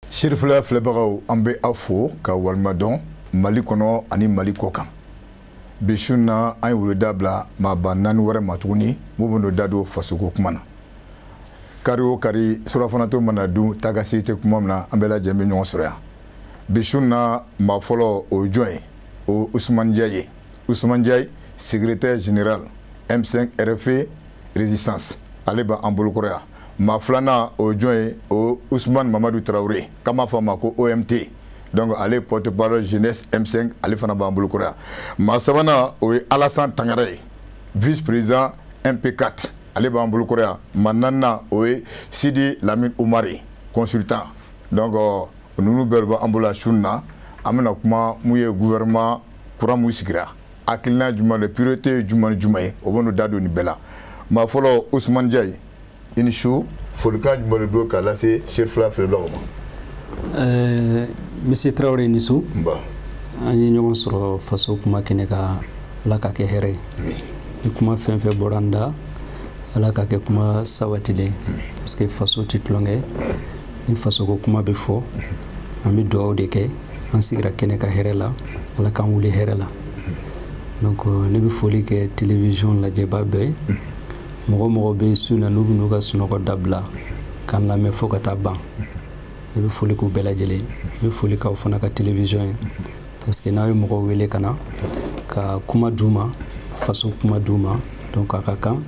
Serifila filɛbagaw, an bɛ aw fo ka walima dɔn Mali kɔnɔ ani Mali kɔ kan. Bi su na, an ye wulida bila maaba naani wɛrɛ ma tuguni mun bɛ da don fasoko kuma na. Kari o kari, surafanato mana dun, taga se tɛ kuma min na, an bɛɛ lajɛlen bɛ ɲɔgɔn sɔrɔ yan. Bi su na, maa fɔlɔ, o ye jɔn ye? O Usumani Ndiaye ye. Usumani Ndiaye, secrétaire général M5 RFP Résistance, ale b'an bolokɔrɔ yan. Maa filanan, o ye jɔn ye? O Usumani Mamadu Tarawele, k'an b'a fɔ a ma ko OMT, donc ale porte parole jeunesse M5, ale fana b'an bolokɔrɔ yan. Maa sabanan, o ye Alassane Tangara ye, vice président MP4, ale b'an bolokɔrɔ yan. Maa naaninan, o ye Sidi Lamine Umar ye, consultant. Donc ninnu bɛɛ b'an bolo su na. An bɛna kuma mun ye? Gouvernement kura mun sigira, hakilina jumɛn de, priorité ye jumɛn ni jumɛn ye, o bɛ n'o da don nin bɛɛ la. Maa fɔlɔ, Usumani Ndiaye, i ni su. Folikan jumɛn de bolo k'a lase Serifila filɛbagaw ma? Monsieur Traoré, ni su. Nba. An ye ɲɔgɔn sɔrɔ faso kuma kɛnɛ kan. Ala ka kɛ hɛrɛ ye. Ni kuma fɛn fɛn bɔra n da, Ala ka kɛ kuma sabatilen, parce que faso tɛ tulonkɛ. Ni fasoko kuma bɛ fɔ, an bɛ dugawu de kɛ. An sigira kɛnɛ ka hɛrɛ la, Ala k'an wuli hɛrɛ la. Donc ne bɛ foli kɛ télévision lajɛba bɛɛ, mɔgɔ mɔgɔ bɛ su na n'u bɛ n'u ka sunɔgɔ dabila k'an lamɛn fo ka taa ban. Ne bɛ foli k'u bɛɛ lajɛlen. N bɛ foli k'aw fana ka télévision ye, parce que n'aw ye mɔgɔw wele ka na ka kuma d'u ma, faso kuma d'u ma, donc a ka kan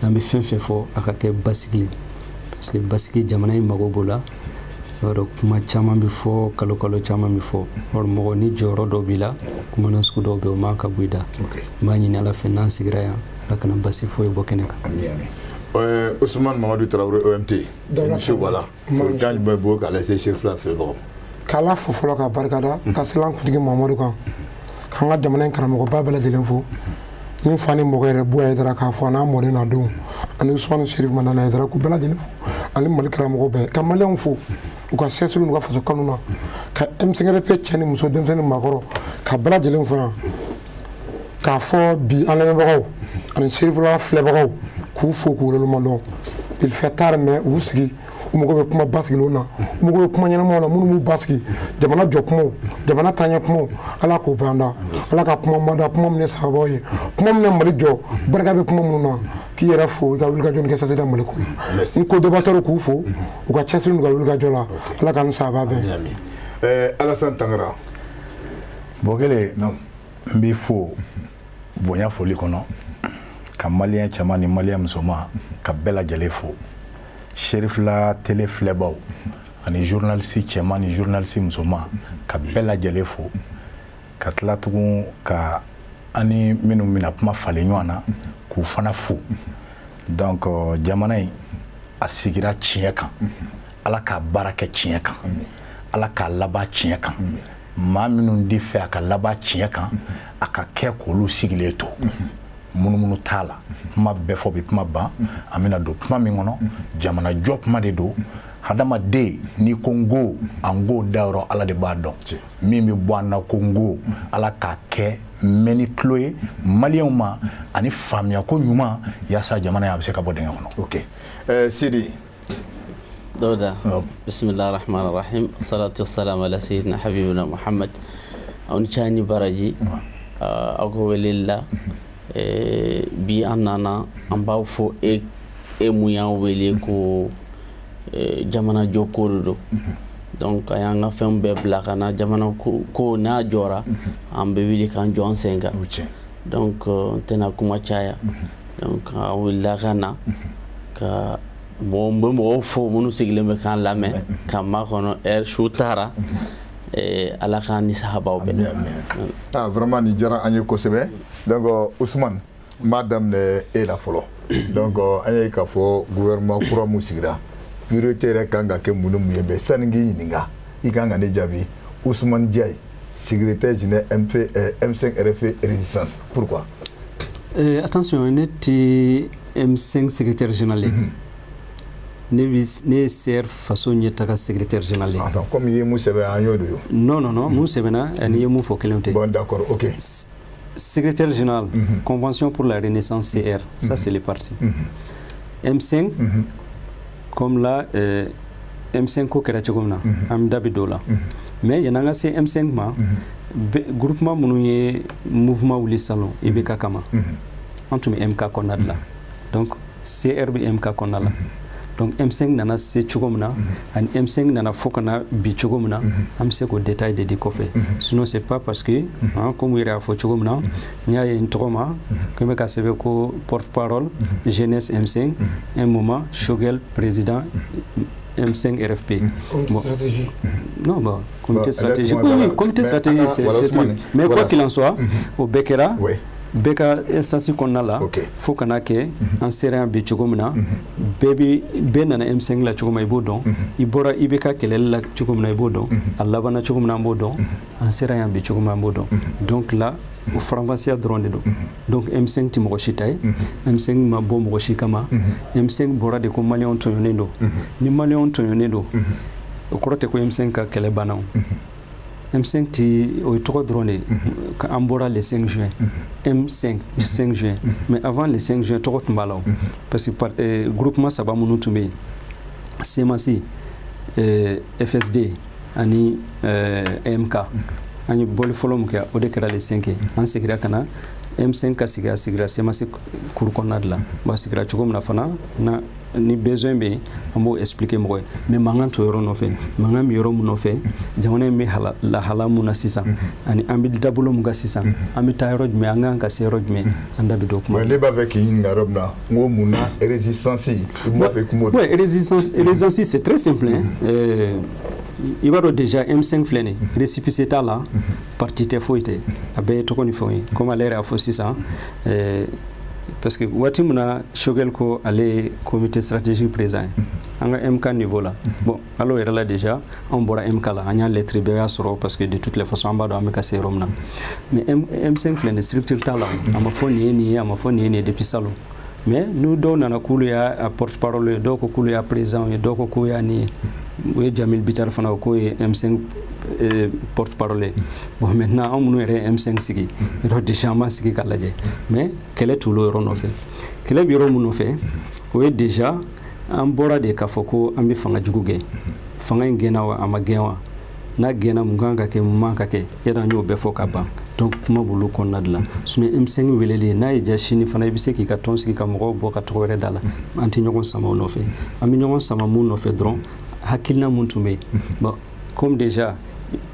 n'an bɛ fɛn fɛn fɔ, a ka kɛ basigi, parce que basigi, jamana in mago b'o la. I b'a dɔn, kuma caman bɛ fɔ, kalo kalo caman bɛ fɔ. Or mɔgɔ ni jɔyɔrɔ dɔw b'i la, kuma na sugu dɔw bɛ yen, o man ka bɔ i da. N b'a ɲini Ala fɛ, n'an sigira yan, Ala kana basi foyi bɔ kɛnɛ kan. Ami, ami. Ousmane Mamadou Traoré, OMT. Monsieur, voilà. Folikan jumɛn b'o k'a lase Serifila filɛbagaw ma? K'Ala fo fɔlɔ, ka barikada, ka sela an kuntigi Mamadu kan, k'an ka jamana in karamɔgɔba bɛɛ lajɛlen fo, ni fa ni mɔgɔ yɛrɛ Buya Hayidara, k'a fɔ a n'a mɔden n'a denw, ani Usumani Serif Madani Hayidara, k'u bɛɛ lajɛlen fo, ani Mali karamɔgɔ bɛɛ, ka Maliyɛnw fo u ka cɛsiri n'u ka faso kanu na, ka M5RP cɛ ni muso, denmisɛnnin, maakɔrɔ, ka bɛɛ lajɛlen fo yan, k'a fɔ bi an lamɛnbagaw ani Serifila filɛbagaw, k'u fo k'u waleɲuman dɔn. Il fait tard, mais u sigi, u mago bɛ kuma basigilenw na, u mago bɛ kuma ɲɛnamaw na minnu b'u basigi, jamana jɔ kumaw, jamana taaɲɛ kumaw. Ala k'o bɛn an da, Ala ka kuma ma da, kuma min ye sababu ye, kuma min ye Mali jɔ, barika bɛ kuma minnu na. K'i yɛrɛ fo i ka wulikajɔ ni kɛ saseda Mali ko la. N ko débatteur, k'u fo u ka cɛsiri n'u ka wulikajɔ la. Ala k'an sababa bɛn. Ami, ami. Alassane Tangara. Bɔkele, n b'i fo bonya foli kɔnɔ, ka Maliyɛn cɛman ni Maliyɛn musoman, ka bɛɛ lajɛlen fo, Serifila télé filɛbaw ani journaliste cɛman ni journaliste musoman, ka bɛɛ lajɛlen fo, ka tila tugun ka ani minnu bɛna kuma falen ɲɔgɔn na, k'u fana fo. Donc jamana in a sigira tiɲɛ kan, Ala k'a baara kɛ tiɲɛ kan, Ala k'a laban tiɲɛ kan. Maa minnu di fɛ a ka laban tiɲɛ kan, a ka kɛ k'olu sigilen to, munumunu t'a la. Kuma bɛɛ fɔ bi, kuma ban, an bɛna don kuma min kɔnɔ, jamana jɔ kuma de don. Hadamaden, n'i ko n ko an k'o dayɔrɔ, Ala de b'a dɔn min bɛ bɔ an na. Ko n ko Ala k'a kɛ mɛn ni tulo ye Maliyɛnw ma, ani faamuyako ɲuman, yaasa jamana in a bɛ se ka bɔ dingɛ kɔnɔ. Ok. Sidi. Dawuda, bisimilah rahman rahim, salatu wasalam ala sayyidina habibina Muhammad. Aw ni ca ni baraji aw ka weleli la bi. An nana, an b'aw fo e mun y'an wele ko jamana jɔ ko de don. Donc an y'an ka fɛnw bɛɛ bila ka na. Jamana ko n'a jɔra, an bɛ wuli k'an jɔ an sen kan. Donc n tɛna kuma caya. Donc an wulila ka na ka mɔgɔ n bɛ mɔgɔw fo minnu sigilen bɛ k'an lamɛn k'an makɔnɔ heure su taara. Ala k'an ni sahabaw bɛn. Ah, vraiment, nin diyara an ye kosɛbɛ. Donc Ousmane, n b'a daminɛ e la fɔlɔ. Donc an ye k'a fɔ gouvernement kura mun sigira, priorité yɛrɛ kan ka kɛ mun ni mun ye? Mais sani k'i ɲininka, i kan ka ne jaabi. Ousmane Ndiaye, secrétaire général MP, M5 RFP Résistance, pourquoi? Attention, ne tɛ M5 secrétaire général ye. Ne bɛ ne ye CR Faso Ɲɛtaga secrétaire général ye. Ah, donc comme i ye mun sɛbɛn, an y'o de ye. Non, non, non, mun sɛbɛnna ani i ye mun fɔ, kelenw tɛ. Bon, d'accord, ok. Secrétaire général, Convention pour la Renaissance CR, ça, c'est le parti. M5, comme là, M5 ko kɛra cogo min na, an bɛ da bi don o la. Mais yan'an ka se M5 ma, groupement minnu ye mouvement wuli salon IBK kama, an tun bɛ MK kɔnɔna de la. Donc CR bɛ MK kɔnɔna la. Donc M5 nana se cogo min na, ani M5 nana fo ka na bi cogo min na, an bɛ se k'o détail de di kɔfɛ. Sinon c'est pas parce que hein, comme u yɛrɛ y'a fɔ cogo min na, n y'a ye n tɔgɔ ma ko n bɛ ka sɛbɛn ko porte-parole jeunesse M5, un moment Choguel président M5 RFP. Comité Bon. stratégique. Non, bon, comité Bon, stratégique. laisse-moi Oui, oui, voilà. comité Mais, stratégique, ah, c'est voilà, c'est Ousmane, tout. Mais voilà. quoi qu'il en soit, o bɛɛ kɛra bɛɛ ka instance kɔnɔna la fo kana kɛ an sera yan bi cogo min na, bɛɛ bi bɛɛ nana M5 la cogo min na, i b'o dɔn. I bɔra IBK kɛlɛli la cogo min na, i b'o dɔn. A labanna cogo min na, an b'o dɔn. An sera yan bi cogo min na, an b'o dɔn. Donc là, o faranfasiya dɔrɔn de don. Donc M5 ti mɔgɔ si ta ye, M5 ma bɔ mɔgɔ si kama. M5 bɔra de ko maliyɛnw tɔɲɔnen don. Ni maliyɛnw tɔɲɔnen don, o kɔrɔ tɛ ko M5 ka kɛlɛ banna. O M5 ti, o ye tɔgɔ dɔrɔn de ye. An bɔra le 5 juin, M5 5 juin, mais avant le 5 juin tɔgɔ tun b'a la o, parce que groupement saba minnu tun bɛ yen, CMAS, FSD ani MK, an ye bɔli fɔlɔ min kɛ, o de kɛra le 5 ye. An seginna ka na M5 ka sigi, a sigira CMAS kuru kɔnɔna de la. Bon, a sigira cogo min na fana na, ni besoin bɛ yen, an b'o expliquer mɔgɔ ye. Mais mankan t'o yɔrɔ nɔfɛ. Mankan bɛ yɔrɔ mun nɔfɛ? Jamana in bɛ lahala mun na sisan, ani an bɛ dabolo mun kan sisan, an bɛ taa yɔrɔ jumɛn, an kan ka se yɔrɔ jumɛn, an da bɛ don o kuma. Ouais, ne b'a fɛ k'i ɲininka yɔrɔ min na, n ko mun na résistance, i b'a fɛ i kun b'o dɔn. Ouais, résistance, résistance, c'est très simple. Hein. I b'a dɔn déjà M5 filɛ nin ye, récépissé t'a la, parti tɛ, foyi tɛ, a bɛɛ ye tɔgɔ ni fɛnw ye. Comme ale yɛrɛ y'a fɔ sisan, parce que waati min na Choguel ko ale ye comité stratégique président ye an ka MK niveau la, bon, hali o yɛrɛ la déjà anw bɔra MK la, an y'a lettre bɛɛ y'a sɔrɔ, parce que de toutes les façons an b'a dɔn an bɛ ka se yɔrɔ min na. Mais M5 filɛ nin ye, structure t'a la, a ma fɔ nin ye nin ye, a ma fɔ nin ye nin ye depuis salon. Mais n'u dɔw nana k'olu y'a porte parole ye, dɔw ko k'olu y'a président ye, dɔw ko k'u y'a nin ye, o ye Jamil Bitar fana, o k'o ye M5 porte parole ye. Bon, maintenant anw minnu yɛrɛ ye M5 sigi yɔrɔ, déjà an b'an sigi k'a lajɛ. Mais kɛlɛ t'olu yɔrɔ nɔfɛ. Kɛlɛ bɛ yɔrɔ mun nɔfɛ? O ye déjà an bɔra de k'a fɔ ko an bɛ fanga jugu gɛn. Fanga in gɛnna wa, a ma gɛn wa? N'a gɛnna, mun kan ka kɛ, mun man ka kɛ? Yadɔ an y'o bɛɛ fɔ ka ban. Donc kuma b'olu kɔnɔna de la. Sinon M5 weleli, n'a ye diya sini fana, i bɛ se k'i ka tɔn sigi ka mɔgɔw bɔ ka tɔgɔ wɛrɛ da la. An tɛ ɲɔgɔn sama o nɔfɛ. An bɛ ɲɔgɔn sama mun nɔfɛ dɔrɔn? Hakilina mun tun bɛ yen. Bon, comme déjà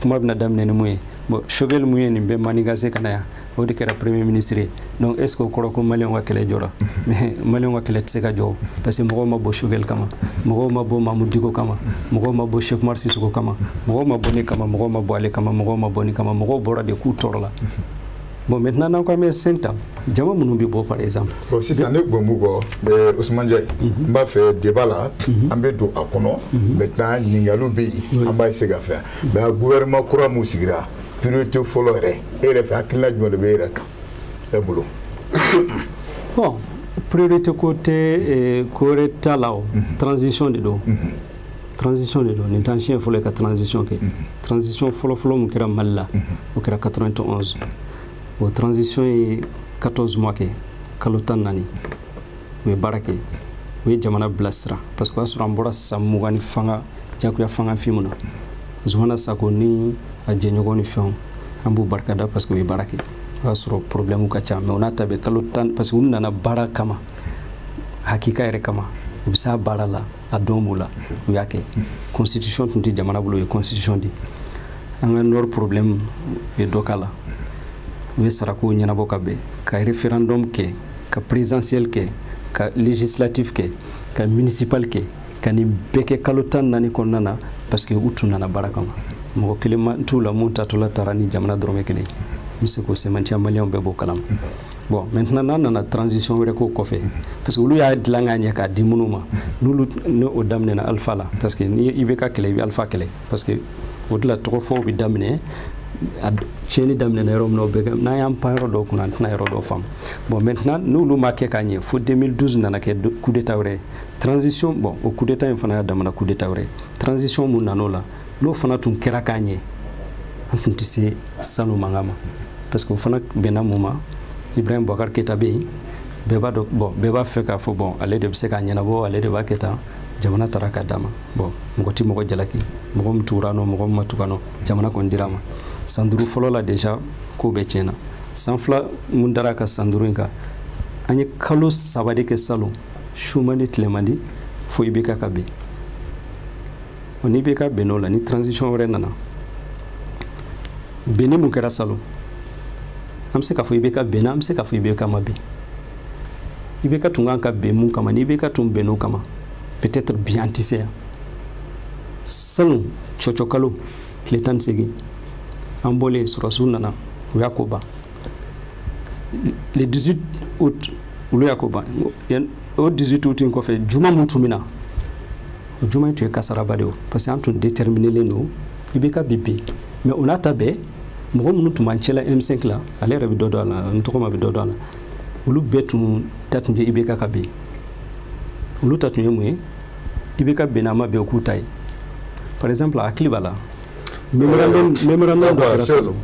kuma bɛna daminɛ ni mun ye, bon, Choguel mun ye nin bɛɛ manigancé ka na yan, o de kɛra premier ministre ye. Donc est ce que o kɔrɔ ko maliyɛnw ka kɛlɛ jɔra? Mais maliyɛnw ka kɛlɛ tɛ se ka jɔ, parce que mɔgɔw ma bɔ Choguel kama, mɔgɔw ma bɔ Mahmoud Dicko kama, mɔgɔw ma bɔ Cheick Oumar Sissoko kama, mɔgɔw ma bɔ ne kama, mɔgɔw ma bɔ ale kama, mɔgɔw ma bɔ nin kama. Mɔgɔw bɔra de k'u tɔɔrɔ la. Bon, maintenant n'an ko an bɛ 5 ta, jama minnu bɛ bɔ par exemple. Bon, sisan ne tun bɛ mun kɔ, Ousmane Ndiaye, n b'a fɛ débat la, an bɛ don a kɔnɔ maintenant. Ɲininkaliw bɛ yen, an b'a essayer ka fɛn. Mais gouvernement kura mun sigira, priorité fɔlɔ yɛrɛ, e yɛrɛ fɛ, hakilina jumɛn de bɛ e yɛrɛ kan, e bolo? Bon, priorité ko tɛ, ko wɛrɛ t'a la. O transition de don, transition de don. Nin t'an siɲɛ fɔlɔ ye ka transition kɛ. Transition fɔlɔ-fɔlɔ mun kɛra Mali la, o kɛra 91. O transition ye 14 mois kɛ, kalo 14. U ye baara kɛ, u ye jamana bilasira, parce que o y'a sɔrɔ an bɔra san 20 ni fanga jagoya fanga fin mun na. Zoumana Sako ni a jɛɲɔgɔn ni fɛnw, an b'u barikada parce que u ye baara kɛ. O y'a sɔrɔ problème ka ca, mais o n'a ta bɛɛ, kalo 10, parce que u nana baara kama, hakika yɛrɛ kama, u bɛ s'a baara la, a dɔn b'u la, u y'a kɛ. Constitution tun tɛ jamana bolo, u ye constitution di. An ka nord problème, u ye dɔ k'a la, u ye sarakow ɲɛnabɔ ka bɛn, ka référendum kɛ, ka présidentiel kɛ, ka législatif kɛ, ka municipal kɛ, ka nin bɛɛ kɛ kalo 14 kɔnɔna na, parce que u tun nana baara kama. Mɔgɔ kelen ma t'u la mun tatɔla taara ni jamana dɔrɔmɛ kelen. N bɛ se k'o sɛmɛntiya, maliyɛnw bɛɛ b'o kalama. Bon, maintenant n'an nana transition wɛrɛ k'o kɔfɛ, parce que olu y'a dilan ka ɲɛ k'a di minnu ma, n'olu ni o daminɛna Alpha la, parce que ni i bɛ ka kɛlɛ, i bɛ Alpha kɛlɛ, parce que o de la tɔgɔ fɔw bɛ daminɛ. A tiɲɛni daminɛna yɔrɔ min na, o bɛ kɛ. N'an y'an pan yɔrɔ dɔw kunna, an tɛna yɔrɔ dɔw faamu. Bon, maintenant n'olu ma kɛ k'a ɲɛ fo 2012 nana kɛ coup d'état wɛrɛ ye, transition. Bon, o coup d'état in fana y'a damana coup d'état wɛrɛ ye. Transition mun nan'o la, n'o fana tun kɛra k'a ɲɛ, an tun tɛ se sanu mankan ma, parce que o fana bɛnna mun ma? Ibrahim Boubacar Keïta bɛ yen, bɛɛ b'a dɔn. Bon, bɛɛ b'a fɛ k'a fɔ bon, ale de bɛ se k'a ɲɛnabɔ, ale de b'a kɛ tan. Jamana taara ka d'a ma. Bon, mɔgɔ ti mɔgɔ jalaki, mɔgɔ min tugura nɔ, mɔgɔ min ma tugu a nɔ, jamana kɔni dira a ma. San 5 fɔlɔ la déjà ko bɛɛ tiɲɛna. San 2 mun dara ka san 5 in kan, an ye kalo 3 de kɛ salon, su man di tile man di, fo IBK ka bin. Ni IBK bɛnn'o la, ni transition wɛrɛ nana, binni mun kɛra salon, an bɛ se k'a fɔ IBK bɛnna, an bɛ se k'a fɔ IBK ma bin. IBK tun kan ka bɛn mun kama, ni IBK tun bɛnn'o kama, peut-être bi an tɛ se yan. Salon cɔcɔ kalo tile 18, an bɔlen sɔrɔsiw nana, u y'a ko ban. Le 18 août, olu y'a ko ban. O 18 août in kɔfɛ, juma mun tun bɛ na, o juma in tun ye kasaraba de ye, parce que an tun déterminélen don IBK bi bin. Mais o n'a ta bɛɛ, mɔgɔ minnu tun b'an cɛla M5 la, ale yɛrɛ bɛ dɔ dɔn a la, n tɔgɔma bɛ dɔ dɔn a la, olu bɛɛ tun ta tun tɛ IBK ka bin. Olu ta tun ye mun ye? IBK benna, ma bɛn, o k'u ta ye. Par exemple, a hakili b'a la, mémorandum dɔ kɛra sisan.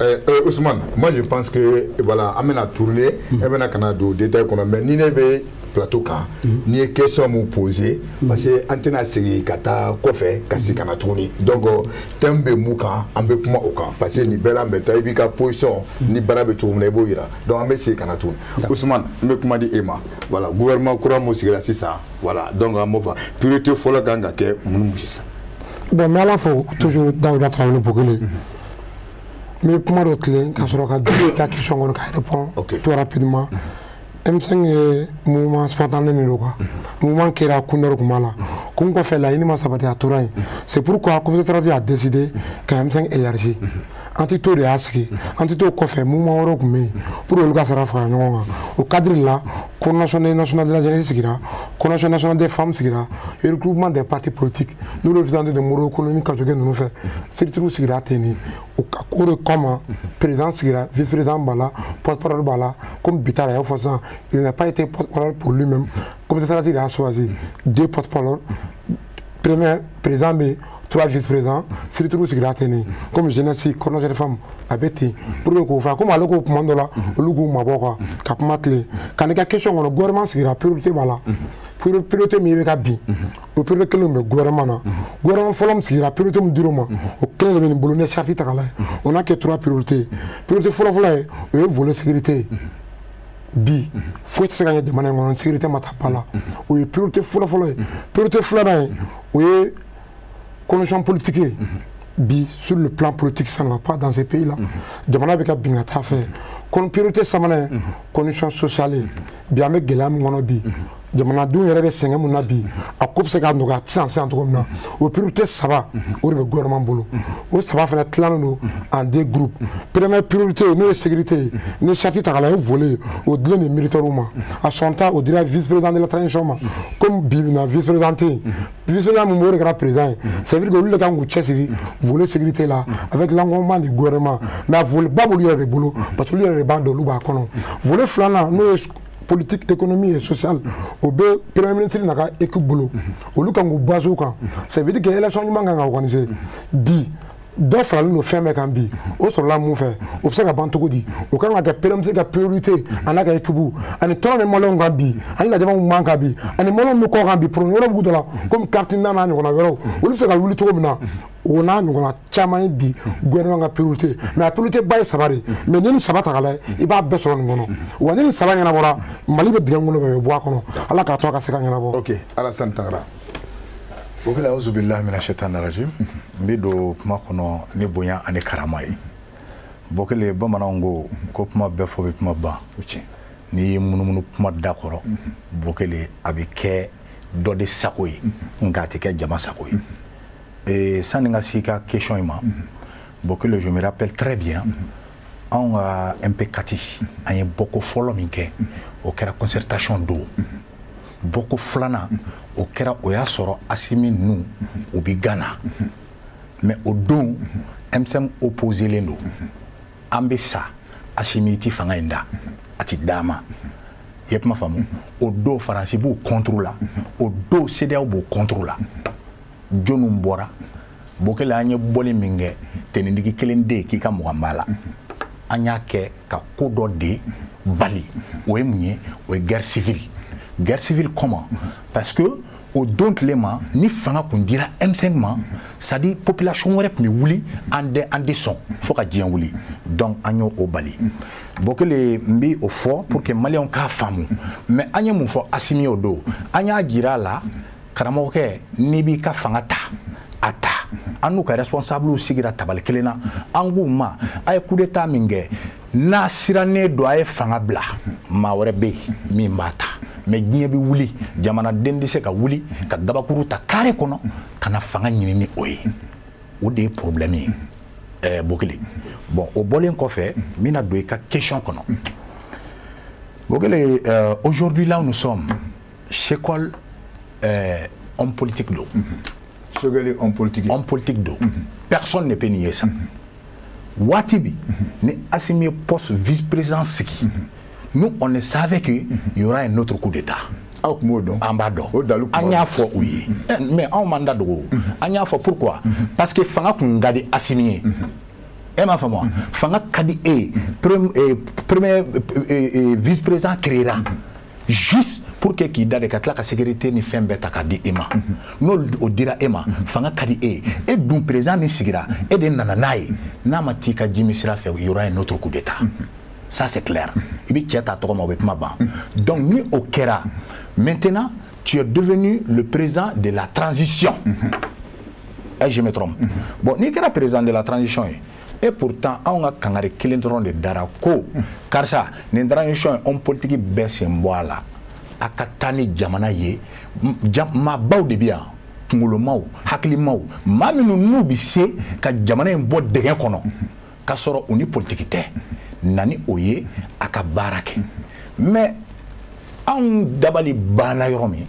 Ousmane, moi je pense que voilà, an bɛna tourner, e bɛna ka na don détail kɔnɔ, mais ni ne bɛ plateau kan, n'i ye question mun poser, parce que an tɛna segin ka taa kɔfɛ ka segin ka na tuguni. Donc thème bɛ mun kan, an bɛ kuma o kan, parce que nin bɛɛ la maintenant i b'i ka position ni baara bɛ cogo min na, i b'o yira. Donc an bɛ segin ka na tuguni. Ousmane, n bɛ kuma di e ma. Voilà, gouvernement kura mun sigira sisan, voilà, donc an b'o fɔ priorité fɔlɔ kan ka kɛ mun sisan? Bon, n bɛ Ala fo toujours, Dawuda Tarawele Bokele. N bɛ kuma dɔ tilen ka sɔrɔ ka don i ka question kɔnɔ ka répondre tout rapidement. M5 ye mouvement spontané de don quoi. Mouvement kɛra kun dɔ de tun b'a la. Kun kɔfɛ laɲini ma sabati, a tora yen. C'est pourquoi comité stratégique a décidé ka M5 élargi. Entité de y'a sigi. Entité kɔfɛ, mouvement wɛrɛw tun bɛ yen pour olu ka sara fara ɲɔgɔn kan. O cadre la, coordination nationale de la jeunesse sigira, coordination nationale des femmes sigira, regroupement des partis politiques n'olu représenté de Modibo Kone ni Kajoge ninnu fɛ, structure sigira ten de. O ko de kama, président sigira, vice président b'a la, porte-parole b'a la. Comme Bittar a fɔ sisan, il n'a pas été porte-parole pour lui-même. Comité stratégique a choisi 2 porte-parole. Premier président bɛ, 3 vice-présidents, structure sigira ten de, comme jeunesse, coordination des femmes, a bɛ ten pour que k'o fɔ. Komi ale ko kuma dɔ la, olu k'u mabɔ quoi, ka kuma tilen ka n'i ka question kɔnɔ. Gouvernement sigira, priorité b'a la. Priorité min bɛ ka bin, o priorité kelen bɛ gouvernement na. Gouvernement fɔlɔ min sigira, priorité min dir'o ma, o kelen de bɛ nin bolo. Ni charte ta k'a lajɛ, on a que 3 priorités. Priorité fɔlɔ-fɔlɔ ye, o ye volet sécurité ye. Bi foyi tɛ se ka ɲɛ jamana in kɔnɔ sécurité ma ta ba la, o ye priorité fɔlɔ-fɔlɔ ye. Priorité filanan ye, o ye condition politique ye. Bi sur le plan politique, ça ne va pas dans ces pays là, jamana bɛ ka bin ka taa fɛ. Priorité sabanan ye condition sociale ye. Bi an bɛ gɛlɛya min kɔnɔ bi, jamanadenw yɛrɛ bɛ sɛgɛn mun na bi, a ko bɛ se ka nɔgɔya sisan sisan cogo min na, o priorité 3, o de bɛ gouvernement bolo. O 3 fana tilannen don en 2 groupes. Première priorité, n'o ye sécurité ye, ni charte ta k'a lajɛ, o volet ye, o dilen de militaires ma. A son temps, o dira vice président de la transition ma. Comme bi bi in na vice président tɛ yen, vice président mun b'o de kɛra président ye. C'est à dire que olu de kan k'u cɛsiri volet sécurité la avec l'engagement du gouvernement, mais a volet ba b'olu yɛrɛ de bolo, parce que olu yɛrɛ de b'a dɔn, olu b'a kɔnɔ. Volet filanan, n'o ye politique, économie et sociale, o bɛ premier ministre n'a ka équipe bolo, olu kan k'u base o kan. Ça veut dire que élection ɲuman kan ka organiser. Bi dɔ faralen don fɛn bɛɛ kan bi, o sɔrɔla mun fɛ, o bɛ se ka ban cogo di? O kan ka kɛ premier ministre ka priorité, a n'a ka équipe, ani tɔɔrɔ min maliyɛnw kan bi, ani lajaba min b'an kan bi, ani maliyɛnw bɛ kɔ kan bi, problème wɛrɛw b'u da la comme carte n'a ɲɔgɔnna wɛrɛw, olu bɛ se ka wuli cogo min na, o n'a ɲɔgɔnna caman ye bi gouvernement ka priorité. Mais a priorité ba ye 3 de, mais ni nin 3 ta k'a lajɛ, i b'a bɛɛ sɔrɔ nin kɔnɔ. Wa ni nin 3 ɲɛnabɔra, Mali bɛ dingɛ min kɔnɔ, bɛɛ bɛ bɔ a kɔnɔ. Ala k'a to a ka se ka ɲɛnabɔ. Ok, Alassane Tangara. Bokele, auzu billahi mina shaitani rajim. N bɛ don kuma kɔnɔ ni bonya ani karama ye. Bokele, bamananw ko ko kuma bɛɛ fɔ bɛ kuma ban. N'i ye munumunu kuma da kɔrɔ, Bokele, a bɛ kɛ dɔ de sago ye, nka a tɛ kɛ jama sago ye. Et sani n ka se i ka question in ma, Bokele, je me rappelle très bien, anw ka MP4, an ye bɔko fɔlɔ min kɛ, o kɛra concertation don. Bɔko filanan, o kɛra, o y'a sɔrɔ Asimi ninnu u bi Ghana, mais o don M5 opposé len don. An bɛ sa, Asimi ti fanga in da, a ti d'a ma. I ye kuma faamu? O don Faransi b'u contre la, o don CEDEAO b'u contre la. Jɔnniw bɔra? Bokele, an ye bɔli min kɛ, tenitigi kelen de k'i ka 20 b'a la, an y'a kɛ ka ko dɔ de bali. O ye mun ye? O ye guerre civile. Guerre civile comment? Parce que O don tile ma ni fanga kun dira M5 ma, c'est à dire population wɛrɛ tun bɛ wuli, an tɛ sɔn fo ka diɲɛ wuli. Donc an y'o o bali. Bokele, n bɛ o fɔ pour que maliyɛnw k'a faamu. Mais an ye mun fɔ Assimi y'o don? An y'a jira a la, karamɔgɔkɛ, n'i b'i ka fanga ta, a ta. An n'u ka responsable sigira tabali kelen na, an k'u ma a ye coup d'état min kɛ, n'a sirannen don, a ye fanga bila, maa wɛrɛ bɛ yen min b'a ta. Mais diɲɛ bɛ wuli, jamanaden tɛ se ka wuli ka gabakuru ta carré kɔnɔ ka na fanga ɲini ni o ye. O de ye problème ye. Bokele, bon, o bɔlen kɔfɛ, n bɛna don i ka question kɔnɔ. Bokele, aujourd'hui là où nous sommes, Choguel, homme politique don. Choguel, homme politique. Homme politique don. Personne ne peut nier ça. Waati bi ni Assimi ye poste vice-président sigi, nous on savait qu'il y aura un autre coup d'état. Aw tun b'o dɔn? An b'a dɔn. O dalu An y'a fɔ u ye. Mais anw m'an da dogo. An y'a fɔ pourquoi? Parce que fanga kun ka di Assimi ye. E m'a faamu wa? Fanga ka di e ye. Premier vice-président créera juste pour que k'i da de ka tila ka sécurité ni fɛn bɛɛ ta k'a di e ma. N'o o dira e ma, fanga ka di e ye. E dun, président min sigira, e de nana n'a ye. N'a ma t'i ka jimi sira fɛ, il y aura un autre coup d'état. Ça c'est clair. I bɛ cɛ ta tɔgɔ ma, o bɛ kuma ban. Donc ni o kɛra, maintenant tu es devenu le président de la transition. Est-ce que je me trompe? Bon, n'i kɛra président de la transition ye, et pourtant anw ka kangari kelen dɔrɔn de dara ko karisa, nin transition ye, homme politique bɛɛ sen bɔ a la, a ka taa ni jamana ye. Maabaw de bɛ yan, kunkolomaw, hakilimaw, maa minnu n'u bɛ se ka jamana in bɔ dingɛ kɔnɔ k'a sɔrɔ u ni politiki tɛ, na ni o ye a ka baara kɛ. Mais anw dabali banna yɔrɔ min,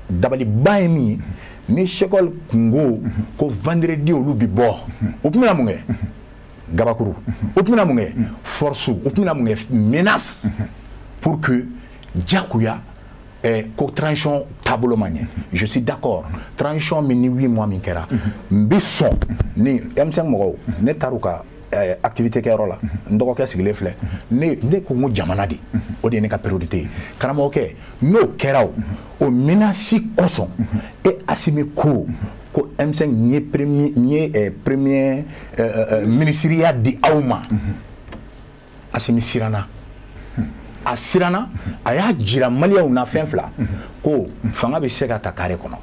dabali ban ye min ye, ni Choguel kun ko ko vendredi olu bi bɔ, o tun bɛna mun kɛ? Gabakuru. O tun bɛna mun kɛ? Force. O tun bɛna mun kɛ? Menace, pour que diyagoya ko transition taabolo ma ɲɛ. Je suis d'accord, transition min ni 8 mois min kɛra, n bɛ sɔn ni M5 mɔgɔw. Ne taar'u ka activité kɛyɔrɔ la, n dɔgɔkɛ sigilen filɛ. Ne ko n ko jamana de, o de ye ne ka priorité ye. Karamɔgɔkɛ, n'o kɛra, o menace kosɔn, e Assimi ko ko M5 n ye premier, n ye premier ministériya di aw ma. Assimi siranna, a siranna. A y'a jira maliyɛnw na fɛn fila ko fanga bɛ se ka ta carré kɔnɔ,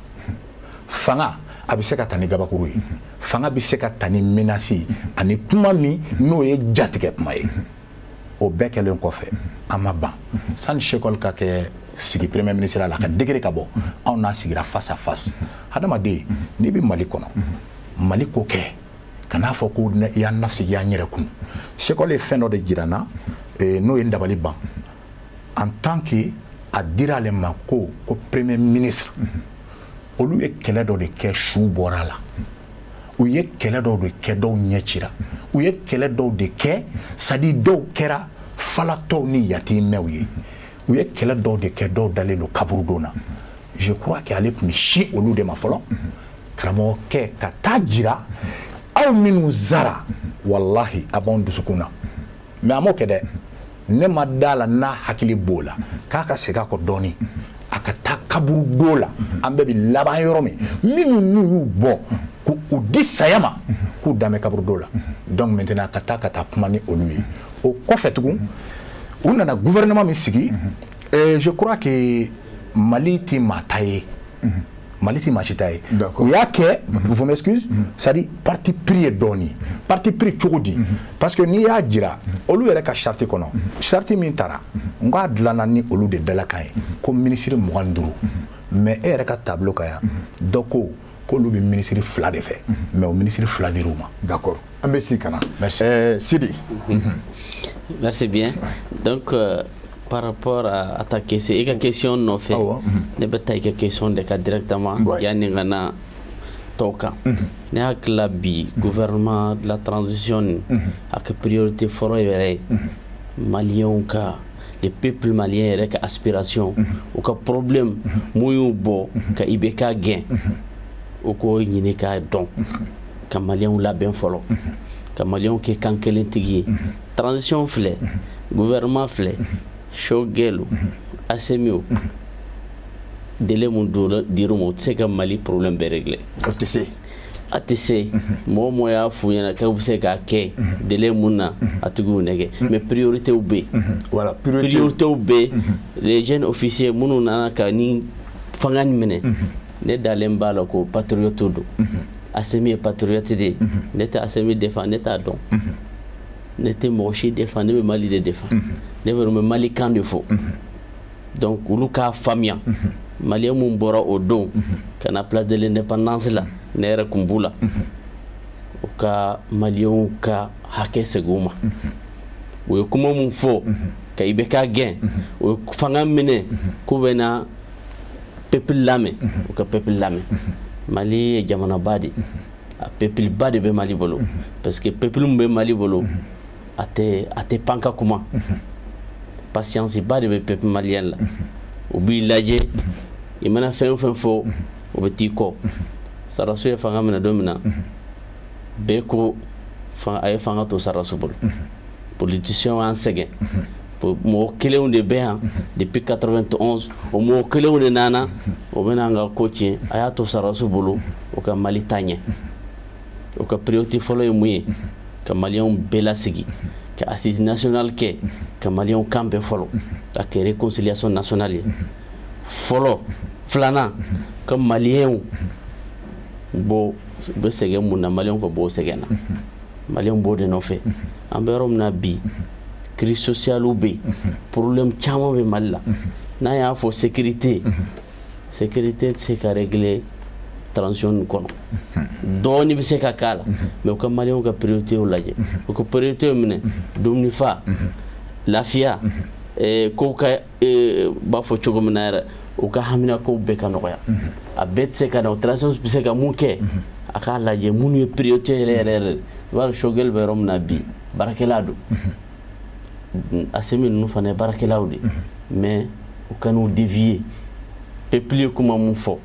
fanga a bɛ se ka ta ni gabakuru ye, fanga bɛ se ka ta ni menace ye ani kuma min n'o ye jatigɛ kuma ye. O bɛɛ kɛlen kɔfɛ, an ma ban. Sani Choguel ka kɛ sigi premier ministre la, ka degré ka bɔ, anw n'a sigira face à face. Hadamaden, n'i bɛ Mali kɔnɔ, Mali ko kɛ, kan'a fɔ ko i y'a nafsi, i y'a yɛrɛ kun. Choguel ye fɛn dɔ de jira n na, n'o ye n dabali ban. En tant que a dira ale ma ko premier ministre, olu ye kɛlɛ dɔ de kɛ, su bɔra a la. U ye kɛlɛ dɔw de kɛ, dɔw ɲɛ cira. U ye kɛlɛ dɔw de kɛ, c'est à dire dɔw kɛra falatɔw ni yatimɛw ye. U ye kɛlɛ dɔw de kɛ, dɔw dalen don kaburudon na. Je crois que ale tun bɛ si olu de ma fɔlɔ. Karamɔgɔkɛ, ka taa jira aw minnu sara, walahi a b'anw dusukun na. Mais a m'o kɛ dɛ. Ne ma da la n'a hakili b'o la k'a ka segin a kɔ dɔɔni, a ka taa kaburudo la, an bɛɛ bɛ laban yɔrɔ min, minnu n'u y'u bɔ k'u di saya ma, k'u dan bɛ kaburudo la. Donc maintenant ka taa kuma ni olu ye. O kɔfɛ tugun, u nana gouvernement min sigi, je crois que Mali tɛ maa ta ye, Mali tɛ maa si ta ye. U y'a kɛ, vous m'excuse, c'est à dire parti pris ye dɔɔni. Parti pris cogo di? Parce que n'i y'a jira olu yɛrɛ ka charte kɔnɔ, charte min taara n k'a dilanna ni olu de dalakan ye ko ministre 25, mais e yɛrɛ ka tableau kan yan, dɔ ko k'olu bɛ ministre fila de fɛ, mais o ministre fila dir'u ma. D'accord, an bɛ segin ka na. Merci. Sidi. Merci bien. Donc, par rapport à ta question, i ka question nɔfɛ, ne bɛ taa i ka question de kan directement yanni n ka na tɔw kan. Ne hakili la, bi gouvernement de la transition nin, a ka priorité fɔlɔ yɛrɛ ye maliyɛnw ka, le peuple malien yɛrɛ ka aspiration, u ka problème mun y'u bɔ ka IBK gɛn, o k'o ɲini k'a dɔn, ka maliyɛnw labɛn fɔlɔ, ka maliyɛnw kɛ kan kelentigi ye. Transition filɛ, gouvernement filɛ, Choguel, Assimi o. Délai mun dir'u ma, u tɛ se ka Mali problème bɛɛ régler. O tɛ se. A tɛ se. Mɔgɔ o mɔgɔ y'a f'u ɲɛna k'u bɛ se k'a kɛ délai mun na, a tigiw nɛgɛ. Mais priorité bɛ yen. Voilà, priorité. Priorité bɛ yen. Les jeunes officiers minnu nana ka ni fanga nin minɛ, ne dalen b'a la ko patriote don. Assimi ye patriote de ye. Ne tɛ Assimi défend, ne t'a dɔn. Ne tɛ mɔgɔ si défend, ne bɛ Mali de défend. Ne bɛ Mali kan de fɔ. Donc olu k'a faamuya. Malien mun bɔra o don ka na place de l'indépendance la, ne yɛrɛ kun b'u la. U ka Malienw ka hakɛ segin u ma. U ye kuma mun fɔ ka IBK gɛn, u ye fanga minɛ k'u bɛ na peuple lamɛn, u ka peuple lamɛn. Mali ye jamanaba de, a peuple ba de bɛ Mali bolo, parce que peuple mun bɛ Mali bolo, a tɛ pan ka kuma. Patience ba de bɛ peuple malien la. U b'i lajɛ, i mana fɛn o fɛn fɔ, o bɛ t'i kɔ. Sarasu ye fanga minɛ don min na, bɛɛ ko a ye fanga to Sarasu bolo. Politiciens y'an sɛgɛn. Mɔgɔ kelenw de bɛ yan depuis 91, o mɔgɔ kelenw de nana, o bɛ n'an ka ko tiɲɛ. A y'a to Sarasu bolo, o ka Mali ta ɲɛ. O ka priorité fɔlɔ ye mun ye? Ka Malienw bɛɛ lasigi, ka assise nationale kɛ, ka Malienw kan bɛɛ fɔlɔ, ka kɛ réconciliation nationale ye fɔlɔ. Filanan, ka Malienw bɔ u bɛ sɛgɛn mun na, Malienw ka bɔ o sɛgɛn na. Malienw b'o de nɔfɛ. An bɛ yɔrɔ min na bi, crise sociale bɛ yen, problème caman bɛ Mali la. N'an y'a fɔ sécurité, sécurité tɛ se ka régler transition nin kɔnɔ. Dɔɔni bɛ se ka k'a la, mais u ka Malienw ka priorité lajɛ. U ka priorité minɛ, dumunifa, lafiya, kow ka b'a fɔ cogo min na yɛrɛ, u ka hamina kow bɛɛ ka nɔgɔya. A bɛɛ tɛ se ka na, o transition bɛ se ka mun kɛ, a k'a lajɛ minnu ye priorité yɛrɛ yɛrɛ yɛrɛ. I b'a dɔn Choguel bɛ yɔrɔ min na bi, baarakɛla don. Assimi ninnu fana ye baarakɛlaw de, mais u kan'u dévier. Peuple ye kuma mun fɔ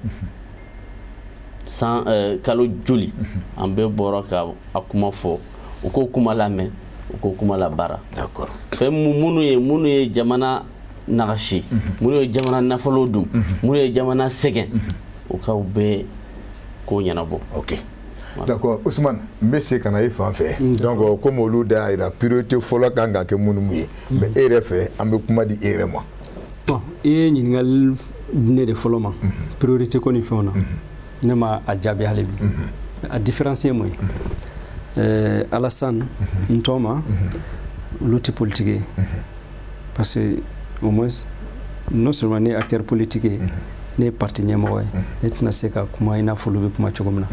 san kalo joli, an bɛɛ bɔra ka a kuma fɔ, u k'o kuma lamɛn, u k'o kuma labaara. D'accord. Fɛn minnu ye jamana nagasi, minnu ye jamana nafolo dun, minnu ye jamana sɛgɛn, u k'aw bɛɛ ko ɲɛnabɔ. Ok. D'accord, Ousmane, n bɛ se ka na e fan fɛ. Donc comme olu da y'a jira priorité fɔlɔ kan ka kɛ minnu ye, mais e yɛrɛ fɛ an bɛ kuma di e yɛrɛ ma. Bon, i ye ɲininkali ne de fɔlɔ ma, priorité ko ni fɛnw na, ne ma a jaabi hali bi. A différence ye mun ye? Alassane n tɔma, olu tɛ politique ye. Parce que au moins, non seulement ne ye acteur politique ye, ne ye parti ɲɛmɔgɔ ye, ne tɛna se ka kuma i n'a fɔ olu bɛ kuma cogo min na.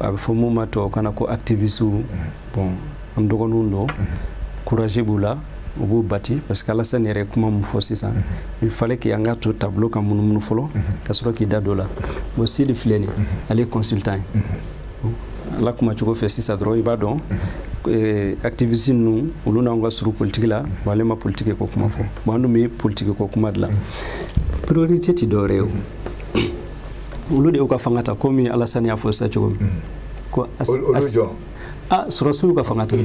A bɛ fɔ mun ma tubabukan na ko activiste. Bon, an dɔgɔninw don, courage b'u la, u b'u bati, parce que Alassane yɛrɛ ye kuma mun fɔ sisan, il fallait que an ka to tableau ka munumunu fɔlɔ ka sɔrɔ k'i da don o la. Bon, Sidi filɛ nin ye, ale ye consultant ye. Ala kuma cogo fɛ sisan dɔrɔn i b'a dɔn activiste ninnu, olu n'anw ka surun politique la, wa ale ma politique ko kuma fɔ. Bon, an dun bɛ politique ko kuma de la. Priorité tɛ dɔwɛrɛ ye o, olu de y'u ka fanga ta, komi Alassane y'a fɔ sisan cogo min. Ko olu jɔn? Ah, sɔrɔsiw y'u ka fanga ta.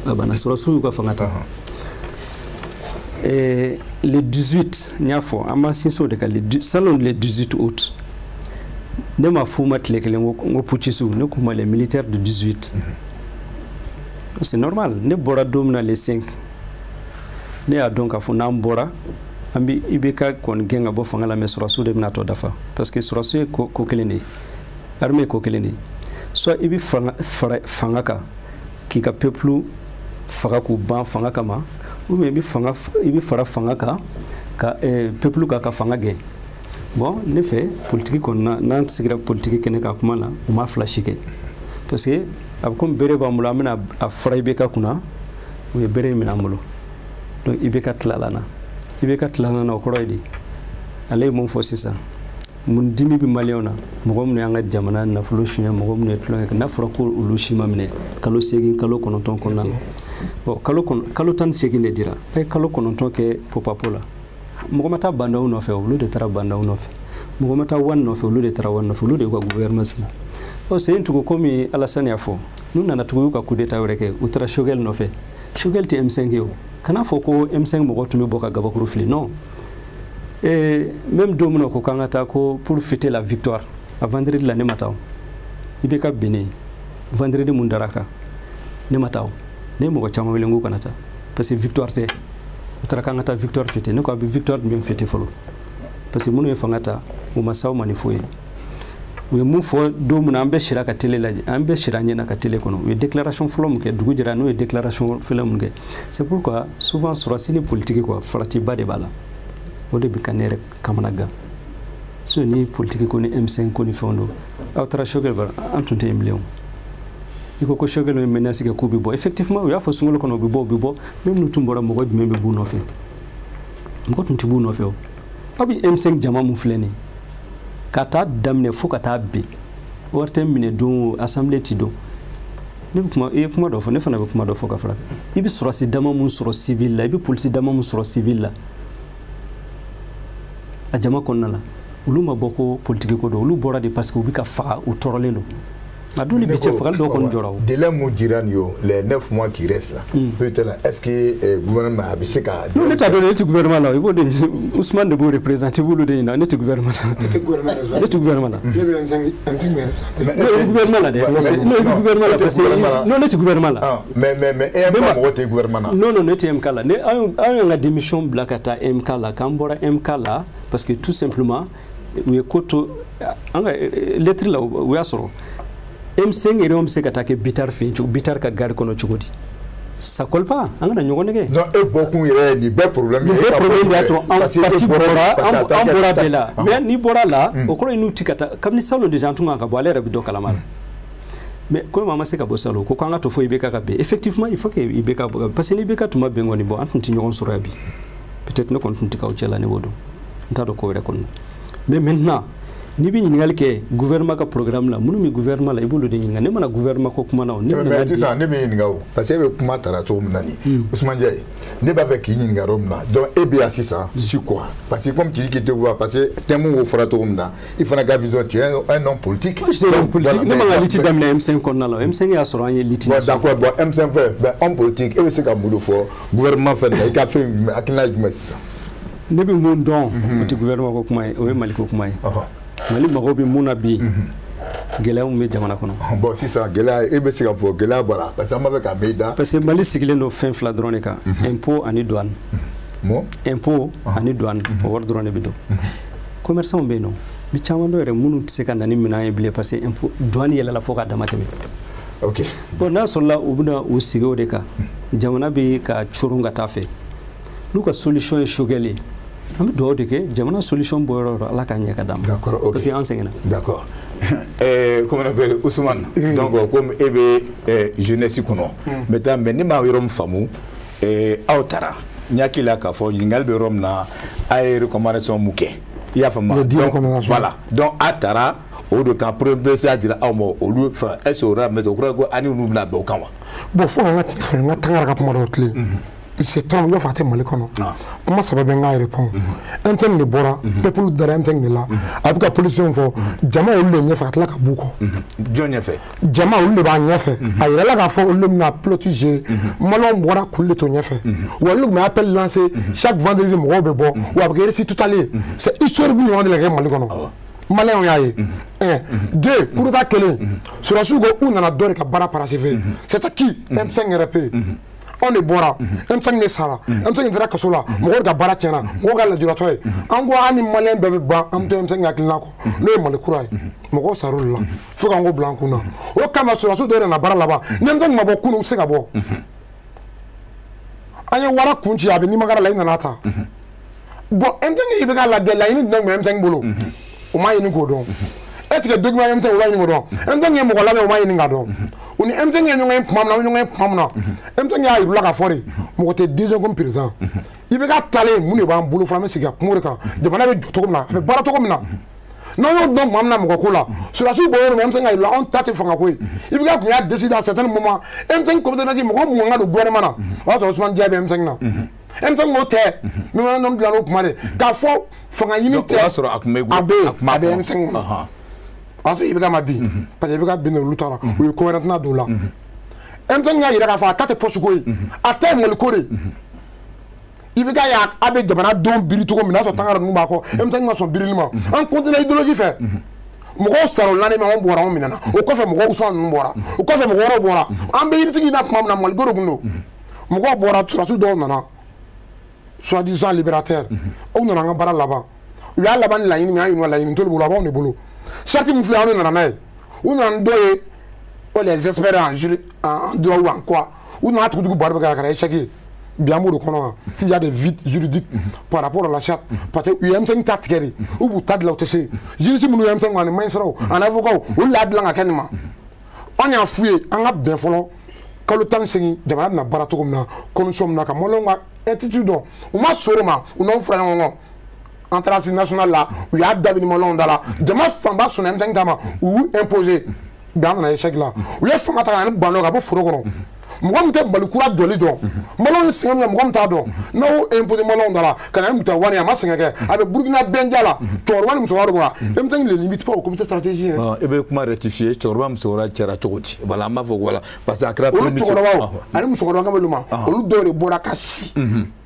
A banna, sɔrɔsiw y'u ka fanga ta. Le 18, n y'a fɔ, an b'an sinsin o de kan, salon le 18 août. Ne ma f'u ma tile kelen n ko putschistes, ne k'u ma les militaires de 18. C'est normal, ne bɔra don min na le 5, ne y'a dɔn k'a fɔ n'an bɔra, an bɛ IBK kɔni gɛn ka bɔ fanga la, mais sɔrɔsiw de bɛna tɔ dafa, parce que sɔrɔsiw ye ko kelen de ye, armée ye ko kelen de ye. Soit i bɛ fara fanga kan k'i ka peuple faga k'u ban fanga kama, ou bien i bɛ fara fanga kan ka peuple ka fanga gɛn. Bon, ne fɛ politique kɔni, n'an sigira politique kɛnɛ kan kuma la, u ma fila si kɛ, parce que a bɛ komi bere b'an bolo, an bɛna a fara IBK kunna, u ye bere in minɛ an bolo. Donc IBK tilala na, IBK tilala na, o kɔrɔ ye di? Ale ye mun fɔ sisan? Mun dimi bɛ Maliyɛnw na? Mɔgɔ minnu y'an ka jamana nafolo suɲɛ, mɔgɔ minnu ye tulonkɛ kɛ, n'a fɔra ko olu si ma minɛ kalo 8, kalo 9 kɔnɔna na. Bon, kalo 18 de dira, a ye kalo 9 kɛ popapo la. Mɔgɔ ma taa Bandaw nɔfɛ, olu de taara Bandaw nɔfɛ. Mɔgɔ ma taa Wan nɔfɛ, olu de taara Wan nɔfɛ, olu de y'u ka gouvernement sigi. Ɔ sen tugun, komi Alassane y'a fɔ, n'u nana tugun, u y'u ka coup d'état wɛrɛ kɛ, u taara Choguel nɔfɛ. Choguel tɛ M5 ye o. Kana fɔ ko M5 mɔgɔw tun bɛ bɔ ka gabakuru fili, non. Et même don min na ko k'an ka taa ko pour fêter la victoire, a vendredi la, ne ma taa o. IBK binnen, vendredi mun dara kan, ne ma taa o. Ne ye mɔgɔ caman wele n k'u kana taa parce que victoire tɛ. U taara k'an ka taa victoire fêter, ne ko a bɛ victoire jumɛn fêter fɔlɔ? Parce que minnu ye fanga ta, u ma s'aw ma ni foyi ye. U ye mun fɔ don min na, an bɛɛ sira ka télé lajɛ, an bɛɛ sira ɲɛna ka télé kɔnɔ. U ye déclaration fɔlɔ mun kɛ, dugu jɛra n'u ye déclaration fɔlɔ mun kɛ. C'est pourquoi souvent sɔrɔsi ni politique quoi, faratiba de b'a la. O de bɛ ka ne yɛrɛ kamana gan. Sinon ni politique ko ni M5 ko ni fɛnw don, aw taara Choguel bara, an tun tɛ yen bilen o. I ko ko Choguel ye menace kɛ k'u bɛ bɔ, effectivement u y'a fɔ sunkalo kɔnɔ u bɛ bɔ, u bɛ bɔ. Même n'u tun bɔra, mɔgɔ jumɛn bɛ b'u nɔfɛ? Mɔgɔ tun tɛ b'u nɔfɛ o. Aw bɛ M5 jama mun filɛ nin ye, ka taa daminɛ fo ka taa bin, wari tɛ minɛ don o, assemblée ti don. Ne bɛ kuma, i ye kuma dɔ fɔ, ne fana bɛ kuma dɔ fɔ ka fara kan. I bɛ sɔrɔsi dama mun sɔrɔ civil la, i bɛ polisi dama mun sɔrɔ civil la a jama kɔnɔna la, olu ma bɔ ko politique ko don. Olu bɔra de parce que u bɛ ka faga, u tɔɔrɔlen don. A don ni bi cɛ, fagali dɔw kɔni jɔra o. Délai mun dira nin ye o, les 9 mois qui restent là, peut-être là, est-ce que gouvernement a bɛ se ka. Non, ne t'a dɔn, ne tɛ gouvernement la. I b'o de, Ousmane de b'o représenter, i b'olu de ɲininka. Ne tɛ gouvernement la. E tɛ gouvernement la. Ne tɛ gouvernement la. Ne bɛ M5 M5 bɛ Mais Ne bɛ gouvernement la dɛ. Ne bɛ gouvernement la parce que non, ne tɛ gouvernement la. Ah, mais EMK mɔgɔ tɛ gouvernement na. Non, non, ne tɛ MK la. Ne an y'an ka démission bila ka taa MK la, k'an bɔra MK la parce que tout simplement u ye ko to an ka lettre la, u y'a sɔrɔ M5 yɛrɛ bɛ se ka taa kɛ Bitar fɛ yen cogo, Bitar ka gare kɔnɔ cogo di? Ça colle pas, an kana ɲɔgɔn nɛgɛ. Non, e bɔkun yɛrɛ ye nin bɛɛ problème ye. Nin bɛɛ problème de y'a to an parti bɔra, an bɔra bɛɛ la. Mais n'i bɔra la, o kɔrɔ ye n'u ti ka taa kabini salon déjà, an tun kan ka bɔ, ale yɛrɛ bɛ dɔ kalama la. Mais komi an ma se ka bɔ salon, ko k'an ka to fo IBK ka bɛn. Effectivement, il faut que IBK bɔ, parce que ni IBK tun ma bɛn kɔni, bɔn, an tun tɛ ɲɔgɔn sɔrɔ yan bi. Peut-être ne kɔni tun tɛ k'aw cɛ la, ne b'o dɔn, n t'a dɔn ko wɛrɛ kɔnɔ. Mais maintenant, n'i bɛ ɲininkali kɛ gouvernement ka programme la, minnu bɛ gouvernement la, i b'olu de ɲininka. Ne mana gouvernement ko kuma na o, ne bɛna Mais sisan ne bɛ ɲininka o, parce que e bɛ kuma tara cogo min na nin, Ousmane Ndiaye, ne b'a fɛ k'i ɲininka yɔrɔ min na. Donc e bɛ yan sisan sur quoi? Parce que comme tu dis qu'il te voit, parce que thème wo fɔra cogo min na, i fana ka vision, tu es un homme politique. Moi, je suis un homme politique. Ne ma ka lutte daminɛ M5 kɔnɔna la. M5 y'a sɔrɔ an ye lutte. Bon, d'accord. Bon, M5 fɛ, ben, homme politique, e bɛ se ka mun de fɔ gouvernement fɛn na? I ka fɛn jumɛn, hakilina ye jumɛn sisan? Ne bɛ mun dɔn, o tɛ gouvernement ko kuma ye, o ye Mali ko kuma ye. Mali mago bɛ mun na bi, gɛlɛya mun bɛ jamana kɔnɔ. Bon, sisan gɛlɛya, e bɛ se ka fɔ gɛlɛya bɔra, parce que an b'a fɛ ka mɛn i da. Parce que Mali sigilen don fɛn fila dɔrɔn de kan: impôt ani douane. Mun? Impôt ani douane, o wari dɔrɔn de bɛ don. Commerçant bɛ yen nɔ bi, caman dɔw yɛrɛ minnu tɛ se ka na ni minɛn ye bilen parce que impôt, douane yɛlɛla fo k'a dama tɛmɛ. Bon, n'a sɔrɔla u bɛna u sigi o de kan, jamana bɛ ka coron ka taa fɛ. N'u ka solution ye Choguel ye, an bɛ dugawu de kɛ jamana solution bɔ yɔrɔ o yɔrɔ, Ala k'a ɲɛ ka d'an ma. D'accord, ok. Parce que an sɛgɛnna. D'accord. Comment on appelle Ousmane. Donc comme e bɛ jeunesse kɔnɔ. Maintenant, mais ne ma yɔrɔ min faamu, aw taara, n hakili la k'a fɔ ɲininkali bɛ yɔrɔ min na, a ye recommandation mun kɛ? I y'a faamu? Les 10 Donc recommandations. voilà. Donc a taara o de kan, premier ministre y'a dira aw ma olu fɛ, est ce que o yɔrɔ mais o kɔrɔ ye ko ani olu bɛna bɛn o kan wa? Bon, fo ka n ka fɛnɛ n ka tangara ka kuma dɔw tilen. Il se trompe, i b'a fɔ a tɛ Mali kɔnɔ. Kuma saba bɛ n ka répond. M5 de bɔra, peuple dara M5 de la. A bɛ ka policiers fɔ, jama olu de ɲɛfɛ ka tila ka b'u kɔ. Jɔn ɲɛfɛ? Jama olu de b'a ɲɛfɛ. A yirala k'a fɔ olu de bɛna pilote gérer. Maliyɛnw bɔra k'olu de to ɲɛfɛ. Wa olu tun bɛ appel lancer chaque vendredi, mɔgɔw bɛ bɔ. Wa a bɛ kɛ réussite totale ye. C'est historique ɲɔgɔn de la kɛ Mali kɔnɔ. Maliyɛnw y'a ye. Un, deux, coup d'état kelen. Sɔrɔdasiw ko u nana dɔ de ka baara parachever. C'était qui? M5 RP. Anw de bɔra, M5 de sara, M5 taara kaso la, mɔgɔw de ka baara tiɲɛna, mɔgɔw ka lujuratɔ ye. An ko an ni maliyɛn bɛɛ bɛ ban, an bɛ to M5 hakilina kɔ, n'o ye Mali kura ye. Mɔgɔw sar'o de la, fo k'an ko bila an kun na. O kama sɔrɔdasiw dɔw nana baara laban. Ni M5 ma bɔ kunun, u tɛ se ka bɔ. An ye wara kun ci, a bɛ nimakara la, i nana ta. Bon, M5 i bɛ k'a lajɛ, laɲini jumɛn tun bɛ M5 bolo? U m'a ɲini k'o dɔn. Est ce que document M5 u b'a ɲini k'o dɔn? M5 ye mɔgɔ labɛn, u m'a ɲini k'a dɔn. U ni M5 ye ɲɔgɔn ye tuma min na, an bɛ ɲɔgɔn ye tuma min na, M5 y'a yir'u la k'a fɔ de, mɔgɔ tɛ deuxième comme président. I bɛ ka talen mun de b'an bolo fɔlɔ, an bɛ sigi ka kuma o de kan. Jamana bɛ jɔ cogo min na, a bɛ baara cogo min na. N'an y'o dɔn tuma min na mɔgɔ ko la, sɔrɔdasiw bɔ yɔrɔ min, M5 y'a yir'u la anw ta tɛ fanga ko ye. I bɛ ka kun y'a décidé à certain moment, M5 comité national mɔgɔ 20 ka don gouvernement na, o y'a sɔrɔ Ousmane Diaye bɛ M5 na. M5 ko tɛ, memorandum dilan n'o kuma de, k'a fɔ fanga ɲini tɛ. O y'a sɔrɔ a tun bɛ a bɛ yen, a tun b'a a bɛ kɔnɔ. M5 kɔnɔ. O y'a sɔrɔ IBK ma bin, parce que IBK bin olu taara, u ye ko wɛrɛ tɛna don o la. M5 y'a yira k'a fɔ a ta tɛ poste ko ye, a ta ye Mali ko de ye. IBK y'a a bɛ jamana denw biri cogo min n'a sɔrɔ Tangara ninnu b'a kɔ, M5 ma sɔn birili ma. An continue idéologie fɛ. Mɔgɔw sara o lendemain, anw bɔra, anw minɛna. O kɔfɛ mɔgɔw Usumani ninnu bɔra, o kɔfɛ mɔgɔ wɛrɛw bɔra. An bɛ yiritigi na tuma min na, Maliko de tun don. Mɔgɔw bɔra, sɔrɔdasi dɔw nana, soi-disant libérateur, aw nana an ka baara laban. U y'a laban ni laɲini min, an y'u ka laɲini t'olu bolo, a b'anw de bolo. Charte min filɛ, anw de nana n'a ye. U nana ni dɔw ye, oh, les experts en droit ou en quoi. U nana tugu-tugu baro bɛ kɛ, a kɛra échec ye. Bi an b'o de kɔnɔ wa, s'il y a des vides juridiques par rapport à la charte, parce que u ye M5 ta tigɛ de, u b'u ta dilan, u tɛ se. Juriste minnu ye M5 ani magistrats ani avocats, olu y'a dilan ka kɛ nin ma. An y'a f'u ye, an ka bɛn fɔlɔ, kalo 18, jamana bɛna baara cogo min na, condition min na, ka maliyɛnw ka attitude dɔn. U ma sɔn o ma, u n'anw fura ɲɔgɔn kɔ. An taara Assise nationale la, u y'a dabini maliyɛnw da la, jama fanba sɔnna M5 ta ma, u y'u imposer. Bi an nana échec la. U ye fanga ta ka na ni Bah N'Daw ka bɔ foro kɔnɔ. Mɔgɔ min tɛ Mali kura jɔli dɔn, maliyɛnw ye sɛgɛn min kɛ, mɔgɔ min t'a dɔn, n'aw y'o imposer maliyɛnw da la ka na ni Moctar Ouane ye, a ma sɛgɛn kɛ, a bɛ Burukina bɛnja la, cɛkɔrɔba ni musokɔrɔba de bɔra. M5 ne limite pas au comité stratégie. E bɛ kuma rectifier, cɛkɔrɔba musokɔrɔba cɛra cogo di? Voilà, an b'a fɔ voilà, parce que a kɛra olu cɛkɔrɔbaw ani musokɔrɔba kan bɛ olu ma, olu dɔw de bɔra ka si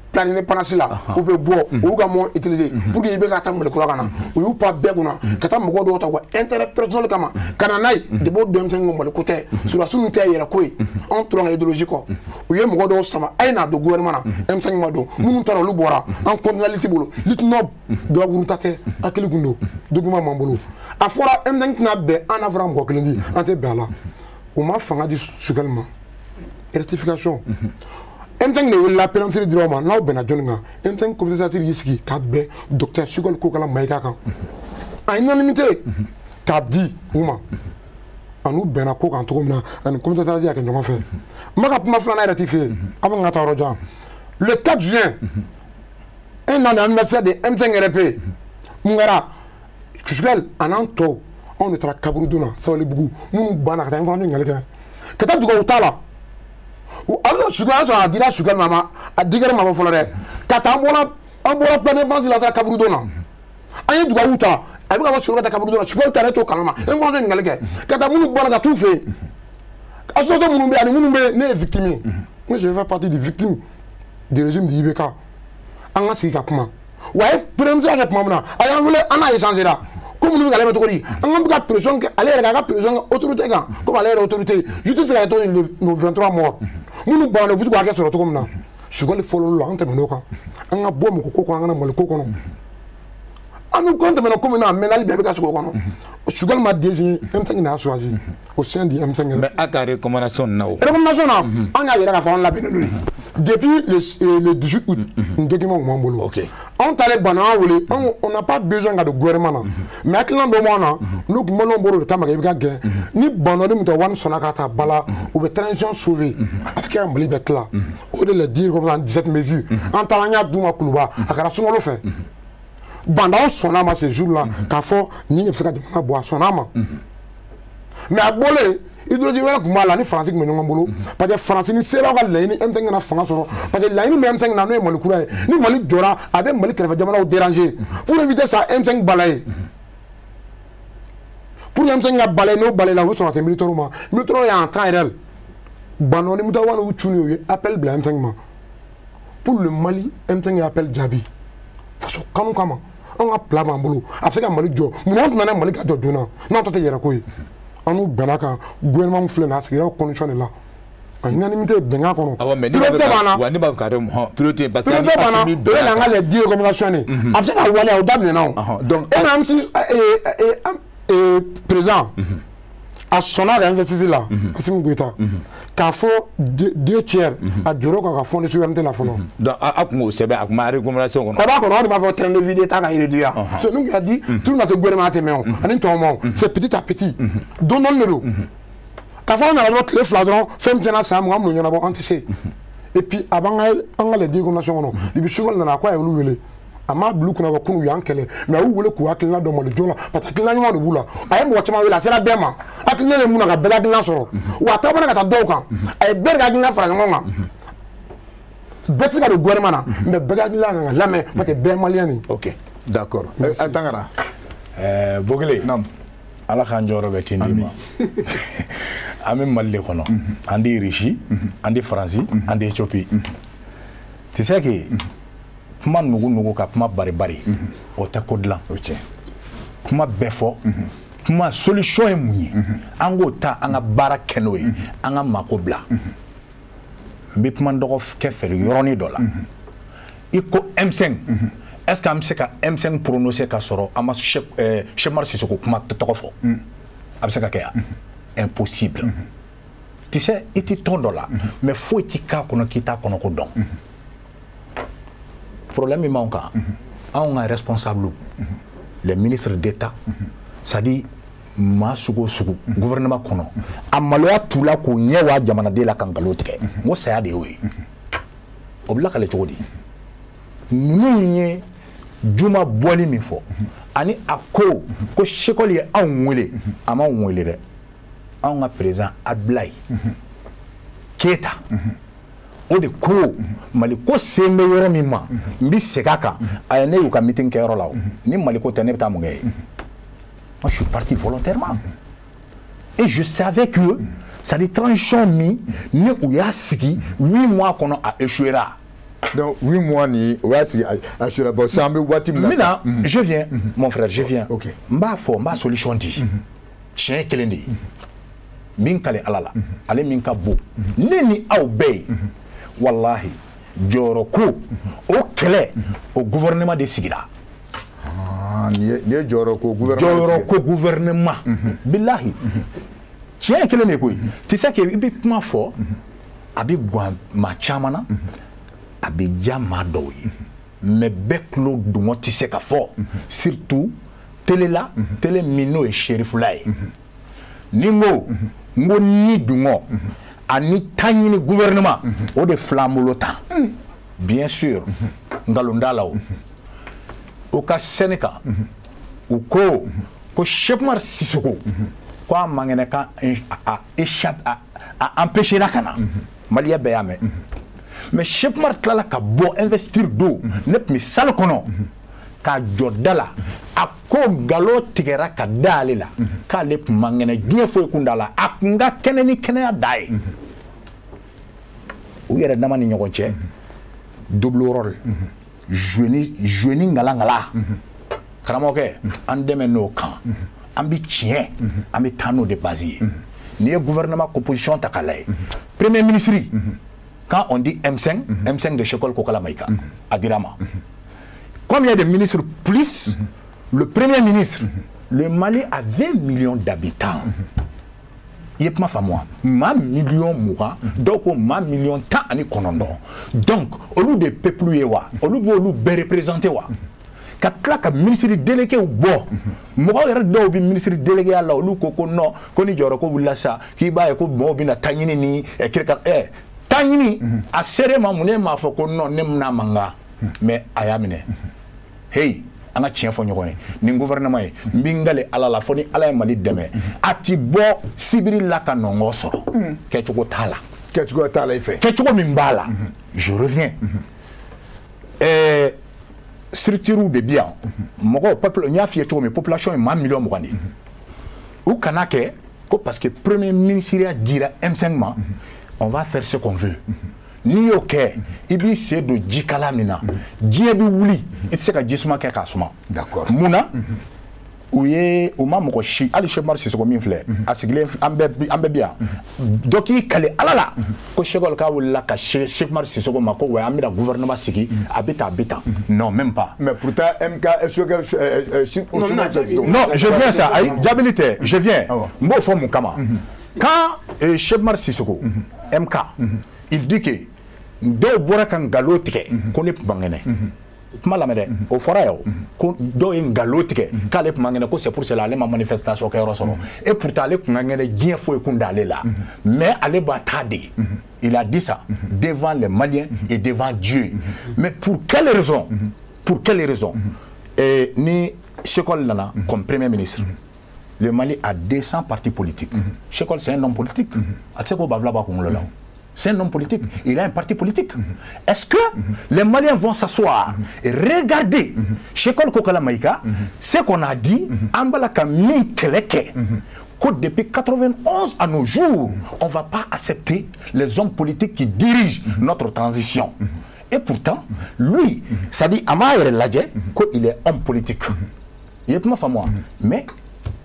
plan d'indépendance la, u bɛ bɔ, u y'u ka moyen utiliser pour que i bɛ ka taa Mali kura ka na. U y'u pan bɛɛ kunna ka taa mɔgɔ dɔw ta u ka intérêt personnel kama ka na n'a ye. Depuis o denmisɛnnin ko Mali ko tɛ, sɔrɔdasiw ninnu tɛ yɛrɛ ko ye, anw tora an ka idéologie kɔ. U ye mɔgɔ dɔw sama, a ye n'a don gouvernement na, M5 ma don. Minnu taara, olu bɔra, an continuer lutte bolo. Lutte noble, gabakuru ta tɛ, hakili kun don, document b'an bolo. A fɔra M5 tɛna bɛn an n'a fɔra mɔgɔ kelen di, an tɛ bɛn a la. U ma fanga di Choguel ma. Rectification, M5 de wulila, premier dira ma, n'aw bɛnna jɔnni kan? M5 comité stratégique y'i sigi ka bɛn docteur Choguel Kokalla Maïga kan en unanimité k'a di u ma. Ani u bɛnna ko kan cogo min na, ani comité stratégique y'a kɛ ɲɔgɔn fɛ. N b'a ka kuma filanan rectifier avant ka taa yɔrɔ jan. Le 4 juin, un an d'anniversaire de M5 RP, mun kɛra? Choguel a n'an tɔw, anw de taara kaburudon na Sabalibugu, minnu banna ka taa information ɲininkali kɛ, ka taa dugawu t'a la. A Choguel, an sɔrɔ a dira Choguel ma, a digɛrɛ ma bɔ fɔlɔ dɛ. Ka taa, an bɔra plan d'indépendance la, taa kaburudon na, an ye dugawu ta, a bɛ ka bɔ Choguel ka taa kaburudon na. Choguel taara, e t'o kalama, information ɲininkali kɛ ka taa minnu bɔra ka t'u fɛ yen, association minnu bɛ yen ani minnu bɛ yen, ne ye victime ye. Moi, je fais partie des victimes du régime de IBK. An ka sigi ka kuma. Wa a ye premier ministre kɛ tuma min na, a y'an wele, an n'a échangé la ko minnu bɛ k'ale bɛ cogo di, an ka bɛ ka pression kɛ ale yɛrɛ kan, a ka pression kɛ autorité kan, komi ale yɛrɛ autorité, justice ka kɛ cogo di, nos 23 morts, minnu banna, u bɛ se k'u hakɛ sɔrɔ cogo min na. Choguel fɔlɔ la, an tɛmɛn'o kan, an ka bɔ mɔgɔ ko kɔnɔ, an ka na Mali ko kɔnɔ. An bɛ ko tɛmɛna ko min na, a mɛnna, hali bi a bɛ ka sigi o kɔnɔ. Choguel ma désigné, M5 n'a choisi au sein du M5. Mais a ka recommandation na o? Recommandation na, an y'a yira k'a fɔ an labɛnnen don depuis le 18 août. Nin document b'an bolo. Anw taalen Bana, an wele, anw on n'a pas besoin ka don gouvernement na, mais hakilina dɔ b'an na, n'u kun maliyɛnw bɔra o de kama i bɛ ka gɛn ni Bah N'Daw ni Moctar Ouane sɔnna ka ta ba la, u bɛ transition sauver, a bɛ kɛ ka Mali bɛɛ tila. O de la dire comme ça, 17 mesures, an taara, an y'a d'u ma Kuluba, a kɛra sunkalo fɛ. Bah N'Daw sɔnna a ma ce jour là k'a fɔ nin de bɛ se ka jamana bɔ, a sɔnna a ma. Mais a bɔlen, idéologie wɛrɛ tun b'a la ni Faransi tun bɛ ɲɔgɔn bolo, parce que Faransi ni seraw ka laɲini, M5 kana fanga sɔrɔ, parce que laɲini bɛ M5 na, n'o ye Mali kura ye. Ni Mali jɔra, a bɛ Mali kɛrɛfɛ jamanaw déranger. Pour éviter ça, M5 balaye, pour que M5 ka balaye, n'o balaye la, u bɛ sɔn ka se militaires ma. Militaires ye en temps réel, Bah N'Daw ni Moctar Ouane y'u cun, u ye appel bila M5 ma pour le Mali. M5 ye appel jaabi faso kanu kama. Anw ka plan b'an bolo, a bɛ se ka Mali jɔ. Munna anw tɛna n'a Mali ka jɔ joona, n'anw ta tɛ yɛrɛ ko ye? An n'u bɛnna kan, gouvernement min filɛ nin ye, a sigira o condition de la, en unanimité, bɛnkan kɔnɔ. Awɔ, mais ne b'a priorité fɛ b'an ka na. Wa ne b'a fɛ ka dɔn hɔn priorité, parce que priorité b'an na, Assimi o de la an ka les 10 recommandations de, a bɛ se ka waleya, o daminɛna o. Donc e na M6 président, a sɔnna ka investir la, Assimi Goïta, k'a fɔ deux tiers a jɔrɔ kan ka fond de souveraineté la fɔlɔ. Donc a kun k'o sɛbɛn, a kun ma recommandation kɔnɔ. A b'a kɔnɔ, o de b'a fɔ train de vie d'État ka réduire. C'est nous qui a dit tout le monde gouvernement tɛ mɛn o ani tɔw ma o, c'est petit à petit, don dɔɔni de don. K'a fɔ an nana dɔrɔn tile 2 dɔrɔn, fɛn min tiɲɛna san 20, minnu ɲɛnabɔ, an tɛ se. Et puis a b'an ka an ka les 10 recommandations kɔnɔ. Depuis Choguel nana, a ko a ye olu wele, a m'a bila u kunna ko kunun u y'an kɛlɛ, mais a y'u wele k'u hakilina dɔn Mali jɔ la, parce que hakilina ɲuman de b'u la. A ye mɔgɔ caman wele, a sera bɛɛ ma. Hakilina ye mun na ka bɛɛ hakilina sɔrɔ wa, a taamana ka taa dɔw kan, a ye bɛɛ de ka hakilina fara ɲɔgɔn kan. Bɛɛ tɛ se ka don gouvernement na, mais bɛɛ ka hakilina kan ka lamɛn, parce que bɛɛ ye maliyɛn de ye. Ok, d'accord. A Tangara. Bogele. Naam. Ala k'an jɔyɔrɔ bɛ kin d'i ma. An bɛ Mali de kɔnɔ, an di Russie, an di Faransi, an di Éthiopie. Tu sais que Kuma nugu nugu ka kuma bari bari o tɛ ko dilan. O tiɲɛ. Kuma bɛɛ fɔ. Kuma solution ye mun ye? An k'o ta an ka baara kɛ n'o ye. An ka mako bila. N bɛ kuma dɔgɔkɛ fɛ yɔrɔnin dɔ la. I ko M5. Est-ce qu'an bɛ se ka M5 prononcer ka sɔrɔ an ma Cheick Oumar Sissoko kuma tɔgɔ fɔ? A bɛ se ka kɛ yan? Impossible. Tu sais, i ti tɔn dɔ la, mais foyi ti k'a kɔnɔ k'i t'a kɔnɔ ko dɔn. Problème min b'anw kan, anw ka responsable, les ministres d'État, c'est-à-dire maa sugu o sugu gouvernement kɔnɔ, a maloya t'u la k'u ɲɛ wa jamanaden la ka nkalon tigɛ. N ko saya de y'o ye. O bɛ lakale cogo di? Ninnu ye juma bɔli min fɔ, ani a ko ko Choguel ye anw wele, a m'anw wele dɛ. Anw ka président Abdoulaye Keita o de ko Mali ko sen bɛ yɔrɔ min ma, n bɛ segin a kan. A ye ne y'u ka meeting kɛyɔrɔ la o, ni Mali ko tɛ ne bɛ taa mun kɛ yen? Moi je suis parti volontairement et je savais que c'est des transition min ni u y'a sigi 8 mois kɔnɔ a échouera. Donc 8 mois ni o y'a sigi a échouera. Bon, sisan an bɛ waati min na. N bɛna, je viens mon frère, je viens. Ok. N b'a fɔ, n b'a solution di. Tiɲɛ ye kelen de ye. Min kale Ala la, ale min ka bon ne ni aw bɛɛ ye, walahi jɔyɔrɔ ko o kɛlɛ o gouvernement de sigira. Nin ye jɔyɔrɔ ko gouvernement. Jɔyɔrɔ ko gouvernement, bilahi tiɲɛ ye kelen de koyi. Tu sais que i bɛ kuma fɔ, a bɛ gan maa caman na, a bɛ diya maa dɔw ye, mais bɛɛ tulo dungɔ tɛ se ka fɔ, surtout télé la, télé min n'o ye Cherifula ye. Ni n ko n ko ni dungɔ ani ta ɲini gouvernement o de filɛ an bolo tan. Bien sûr, nkalon t'a la o. O ka scène kan, u ko ko Cheick Oumar Sissoko ko a man kɛnɛ k'a a échappe a empêché la ka na. Maliyɛn bɛɛ y'a mɛn. Mais Cheick Oumar tilala ka bɔ investir don, ne tun bɛ salle kɔnɔ k'a jɔ da la, a ko nkalon tigɛra ka da ale la, k'ale tun man kɛnɛ, diɲɛ foyi kun t'a la, a kun ka kɛnɛ ni kɛnɛya da ye. U yɛrɛ dama ni ɲɔgɔn cɛ, double rôle, jouer ni ngala-ngala. Karamɔgɔkɛ, an dɛmɛ n'o kan, an bɛ tiɲɛ, an bɛ taa n'o de base ye. N'i ye gouvernement composition ta k'a lajɛ, premier ministre, quand on dit M5, M5 de Choguel Kokalla Maïga, a dira ma. Combien de ministres plus le premier ministre? Le Mali a 20 millions d'habitants. I ye kuma faamu wa? Maa 20 miliyɔn, dɔw ko maa 19 miliyɔn. Donc olu de peuple ye wa? Olu b'olu bɛɛ représenter wa? Ka tila ka ministre délégué bɔ, mɔgɔw yɛrɛ dɔw bɛ ministre délégué la, olu ko ko non, ko ni jɔyɔrɔ ko wulila sa, k'i b'a ye ko mɔgɔw bɛna ta ɲini ni kirika ta ɲini a sere ma mun ne m'a fɔ ko non, ne bɛna mankan, mais a y'a minɛ. Hey, an ka tiɲɛ fɔ ɲɔgɔn ye, nin gouvernement ye, n bɛ n kale Ala la, fo ni Ala ye Mali dɛmɛ, a ti bɔ sibiri la ka nɔngɔn sɔrɔ. Kɛcogo t'a la. Kɛcogo t'a la i fɛ. Kɛcogo min b'a la, je reviens. Structure de bi yan, mɔgɔw, peuple, n y'a f'i ye cogo min, population ye maa 20 miliyɔn de ye. U kana kɛ ko parce que premier ministre dira M5 ma, on va faire ce qu'on veut. N'i y'o kɛ, i b'i sen don jikala min na, diɲɛ bɛ wuli, i tɛ se ka jisuma kɛ k'a suma. D'accord. Mun na u ye u ma mɔgɔ si, hali Cheick Oumar Sissoko min filɛ a sigilen, an bɛɛ bi yan, dɔ k'i kale Ala la ko Choguel k'a wulila ka Cheick Oumar Sissoko ma ko ouais, an bɛna gouvernement sigi, a bɛ tan, a bɛ tan. Non, même pas. Mais pourtant MK Choguel. Non, je viens ça, ayi, jaabili tɛ, je viens. N b'o fɔ mun kama? Quand Cheick Oumar Sissoko MK, il dit que dɔw bɔra ka nkalon tigɛ ko ne tun man kɛnɛ, kuma lamɛn dɛ, o fɔra yan o, ko dɔw ye nkalon tigɛ k'ale tun man kɛnɛ, ko c'est pour cela ale ma manifestation kɛyɔrɔ sɔrɔ. Et pourtant ale tun ka kɛnɛ, diɲɛ foyi kun t'ale la, mais ale b'a ta de. Il a dit ça devant les Maliens et devant Dieu. Mais pour quelle raison? Pour quelle raison? Et ni Choguel nana comme premier ministre, le Mali a 200 partis politiques. Choguel, c'est un homme politique. A tɛ se k'o banfula bɔ a kunkolo la o. C'est un homme politique. Il a un parti politique. Est-ce que les Maliens vont s'asseoir et regarder Choguel Kokalla Maïga, ce qu'on a dit, an b'a la ka min kɛlɛ kɛ, que depuis 91 à nos jours, on ne va pas accepter les hommes politiques qui dirigent notre transition. Et pourtant, lui, ça dit, a m'a yɛrɛ lajɛ ko il est homme politique. I ye kuma faamu wa? Mais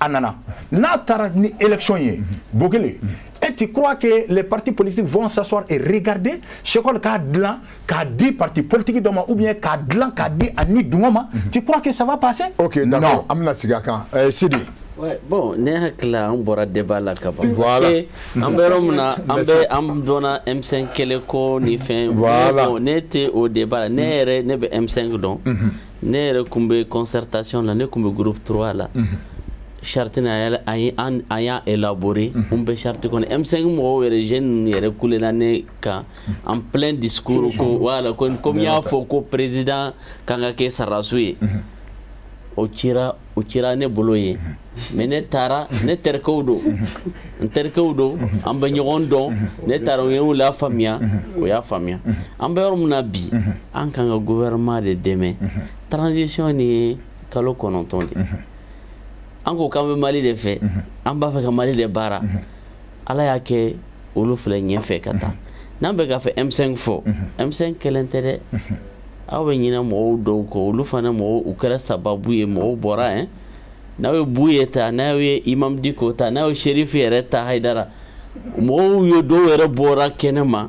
a nana n'a taara ni élection ye, Bokele, et tu crois que les partis politiques vont s'asseoir et regarder Choguel k'a dilan k'a di parti politique dɔ ma ou bien k'a dilan k'a di a ni dungɔ ma? Tu crois que ça va passer? Ok, d'accord, an bɛna sigi a kan. Sidi. Ouais, bon, ne hakili la, an bɔra débat la ka ban. Voilà. An bɛ yɔrɔ min na, an bɛ an dɔnna M5 kɛlɛ ko ni fɛn. Voilà. Bon, ne tɛ o débat la. Ne yɛrɛ, ne bɛ M5 dɔn. Ne yɛrɛ kun bɛ concertation la, ne kun bɛ groupe 3 la. Charte na an y'a élaboré, mun bɛ charte kɔnɔ. M5 mɔgɔw yɛrɛ, jeunes ninnu yɛrɛ kulela ne kan en plein discours ko voilà, ko comme n y'a fɔ ko président kan ka kɛ sarasu ye. O cira ne bolo ye, mais ne taara, ne terikɛw don, n terikɛw don, an bɛ ɲɔgɔn dɔn. Ne taara, u ye u la faamuya, o y'a faamuya. An bɛ yɔrɔ min na bi, an kan ka gouvernement de dɛmɛ. Transition nin ye kalo 9 de. An ko k'an bɛ Mali de fɛ, an b'a fɛ ka Mali de baara. Ala y'a kɛ, olu filɛ ɲɛfɛ ka taa. N'an bɛ k'a fɛ M5 fɔ, M5 kelen tɛ dɛ. Aw bɛ ɲinɛ mɔgɔw dɔw kɔ, olu fana mɔgɔw, u kɛra sababu ye mɔgɔw bɔra hein. N'aw ye Buye ta, n'aw ye Imam Dicko ta, n'aw ye Sherifu yɛrɛ ta, Hayidara, mɔgɔw ye dɔw yɛrɛ bɔra kɛnɛ ma.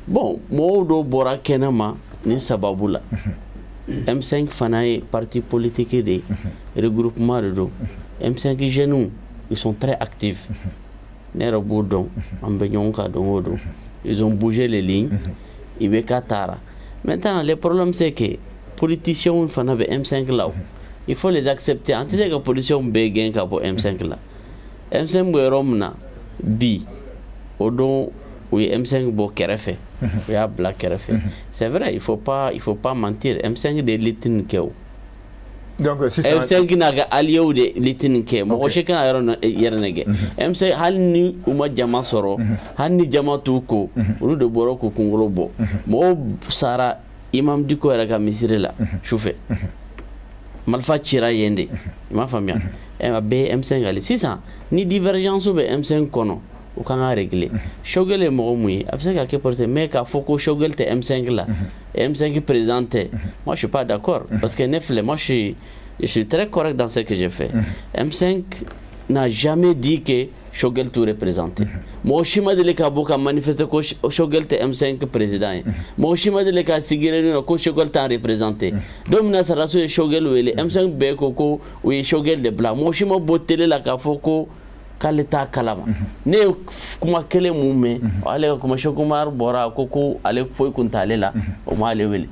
Bon, mɔgɔw dɔw bɔra kɛnɛ ma nin sababu la. M5 fana ye parti politique de ye, regroupement de don. M5 jeunes, ils sont très actifs. Ne yɛrɛ b'o dɔn, an bɛ ɲɔgɔn kan don o don. Ils ont bougé les lignes. IBK taara. Maintenant, le problème, c'est que politiciens fana bɛ M5 la o. Il faut les accepter. An tɛ se ka politiciens bɛɛ gɛn ka bɔ M5 la. M5 bɛ yɔrɔ min na bi, o don u ye M5 bɔ kɛrɛfɛ, u y'a bila kɛrɛfɛ. C'est vrai, il faut pas mentir, M5 de ye lutte nin kɛ o. Donc sisan M5 n'a ka alliés de lutte nin kɛ. Mɔgɔ si kana yɔrɔ yɛrɛ nɛgɛ. M5, hali ni u ma jama sɔrɔ, hali ni jama t'u ko, olu de bɔra k'u kunkolo bɔ. Mɔgɔw sara Imam Dicko yɛrɛ ka misiri la sufɛ, marifa cira yen de. I m'a faamuya? A bɛɛ ye M5 ale. Sisan ni divergence bɛ M5 kɔnɔ, o kan ka régler. Choguel ye mɔgɔ mun ye, a bɛ se ka kɛ politique, mais k'a fɔ ko Choguel tɛ M5 la, M5 président tɛ, moi je suis pas d'accord, parce que ne filɛ, moi je suis très correct dans ce que je fais. M5 n'a jamais dit que Choguel t'u représenté. Mɔgɔ si ma deli ka bɔ ka manifester ko Choguel tɛ M5 président ye. Mɔgɔ si ma deli ka sigi réunion na ko Choguel t'an représenté. Don min na saraso ye Choguel wele, M5 bɛɛ ko ko u ye Choguel de bila. Mɔgɔ si ma bɔ télé la k'a fɔ ko k'ale t'a kalama. Ne ye kuma kelen mun mɛn, ale ka kuma, Cheikh Oumar bɔra ko ko ale foyi kun t'ale la, o m'ale wele.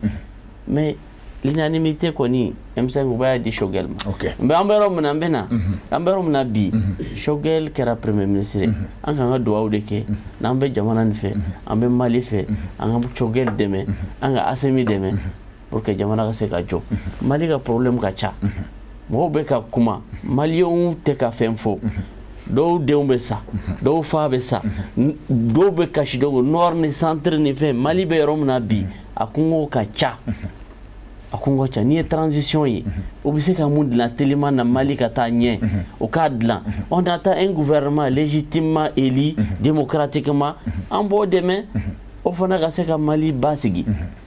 Mais l'unanimité kɔni, M5 u b'a di Choguel ma. Mais an bɛ yɔrɔ min na, an bɛ na an bɛ yɔrɔ min na bi, Choguel kɛra premier ministre ye. An kan ka dugawu de kɛ. N'an bɛ jamana nin fɛ, an bɛ Mali fɛ, an ka Choguel dɛmɛ, an ka Assimi dɛmɛ pour que jamana ka se ka jɔ. Mali ka problème ka ca, mɔgɔw bɛ ka kuma, maliyɛnw tɛ ka fɛn fɔ. Dɔw denw bɛ sa, dɔw fa bɛ sa, dɔw bɛ kasi. Dɔw nord ni centre ni fɛn, Mali bɛ yɔrɔ min na bi, a kungo ka ca, a kungo ka ca. N'i ye transition ye, o bɛ se ka mun dilan teliman na Mali ka taa ɲɛ, o k'a dilan. On attend un gouvernement légitimement élu démocratiquement, an b'o dɛmɛ, o fana ka se ka Mali basigi.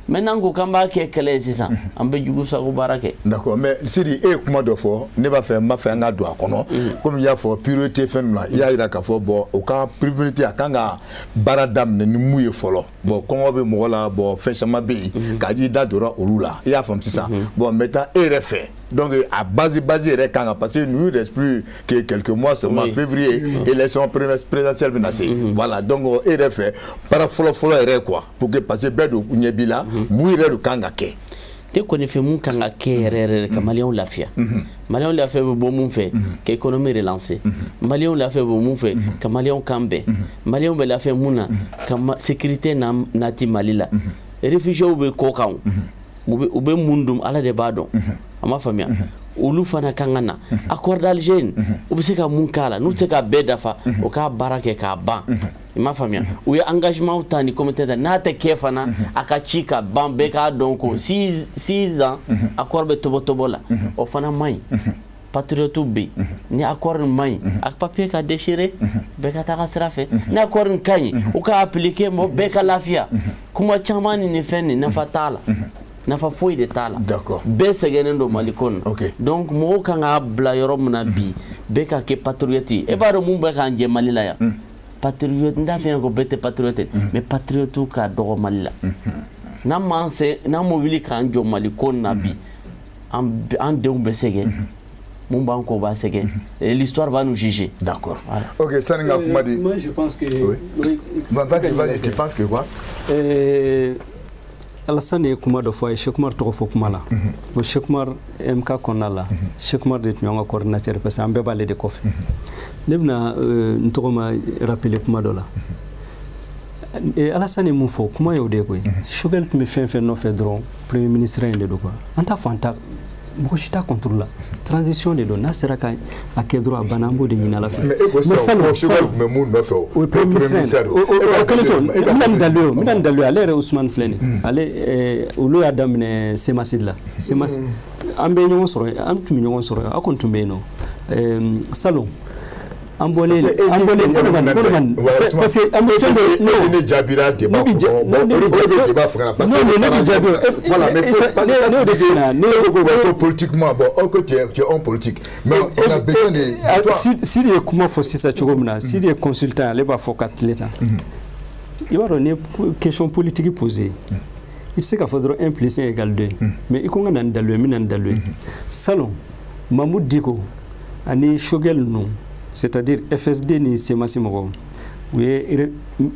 Maintenant ko k'an b'a kɛ kɛlɛ ye sisan, an bɛ jugu sago baara kɛ. D'accord, mais Sidi, e ye kuma dɔ fɔ, ne b'a fɛ, n b'a fɛ an ka don a kɔnɔ. Komi i y'a fɔ priorité fɛn ninnu na, i y'a jira k'a fɔ bon, o ka priorité, a kan ka baara daminɛ ni mun ye fɔlɔ. Bon, kɔngɔ bɛ mɔgɔ la, bon, fɛn caman bɛ yen k'a i da donna olu la, i y'a faamu sisan. Bon, maintenant, e yɛrɛ fɛ, donc a base yɛrɛ kan ka, parce que nous, il reste plus que quelques mois seulement, février, élection présidentielle bɛ na se. Voilà, donc e yɛrɛ fɛ, baara fɔlɔ fɔlɔ yɛrɛ quoi, pour que, parce que bɛɛ don ɲɛ b'i la, mun yɛrɛ de kan ka kɛ? Te kɔni fɛ, mun kan ka kɛ yɛrɛ yɛrɛ ka maliyɛnw lafiya? Maliyɛnw lafiya bɛ bɔ mun fɛ? Ka économie relancer. Maliyɛnw lafiya bɛ mun fɛ? Ka maliyɛnw kan bɛn. Maliyɛnw bɛ lafiya mun na? Ka sécurité nati Mali la. Réfugiés bɛ kɔ kan, u bɛ mun dun, Ala de b'a dɔn. A ma faamuya? Olu fana kan ka na. Accord d'Alger, u bɛ se ka mun k'a la? N'u tɛ se ka bɛɛ dafa, o k'a baara kɛ k'a ban. I m'a faamuya? U ye engagement ta ni comité ta, n'a tɛ kɛ fana, a ka ci ka ban, bɛɛ k'a dɔn ko 6 ans, accord bɛ tɔbɔtɔbɔ la, o fana man ɲi. Patriote bɛ yen. Ni accord nin man ɲi, a papier ka déchirer, bɛɛ ka taga sira fɛ. Ni accord nin ka ɲi, u ka appliquer, mɔgɔ bɛɛ ka lafiya. Kuma caman ni nin fɛn nin, nafa t'a la. Nafa foyi de t'a la. Bɛɛ sɛgɛnnen don Mali ko nin na. Donc mɔgɔw kan k'a bila yɔrɔ min na bi, bɛɛ ka kɛ patriote ye. E b'a dɔn mun bɛ k'an jɛ Mali la yan? Patriote, n t'a f'i ɲɛna ko bɛɛ tɛ patriote, mais patriote ka dɔgɔ Mali la. N'an m'an se, n'an ma wuli k'an jɔ Mali ko nin na bi, an denw bɛ sɛgɛn. Mun b'an kɔ b'a sɛgɛn. Et l'histoire va nous juger. D'accord. Voilà. Ok, sani ka kuma di. Moi je pense que oui. Vas-y, vas-y, tu penses que quoi? Alassane ye kuma dɔ fɔ, a ye Cheikh Umar tɔgɔ fɔ kuma la. Bon, Cheikh Umar MK kɔnɔna la, Cheikh Umar de tun y'an ka coordinateur, parce que an bɛɛ b'ale de kɔfɛ. Ne bɛna n tɔgɔ ma rappeler kuma dɔ la. Alassane ye mun fɔ, kuma y'o de ye koyi. Choguel tun bɛ fɛn fɛn nɔfɛ dɔrɔn, premier ministre in de don quoi. An t'a fɔ an ta, mɔgɔ si t'a contre la. Transition de don, n'a sera ka a kɛ dɔrɔn, a banna, an b'o de ɲini Ala fɛ. Mais e ko sisan ko Choguel tun bɛ mun nɔfɛ o? O ye premier ministre. O kɛlen to, n bɛna nin dalu ye, n bɛna nin dalu ye. Ale yɛrɛ Ousmane filɛ nin ye. Ale olu y'a daminɛ CMAS de la. CMAS, an bɛ ɲɔgɔn sɔrɔ, an tun bɛ ɲɔgɔn sɔrɔ, aw kɔni tun bɛ yen nɔ. Salon an bɔlen, parce que an bɛ fɛn dɔ. Ne ne jaabira débat kɔnɔ, bon, o de bɛ débat fanga la, parce que ne bɛ jaabi. Voilà, mais ne y'o de f'i ɲɛna. Ne ko politiquement, bon, ok, tu es homme politique, mais on a besoin de toi. Sidi ye kuma fɔ sisan cogo min na, Sidi ye consultant, ale b'a fɔ ka tile tan. I b'a dɔn, n'i ye question politique posée, i tɛ se k'a fɔ dɔrɔn 1 plus 1 égale 2, mais i ko n ka na ni dalu ye, n bɛ na ni dalu ye. Salon, Mahmoud Dicko ani Choguel ninnu, c'est-à-dire FSD ni CMAS mɔgɔw, u ye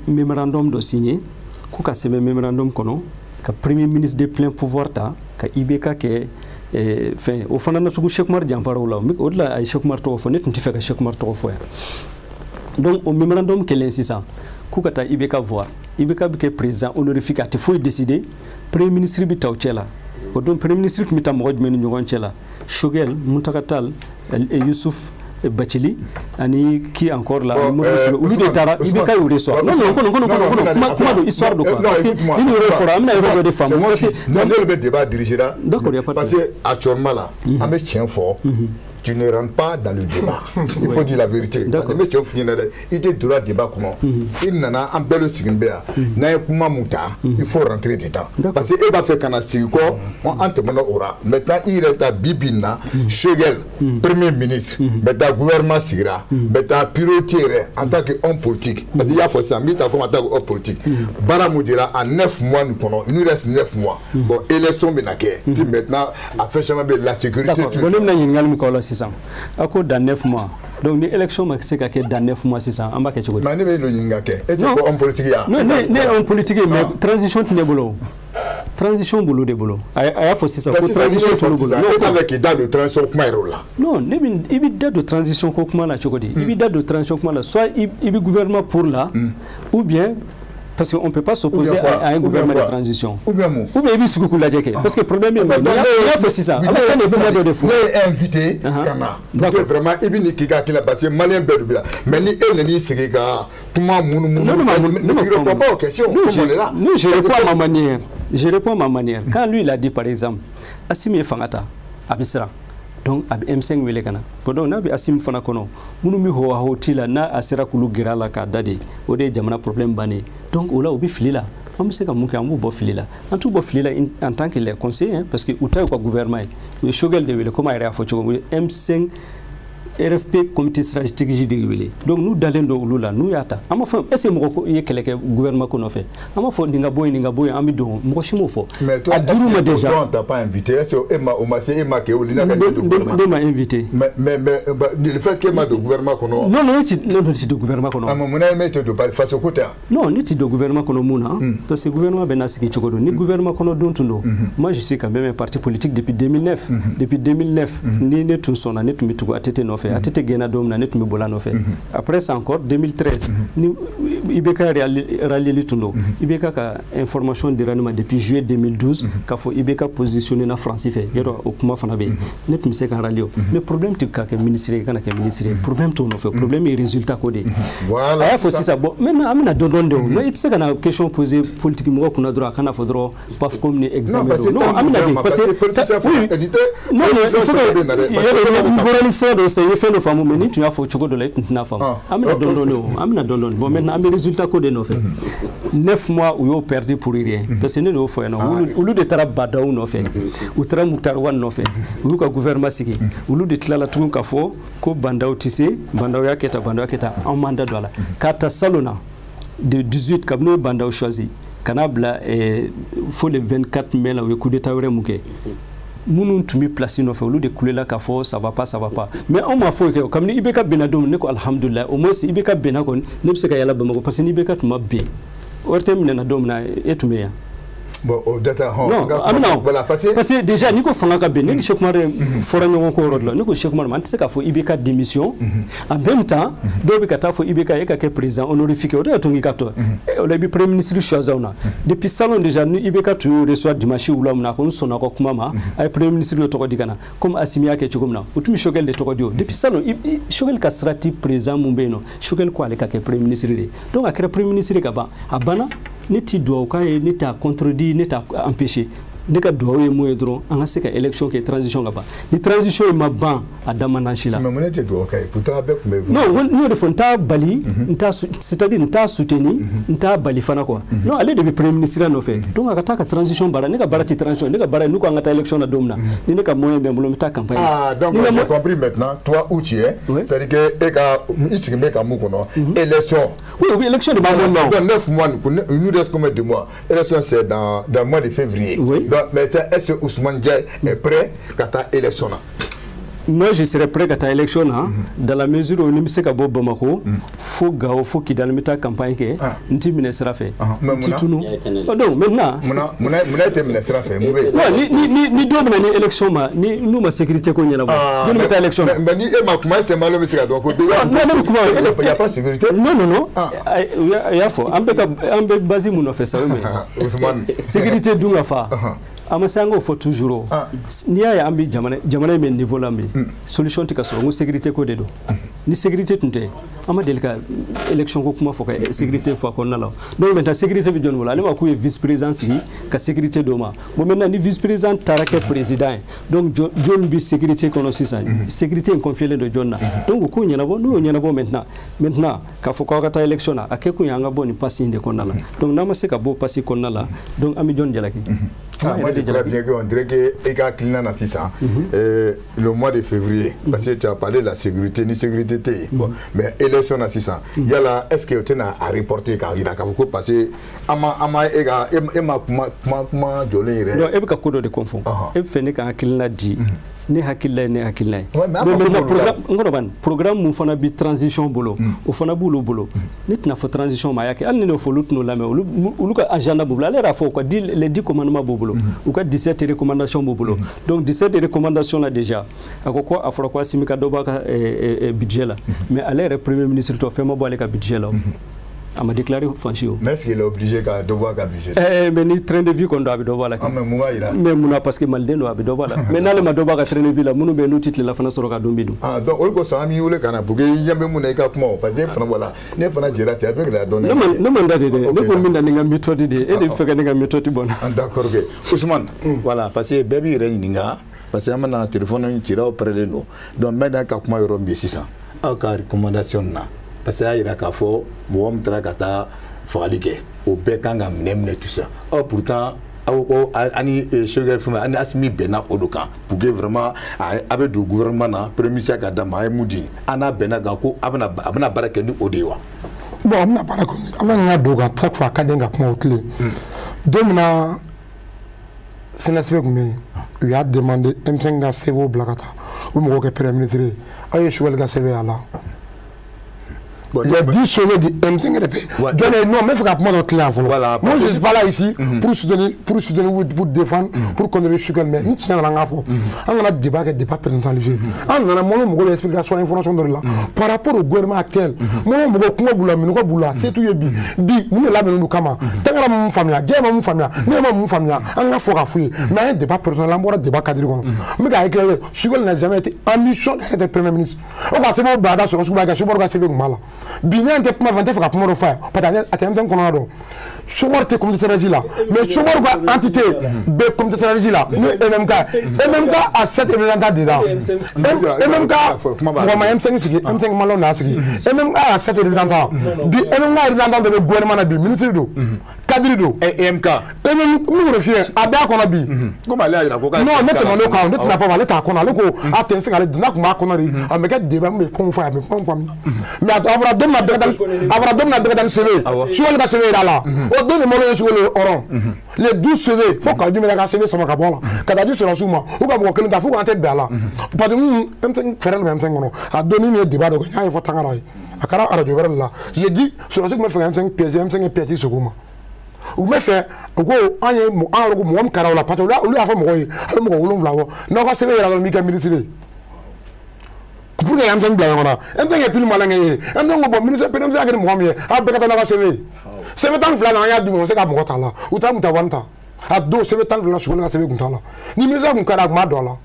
mémorandum dɔ signé k'u ka sɛbɛn mémorandum kɔnɔ ka premier ministre de plein pouvoir ta ka IBK kɛ fɛn. O fana na tugu Cheikh Umar janfara o la, o de la a ye Cheikh Umar tɔgɔ fɔ. Ne tun tɛ fɛ ka Cheikh Umar tɔgɔ fɔ yan. Donc o mémorandum kɛlen sisan, k'u ka taa IBK voir, IBK bɛ kɛ président honorifique, a tɛ foyi décider, premier ministre bɛ ta o cɛ la. O don premier ministre tun bɛ ta mɔgɔ jumɛn ni ɲɔgɔn cɛ la? Choguel, Mountaga Tall, Youssouf Bathily ani qui encore là, olu de taara IBK y'o de sɔrɔ. Non non, kɔnɔ kɔnɔ kɔnɔ, kuma don, histoire don quoi, parce que ni nin yɔrɔ fɔra, an bɛna yɔrɔ dɔ de faamu, parce que non, ne bɛ débat diriger la. D'accord, y a pas de parce que actuellement là, an bɛ tiɲɛ fɔ, tu ne rentres pas dans le débat. Il faut dire la vérité. Parce que n bɛ cɛw f'i ɲɛna dɛ, i tɛ don débat kɔnɔ. I nana, an bɛɛ de sigilen bɛ yan. N'an ye kuma mun ta, il faut rentrer dedans. Parce que e b'a fɛ ka na sigi kɔ, an tɛmɛna o la. Maintenant i yɛrɛ ta bi bi in na, Choguel, premier ministre, maintenant gouvernement sigira, maintenant priorité yɛrɛ en tant que homme politique. Parce que i y'a fɔ sisan, n b'i ta comme en tant que homme politique. Baara mun dira en 9 mois nin kɔnɔ, il nous reste 9 mois. Bon, élection bɛ na kɛ. Puis maintenant, a fɛn caman bɛ la sécurité. D'accord. Bon, ne bɛna ɲininkali min kɛ o la sisan, a ko dans 9 mois, donc ni élection ma se ka kɛ dans 9 mois sisan, an b'a kɛ cogo di? Mais ne bɛ n'o ɲininka kɛ, e tɛ ko homme politique ya? Non, ne ye homme politique ye, mais transition tɛ ne bolo, transition bolo de bolo. A y'a fɔ sisan ko transition t'olu bolo. E t'a fɛ k'i da don transition kuma yɛrɛ la? Non, ne bɛ, i bɛ da don transition ko kuma la cogo di? I bɛ da don transition kuma la, soit i bɛ gouvernement pour la, ou bien parce qu'on ne peut pas s'opposer à un gouvernement de transition. Ou bien mun? Ou bien i bɛ sigi k'u lajɛ kɛ, parce que problème ye mun ye? N'i y'a fɔ sisan, Alassane ye kuma dɔ de fɔ. Ne ye invité ka na. Donc vraiment i bɛ nin k'i ka hakili la, parce que malien bɛɛ de bɛ la. Mais ni e nan'i sigi ka kuma munumunu, tu réponds pas aux questions. Comme on est là. Non, je réponds à ma manière. Je réponds à ma manière. Quand lui il a dit par exemple, Assimi ye fanga ta, a bɛ siran. Donc a bɛ M5 wele ka na. Bon, donc n'a bɛ Assimi fana kɔnɔ, minnu bɛ hɔhɔti la, n'a a sera k'olu gɛrɛ a la k'a da de, o de ye jamana problème bannen ye. Donc o la u bɛ fili la. An bɛ se ka mun kɛ? An b'u bɔ fili la. An t'u bɔ fili la en tant que les conseillers, parce que u ta y'u ka gouvernement ye. U ye Choguel de wele, komi a yɛrɛ y'a fɔ cogo min, u ye M5 RFP comité stratégique de wele. Donc n'u dalen don olu la, n'u y'a ta, an b'a fɔ est ce que mɔgɔ ye kɛlɛ kɛ gouvernement ko nɔfɛ? An b'a fɔ nin ka bɔ yen, nin ka bɔ yen, an bɛ don, mɔgɔ si m'o fɔ. Mais toi, a dir'u ma déjà. Toi, on t'a pas invité. Est-ce que e ma o ma se e ma kɛ o n'a ka ne don gouvernement? Ne ma invité. Mais le fait que e ma don gouvernement kɔnɔ. Non non, ne ti, non, ne ti don gouvernement kɔnɔ. Ah, mais mun na e tɛ don faso ko tɛ yan? Non, ne ti don gouvernement kɔnɔ mun na? Parce que gouvernement bɛ n'a sigi cogo don. Ni gouvernement kɔnɔ don tun don. Moi je suis quand même un parti politique depuis 2009. Depuis 2009, ni ne tun sɔnna, ne tun bɛ tugu ATT nɔfɛ. ATT gɛnna don min na, ne tun bɛ boli a nɔfɛ. Après ça encore, 2013, ni IBK rallier tun don. IBK ka information dira ne ma depuis juillet 2012 k'a fɔ IBK positionné na France fɛ, yɔrɔ o kuma fana bɛ yen, ne tun bɛ se ka rallier o. Mais problème tɛ ka kɛ ministre ye, kana kɛ ministre ye, problème t'o nɔfɛ, problème ye résultat ko de ye. Voilà. A y'a fɔ sisan, bon, maintenant an bɛna dɔɔni dɔɔni de o, mais i tɛ se ka na question poser politique mɔgɔ kunna dɔrɔn, a kana fɔ dɔrɔn paf comme ni examen don. Non, an bɛna de, parce que oui, non non, il faut que n bɔra ni sira dɔ sisan, i ye fɛn dɔ faamu, mais ni tun y'a fɔ cogo dɔ la, i tun tɛna faamu. An bɛna dɔɔni dɔɔni o, an bɛna dɔɔni dɔɔni. Bon, maintenant an bɛ résultat ko de nɔfɛ. 9 mois u y'o perdu pour rien, parce que ne de y'o fɔ yan nɔ, olu de taara Badaw nɔfɛ, u taara Moctar Ouane nɔfɛ, u y'u ka gouvernement sigi, olu de tilala tugun k'a fɔ ko Bandaw tɛ se, Bandaw y'a kɛ tan, Bandaw y'a kɛ tan, anw m'an da don a la. K'a ta salon na de 18, kabini u ye Bandaw choisi ka n'a bila fo le 24 mai la, u ye coup d'état wɛrɛ mun kɛ, minnu tun bɛ place nɔfɛ, olu de kulela k'a fɔ ça va pas, ça va pas. Mais anw ma foyi kɛ. Kabini IBK binna don min, ne ko alhamdulilayi, au moins IBK binna kɔni, ne bɛ se ka yala Bamakɔ, parce que ni IBK tun ma bin, ORTM minɛna don min na, e tun bɛ yan. Bon, o data hɔn. Non, an bɛna voilà, parce que déjà n'i ko fanga ka bin, ne ni Cheikh Oumar fɔra ɲɔgɔn kɔ yɔrɔ dɔ la, ne ko Cheikh Oumar ma, an tɛ se k'a fɔ IBK démission en même temps dɔw bɛ ka taa fɔ IBK e ka kɛ président honorifique, o de y'a to k'i ka to o la, i bɛ premier ministre choisi na. Depuis salon déjà, ni IBK tun y'o reçoit dimanche wula min na, a ko n sɔnna aw ka kuma ma, a ye premier ministre dɔ tɔgɔ di ka na, comme Assimi y'a kɛ cogo min na, o tun bɛ Choguel de tɔgɔ di o. Depuis salon, Choguel ka sira ti président mun bɛ yen nɔ, Choguel ko ale ka kɛ premier ministre de ye, donc a kɛra premier ministre ka ban, a banna. Ne ti duwawu k'a ye, ne t'a contredit, ne t'a empêché. Ne ka duwawu ye mun ye dɔrɔn, an ka se ka élection kɛ, transition ka ban. Ni transition in ma ban, a da man si la. Mais mun ne tɛ duwawu k'a ye? Pourtant a bɛɛ tun bɛ. Non, n y'o de fɔ, n t'a bali, n t'a, c'est à dire n t'a soutenu, n t'a bali fana quoi. Non, ale de bɛ premier ministre nɔfɛ, donc a ka taa ka transition baara. Ne ka baara tɛ transition, ne ka baara ye n'u ko an ka taa élection na don min na, ni ne ka moyen bɛ n bolo, n bɛ taa campagne. Ah, donc j'ai compris maintenant, toi où tu es, c'est à dire que e ka i sigi bɛ ka mun kɔnɔ, élection. Oui oui, élection de b'an bolo non. Donc 9 mois, il nous reste combien de mois? Élection, c'est dans le mois de février. Oui. Donc maintenant, est-ce que Ousmane Ndiaye est prêt ka taa élection na? Moi, je serais prêt ka taa élection na, dans la mesure où ni bɛ se ka bɔ Bamako fo Gao fo Kidal, n bɛ taa campagne kɛ, n ti minɛ sira fɛ, n ti tunu. Donc maintenant. Munna e tɛ minɛ sira fɛ, mun bɛ yen? Non, ni don min na ni élection ma ni n'u ma sécurité ko ɲɛnabɔ, jɔnni bɛ taa élection na? Mais ni e ma kuma, est-ce que Malo bɛ se ka dɔn ko. Non, ne bɛ kuma. Il y a pas sécurité. Non non non, u y'a fɔ, an bɛ ka an bɛ base mun nɔfɛ sa, o ye Ousmane. Sécurité dun ka fa. A ma se an k'o fɔ toujours o. N'i y'a ye an bɛ jamana in bɛ niveau la min, solution tɛ ka sɔrɔ, n ko sécurité ko de don. Ni sécurité tun tɛ, an ma deli ka élection ko kuma fɔ ka sécurité fɔ a kɔnɔna la. Donc maintenant, sécurité bɛ jɔnni bolo? Ale ma k'u ye vice président sigi ka sécurité d'o ma. Bon, maintenant ni vice président taara kɛ président ye, donc jɔn bɛ sécurité kɔnɔ sisan? Sécurité in confié don jɔn na? Donc o k'o ɲɛnabɔ, n'u y'o ɲɛnabɔ maintenant k'a fɔ k'aw ka taa élection na, a kɛ kun ye an ka bɔ nin passe in de kɔnɔna la. Donc n'an ma se ka bɔ passe kɔnɔna la, donc an bɛ jɔn jalaki? Ah, moi, je crois bien qu'on dirait que e ka hakilina na sisan, le mois de février, parce que tu as parlé de la sécurité, ni sécurité tɛ yen. Bon, mais élection na sisan, yala est-ce que o tɛna a reporter k'a jira k'a fɔ ko parce que an ma e ka e ma kuma jɔlen yɛrɛ. Non, e bɛ ka ko dɔ de confond. E bɛ fɛ ne ka hakilina di, ne hakilila ye ne hakilina ye. Mais maintenant programme n kɔrɔ bani, programme mun fana bi transition bolo, o fana b'olu bolo. Ne tɛna fɔ transition ma a y'a kɛ, hali ni ne y'o fɔ, olu tɛn'o lamɛn. Olu ka agenda b'u bolo, ale yɛrɛ y'a fɔ, u ka les 10 commandements b'u bolo, u ka 17 recommandations b'u bolo. Donc 17 recommandations la déjà, a ko ko a fɔra ko Assimi ka dɔ b'a ka budget la, mais ale yɛrɛ premier ministre tɔ, fɛn ma bɔ ale ka budget la, a ma déclaré fan si o. Mais est-ce qu'il est obligé ka dɔ bɔ a ka budget? Mais ni train de vie kɔni don, a bɛ dɔ bɔ a la. Ah, mais mun b'a jira? Mais mun na? Parce que maliden don, a bɛ dɔ bɔ a la. Mais n'ale ma dɔ bɔ a ka train de vie la, minnu bɛ yen n'u tɛ tilela fana sɔrɔ ka dun bi dun. Ah, donc olu kosɔn an b'i wele ka na pour que i ɲɛ bɛ mun na i ka kuma o, parce que e fana voilà, ne fana jɛra ten, a bɛ gɛlɛya dɔɔnin. Ne man da de dɛ, ne ko min na ni n ka méthode de ye, e de bɛ fɛ ka ne ka méthode bɔ n na. Ah, d'accord, ok. Ousmane, voilà, parce que bɛɛ b'i yɛrɛ ɲininka, parce que an bɛna téléphone ciraw pɛrɛlen don. Donc n bɛna ka kuma yɔrɔ min ye sisan, aw ka recommandation na, parce que a y'a jira k'a fɔ mɔgɔ min taara ka taa fagali kɛ, o bɛɛ kan ka minɛ tout ça. Ɔ, pourtant aw ko ani Choguel fɛn ani Assimi bɛnna o de kan pour que vraiment a bɛ don gouvernement na, premier ministre ka d'a ma, a ye mun di, an n'a bɛnna kan ko a bɛna baara kɛ ni o de ye wa? Bon, an bɛna baara kɛ avant n ka don ka chaque fois a ka di n ka kuma o tile. Don min na CNSP tun bɛ yen, u y'a demandé M5 ka CV bila ka taa, u mɔgɔw kɛ premier ministre ye, aw ye Choguel ka CV y'a la. Les 10 sauvés du M5 RP. Non, mais il faut qu'à moi clair. Voilà. Moi, je ne suis pas là ici pour soutenir, pour défendre, pour condamner Choguel, mais nous tenons à la fois. On a un débat qui est débat personnalisé. On a mon explication, information de là. Par rapport au gouvernement actuel, moi, c'est tout. Bi, nous sommes nous kama. Tant que mon famille, j'ai mon famille, nous mon famille, on a fort à fouiller. Mais un débat personnel, on a un débat cadré. Mais Choguel n'a jamais été en mission d'être premier ministre. On va se mettre au bada sur Choguel, Choguel, Choguel, Bien, tu peux pas faire parce que tu as un Chomor te comité stratégie là, mais Chomor va entité B comité stratégie là, MMK, MMK a 7 représentants dedans. MMK, M5 M5 malo na sigi. MMK a 7 représentants. Bi MMK représentant de gouvernement bi ministre do. Cadre do. Et MK. nous refusons. A b'a kɔnɔ bi. Comme ale y'a jira ko non ne tɛmɛ n'o kan ne tɛna pas ale t'a kɔnɔ ale ko a tɛ se k'ale n'a kun b'a kɔnɔ de a bɛ kɛ débat min bɛ fɛnw fɔ a bɛ fɛnw faamu mais a fɔra don min na bɛɛ ka taa a fɔra don min na bɛɛ ka taa ni CV Choguel ka CV yira la o don de malo ye Choguel hɔrɔn les 12 CV fo ka jumɛn ka CV sama ka bɔ a la ka taa di sɔrɔsiw ma u ka mɔgɔ kelen ta fo k'an tɛ bɛn a la parce que M5 fɛɛrɛ de bɛ M5 kɔnɔ a don ni min ye débat dɔ kɛ n y'a ɲɛfɔ Tangara ye a kɛra arajo wɛrɛ de la j'ai dit sɔrɔsiw tun bɛ fɛ ka M5 piéger M5 ye piège segu ma. U bɛ fɛ u ko an ye an yɛrɛ ko mɔgɔ min kɛra o la parce que olu y'a fɔ mɔgɔw ye a bɛ mɔgɔ 7 bɔ n'aw ka sɛbɛn yɛrɛ dɔrɔn b'i kɛ ministre ye pour que M5 bila ɲɔgɔn na M5 ye pile malin ye M5 ko bon ministre premier ministre y'a kɛ ni mɔgɔ min ye aw bɛɛ ka taa n'aw ka sɛbɛn ye sɛbɛn 12 na an y'a d'u ma u ma se ka mɔgɔ ta la u taara Mutawani ta a don sɛbɛn 12 na Choguel ka sɛbɛn kun t'a la ni ministre kun kɛra a kun b'a dɔn a la.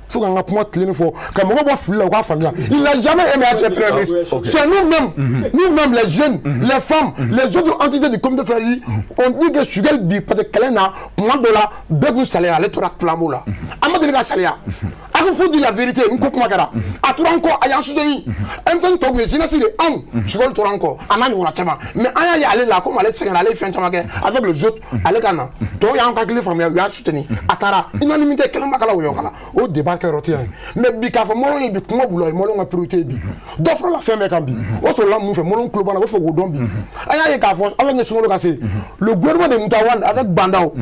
Faut qu'on a kuma tilen fɔ ka mɔgɔ bɔ fili la u k'a faamuya. Il n'a jamais aimé être premier ministre. C'est nous-mêmes, nous-mêmes les jeunes, les femmes, les autres entités du comité stratégique, on dit que Choguel bi parce que kɛlɛ na kuma dɔ la bɛɛ kun saliya ale tora flambeau la. An ma deli ka saliya. A ko faut dire la vérité n ko kuma kɛra. A tora an kɔ a y'an soutenu. M5 tɔw kun ye jeunesse de anw Choguel tora an kɔ a n'a ɲɔgɔnna caman mais an y'a ye ale la comme ale sɛgɛnna ale ye fɛn caman kɛ avec les autres ale ka na tɔw y'an hakili faamuya u y'a soutenu a taara unanimité kɛlɛ ma kala o yɔrɔ la o débat kɛ yɔrɔ tɛ yan mais bi k'a fɔ maliyɛnw ye bi kuma b'u la maliyɛnw ka priorité bi dɔ fɔra la fɛn bɛɛ kan bi o sɔrɔla mun fɛ maliyɛnw tulo b'a la u bɛ fɛ k'o dɔn bi an y'a ye k'a fɔ avec sunkalo ka se le gouvernement de Mutawane avec Bandaw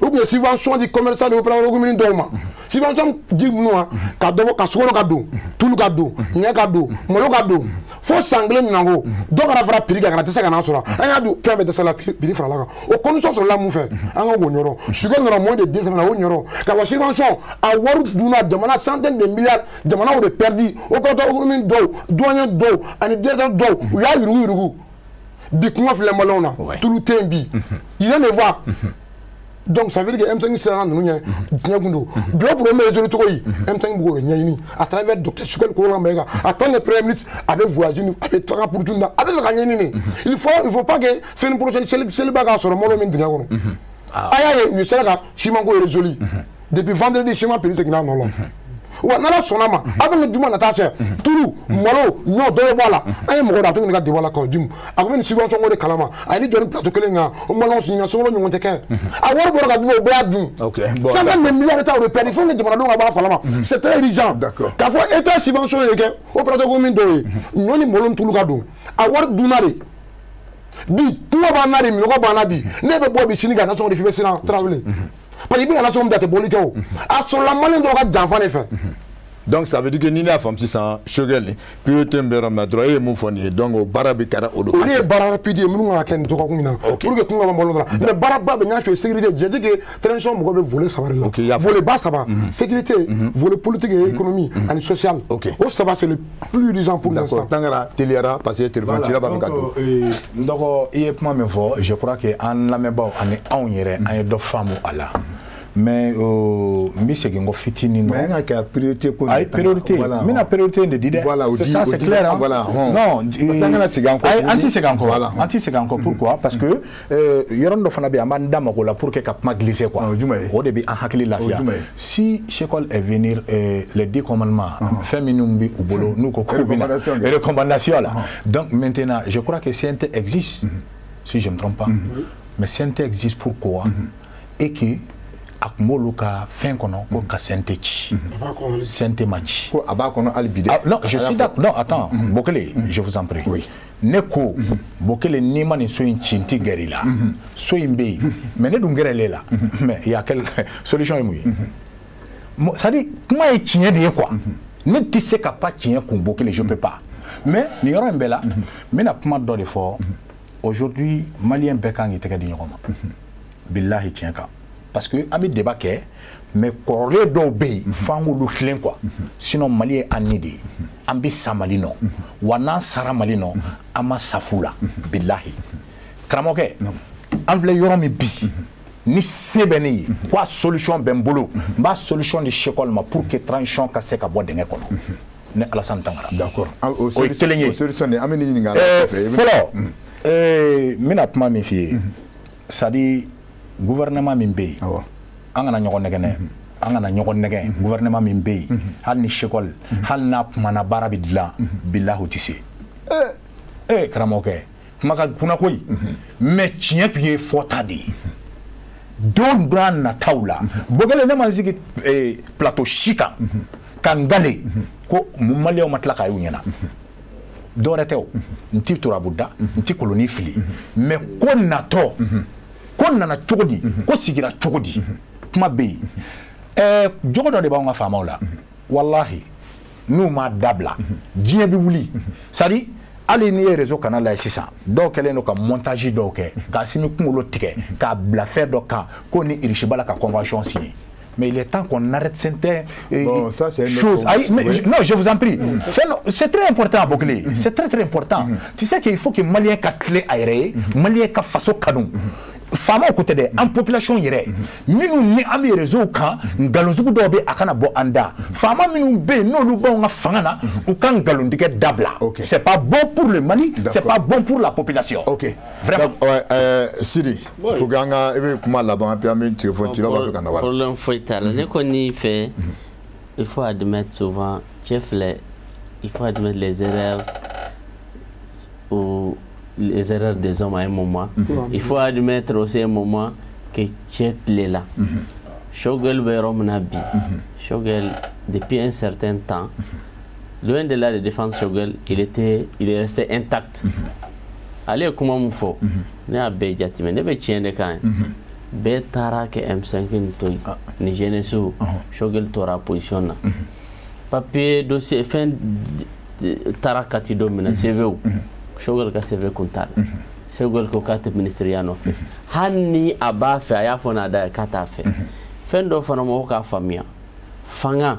u tun ye subvention di commerçant de opérateur économique dɔw ma subvention di minnu ma ka dɔ bɔ ka sukaro ka don tulu ka don ɲɛ ka don malo ka don fo san kelen ɲinan ko dɔ kana fara prix kan kana tɛ se ka n'an sɔrɔ an y'a dun fɛn bɛɛ dɛsɛ la prix farala kan o condition sɔrɔla mun fɛ an ka k'o ɲɛdɔn Choguel nana moins de 2 semaines o ɲɛdɔn ka fɔ subvention a wari dunna jamana centaine de milliards jamana o de perdu opérateur économique dɔw douanier dɔw ani directeur dɔw u y'a yurugu yurugu bi kuma filɛ maliyɛnw na tulu tɛ yen bi il vient de voir. Donc ça veut dire que M5 sera ninnu ɲɛ diɲɛ kun don bi o problème bɛ résolu cogo di M5 b'o de ɲɛɲini à travers docteur Choguel Kokalla Maïga en tant que premier ministre a bɛ voyager a bɛ taga pour tout a bɛ fɛ ka ɲɛɲini de il faut pas que semaine prochaine seliba k'a sɔrɔ malo min dingɛ kɔnɔ a y'a ye u sera ka ciment ko résolu depuis vendredi ciment prix seginna a nɔ la wa n'ala sɔnna ma a bɛ ni juma nata cɛ tulu malo ɲɔ dɔ bɛ bɔ a la an ye mɔgɔ dɔ a to nin ka débat la k'o di mu a ko bɛ nin subvention ko de kalama a ye ni jɔ ni plateau kelen kan o maliyɛnw ɲininka sunkalo ɲɔgɔn tɛ kɛ a wari bɔra ka d'u ma o bɛɛ y'a dun centaine de milliards d'État o de perdu il faut que jamanadenw ka bɔ a kalama c'est très urgent k'a fɔ État subvention de kɛ opérateur économique dɔw ye ɲɔ ni malo ni tulu ka don a wari dunna de bi kuma b'an na de minɔgɔ b'an na bi ne bɛ bɔ bi sini ka nasɔngɔ de f'i bɛ siran Tarawele. Parce que i bɛ ka nasɔngɔ min ta a tɛ bɔli kɛ o a sɔrɔla maliyɛn dɔw ka janfa de fɛ. Donc ça veut dire que ni ne y'a faamu sisan Choguel priorité min bɛ yɔrɔ min na dɔrɔn e ye mun fɔ nin ye donc o baara bɛ kɛra o de olu ye baara rapide ye minnu kan ka kɛ nin dɔgɔkun in na pour que kun ka bɔ malo la mais baaraba bɛ n y'a f'i ye sécurité j'ai dit que transition mɔgɔ bɛ volet 3 de la volet ba 3 sécurité volet politique et économie ani social o 3 c'est le plus urgent pour l'instant. Tangara teliyara parce que téléphone cira b'a fɛ ka don. N dɔgɔ i ye kuma min fɔ je crois que an lamɛnbaaw ani anw yɛrɛ an ye dɔ faamu a la. Mais n bɛ segin kɔ fitinin dɔrɔn. Mais an ka kɛ priorité ko. Ayi priorité n bɛna priorité de di dɛ. Voilà o di ça c'est clair hein. Voilà non parce que an kana segin an kɔ. Ayi an tɛ segin an kɔ. Voilà an tɛ segin an kɔ pourquoi parce que yɔrɔnin dɔ fana bɛ yen an b'an da mago la pour que ka kuma glisser quoi. O jumɛn ye. O de bɛ an hakili lafiya. O jumɛn ye. Si Choguel est venir les 10 commandements fɛn minnu bɛ u bolo n'u ko k'u bɛna recommandation la donc maintenant je crois que CNT existe si je me trompe pas mais CNT existe pourquoi et que a kun b'olu ka fɛn kɔnɔ ko ka CNT ci CNT ma ci. Ko a b'a kɔnɔ hali bi dɛ. Non je suis d'accord non attends Bokele je vous en prie. Oui. Ne ko Bokele n'i ma nin so in ci n ti gɛrɛ i la so in bɛ yen mais ne dun gɛrɛlen la mais il y a quelle solution ye mun ye c'est à dire kuma ye tiɲɛ de ye quoi ne tɛ se ka pas tiɲɛ kun Bokele je peux pas Mais nin yɔrɔ in bɛɛ la, n bɛna kuma dɔ de fɔ. Aujourd'hui, malien bɛɛ kan k'i tɛgɛ di ɲɔgɔn ma, bilahi, tiɲɛ kan, parce que an bɛ débat kɛ, mais kɔrɔlen dɔw bɛ yen, f'an k'olu tilen quoi. Sinon Mali ye an ni de ye, an bɛ sa Mali nɔ wa, n'an sara Mali nɔ, an ma sa fu la, bilahi. Karamɔgɔkɛ, an filɛ yɔrɔ min bi, ni se bɛ ne ye ko a solution bɛ n bolo, n b'a solution di Choguel ma pour que transition ka se ka bɔ dingɛ kɔnɔ, ne Alassane Tangara. D'accord. O ye kelen ye. O solution de, an bɛ nin ɲininka a la kɔfɛ. Fɔlɔ, n bɛna kuma min f'i ye, c'est à dire gouvernement min bɛ yen, an kana ɲɔgɔn nɛgɛn dɛ, an kana ɲɔgɔn nɛgɛn. Gouvernement min bɛ yen, hali ni Choguel, hali n'a kumana baara bɛ dilan, bilahi, o tɛ se. Ee karamɔgɔkɛ, kuma ka kunna koyi, mais tiɲɛ tun ye fɔta de ye. Don dɔ nataw la, Bokele, ne ma n sigi plateau si kan ka n dale ko maliyɛnw ma tila k'a y'u ɲɛna. Dɔwɛrɛ tɛ o, n ti turabu da, n ti koloni fili, mais ko natɔ, ko nana cogo di, ko sigira cogo di, kuma bɛ yen. Jogo dɔ de b'anw ka faamaw la, walahi, n'u m'a dabila, diɲɛ bɛ wuli. C'est à dire hali n'i ye réseau kana lajɛ sisan, dɔw kɛlen don ka montage dɔw kɛ k'a Simi kunkolo tigɛ k'a bila fɛn dɔ kan ko ni Irisi b'a la ka convention signer. Mais il est temps qu'on arrête certaines Bon, ça, c'est une choses. Autre. Aïe, mais Oui. Non, je vous en prie. C'est très important, Bokele. C'est très, très important. Tu sais qu'il faut que Malien ka tilen a yɛrɛ ye, Malien ka faso kanu. Faamaw ko tɛ dɛ, an population yɛrɛ minnu ni an bɛ réseau kan, nkalon sugu dɔw bɛ, a kana bɔ an da. Faama minnu bɛ yen, n'olu b'anw ka fanga na, u ka nkalontigɛ dabila. C'est pas bon pour le Mali, c'est pas bon pour la population. Ok. Vraiment. Donc, ouais, Sidi, pour que an ka, i bɛ kuma laban, puis an bɛ téléphone cilaw b'a fɛ ka na wari. Problème foyi t'a la. Ne kɔni fɛ, il faut admettre souvent, cɛ filɛ, il faut admettre les erreurs ou les erreurs des hommes à un moment. Il faut admettre aussi un moment que cɛ tilela. Choguel bɛ yɔrɔ min na bi, Choguel, depuis un certain temps, loin de là de défendre Choguel, il est resté intact. Ale ye kuma mun fɔ, ne y'a bɛɛ jateminɛ, ne bɛ tiɲɛ de kan ye. Bɛɛ taara kɛ M5 nin to yen ni jeunesse, Choguel tora position na. Papier, dossier, fɛn taara Kati don min na, CV w, Choguel ka CV kun t'a la. Choguel ko k'a tɛ ministeriya nɔfɛ, hali ni a b'a fɛ, a y'a fɔ n'a da ye k'a t'a fɛ. Fɛn dɔ fana, mɔgɔw k'a faamuya, fanga,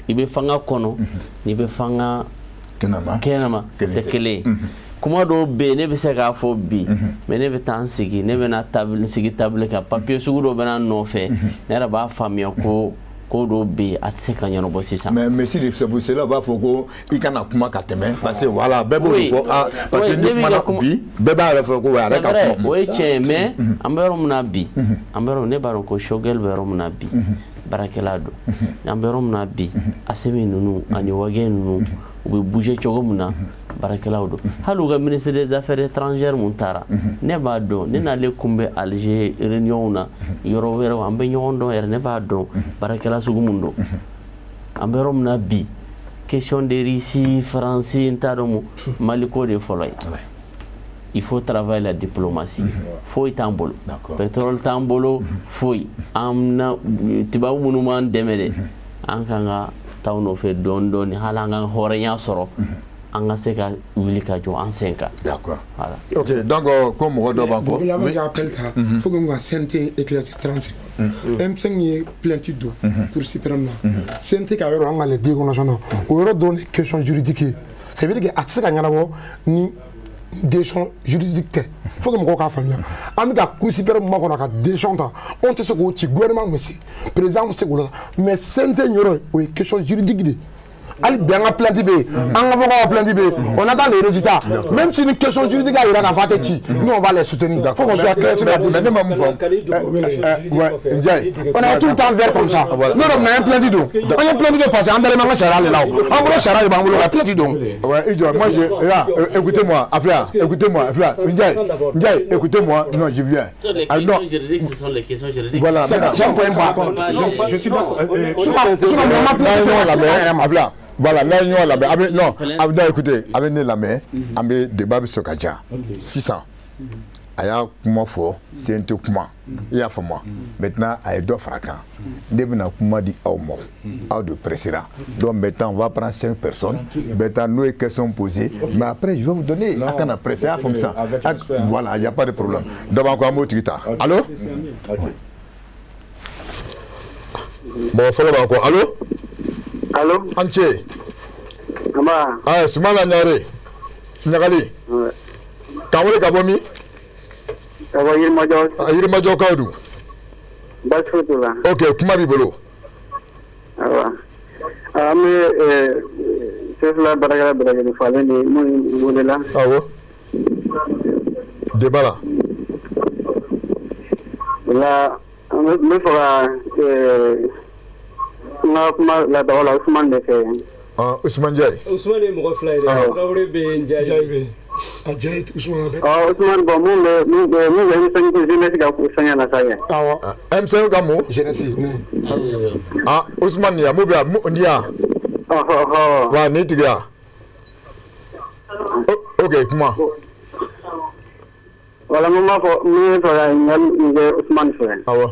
i bɛ fanga kɔnɔ n'i bɛ fanga kɛnɛma, kɛnɛma tɛ kelen ye. Kuma dɔw bɛ yen, ne bɛ se k'a fɔ bi, mais ne bɛ taa n sigi, ne bɛna table sigi, table kan, papier sugu dɔ bɛ na nɔfɛ, ne yɛrɛ b'a faamuya ko ko dɔw bɛ yen, a tɛ se ka ɲɛnabɔ sisan. Mais Sidi, c'est pour cela u b'a fɔ ko i kana kuma ka tɛmɛ, parce que voilà, bɛɛ b'o de fɔ, ah, parce que ni kumana bi, bɛɛ b'a yɛrɛ fɔ ko a yɛrɛ ka kuma. O ye tiɲɛ ye, mais an bɛ yɔrɔ min na bi, an bɛ yɔrɔ, ne b'a dɔn ko Choguel bɛ yɔrɔ min na bi, baarakɛla don. An bɛ yɔrɔ min na bi, Assimi ninnu ani Wagué ninnu, u bɛ bouger cogo min na, baarakɛlaw don. Hali u ka ministre des Affaires étrangères mun taara, ne b'a dɔn, ne n'ale kun bɛ Alger réunion na, yɔrɔ wɛrɛw, an bɛ ɲɔgɔn dɔn yɛrɛ, ne b'a dɔn baarakɛla sugu mun don. An bɛ yɔrɔ min na bi, question de Russie, France, n t'a dɔn mun, Mali ko de fɔlɔ ye. Il faut travailler la diplomatie. Foyi t'an bolo, pétrole t'an bolo, foyi. An na tubabu minnu b'an dɛmɛ dɛ, an kan ka taa u nɔfɛ dɔɔni dɔɔni, hali an ka hɔrɔnya sɔrɔ, an ka se ka wuli ka jɔ an sen kan. D'accord. Voilà. Ok, donc ko mɔgɔ dɔ b'an kɔ. Bon, là, j'ai appel ta. Faut que n ka CNT éclaircir 30 secondes. M5 ye plainte don Cour suprême na. CNT ka yɔrɔ, an ka les deux conventions na. O yɔrɔ dɔrɔn de question juridique ye. Ça veut dire que a tɛ se ka ɲɛnabɔ ni décision juridique tɛ. Faut que mɔgɔw k'a faamuya. An bɛ ka Cour suprême makɔnɔ ka décision ta. Anw tɛ se k'o ci, gouvernement bɛ se, président bɛ se k'o la. Mais CNT yɔrɔ, o ye question juridique de ye. Hali bi an ka plainte bɛ yen, an ka avocat ka plainte bɛ yen, on attend les résultats. Même si une question juridique a yira k'a fɔ a tɛ ci, nous on va les soutenir. Faut qu'on soit clair sur la Mais ne décision. ma mun faamu, ouais, Ndiaye. On est tout le temps vert comme ça. N'o dɔ an ye plainte don, an ye plainte don parce que an dalen b'an ka sariya de la o. An bolo sariya de b'an bolo ka plainte don. Ouais, Idjo, moi je là, écoutez-moi, Afla, écoutez-moi, Afla, Ndiaye, Ndiaye, écoutez-moi, non, je viens. Les Ah, non, questions juridiques, ce sont les questions juridiques. Voilà, maintenant. J'en pointe pas. Je suis d'accord. Sinon mɔgɔ ma plainte N'a ye ɲɔgɔn tɛ lamɛn, Abla, voilà, n'a ye ɲɔgɔn lamɛn, a bɛ non, a bɛ, non, écoutez, a bɛ ne lamɛn, an bɛ débat bɛ sɔn ka diya. Sisan, A y'a kuma fɔ CNT kuma i y'a faamu. Maintenant a ye dɔ fara kan, ne bɛna kuma di aw ma, aw de pressera. Donc maintenant on va prendre 5 personnes. Maintenant n'o ye question posée, mais après je vais vous donner. A kana presser, a faamu sa. Voilà, il y a pas de problème. Dɔ b'an kɔ, an b'o tigi ta. Allo, mɔgɔ fɔlɔ b'an kɔ. Allo, allo, an ce. Nba. Aa, Sumala Ɲare Ɲagali, k'an wele ka bɔ min? Ka bɔ Yirimajɔ. Yirimajɔkaw dun? Baasi foyi t'u la. Ok, kuma b'i bolo. Ayiwa, an bɛ Sefila baarakɛla bɛɛ lajɛlen fo, ale de mun welela. Awɔ. Débat la. O la, n bɛ fɛ ka n ka kuma lataga la Usumani de fɛ. Usumani Ndiaye. Usumani ye mɔgɔ fila ye dɛ. Tarawele bɛ yen, Ndiaye bɛ yen. Ajayi Usumani bɛ. Usumani, bon, mun bɛ M5 jeunesse ka fɛngɛ na sa yɛ. Awɔ. M5 ka mun? Jeunesse. Ah, Usumani nin ya mun bɛ yan nin ya. Ɔhɔ. Wa nin tigi ya. Ok, kuma. Wala, mun b'a fɔ, n bɛ fɛ ka ɲininkali min kɛ Usumani fɛ. Awɔ.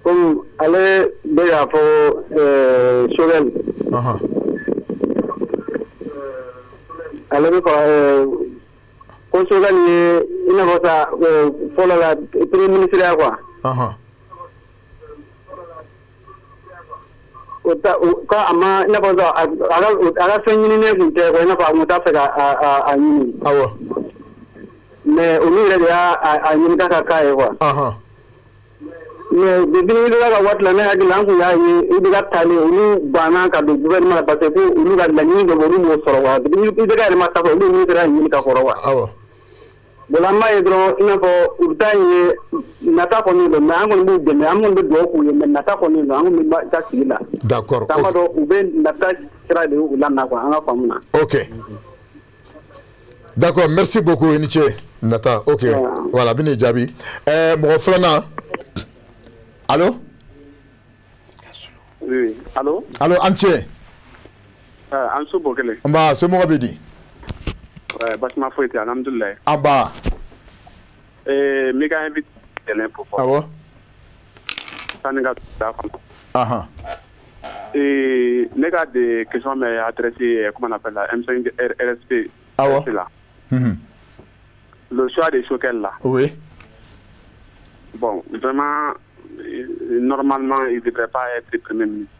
Komi ale bɛ k'a fɔ Choguel. Ale bɛ fɛ ko Choguel ye i n'a fɔ sa fɔlɔ la premier ministre ya quoi. O ta ko a ma i n'a fɔ sa a ka fɛn ɲininen tun tɛ quoi, i n'a fɔ a tun t'a fɛ ka a ɲini. Awɔ. Mais olu yɛrɛ de y'a ɲini k'a ka k'a ye quoi. Mais depuis IBK ka waati la, ne hakili la, an tun y'a ye IBK taalen, olu banna ka don gouvernement la parce que ko olu ka laɲini dɔ bɛ, olu m'o sɔrɔ quoi. Depuis IBK yɛrɛ ma taa fɔ, olu ministre y'a ɲini ka kɔrɔ quoi. Awɔ. Bon, an b'a ye dɔrɔn i n'a fɔ u bɛ taa ye nata kɔni don, mais an kɔni b'u dɛmɛ, an kɔni bɛ dugawu k'u ye, mais nata kɔni don, an kɔni bɛ taa sigi la. D'accord. An b'a dɔn u bɛ nata sira de y'u la na quoi, an ka faamu na. Ok. D'accord, merci beaucoup i ni ce. Nata, ok. Voilà, bɛ n'i jaabi. Mɔgɔ filanan. Allô? Oui, allô? Allô, an ce. An su Bokele. Nba, somɔgɔw bɛ di? Basima foyi tɛ, alhamdulilayi. An ba. N b'i ka invité yɛlɛn fo fɔlɔ. Awɔ. Sani ka da kɔnɔ. Ne ka de question bɛ adressé, comment on appelle la M5 RSP. Awɔ. Là. Le choix de Choguel là. Oui. Bon, vraiment, normalement, il ne devrait pas être premier ministre.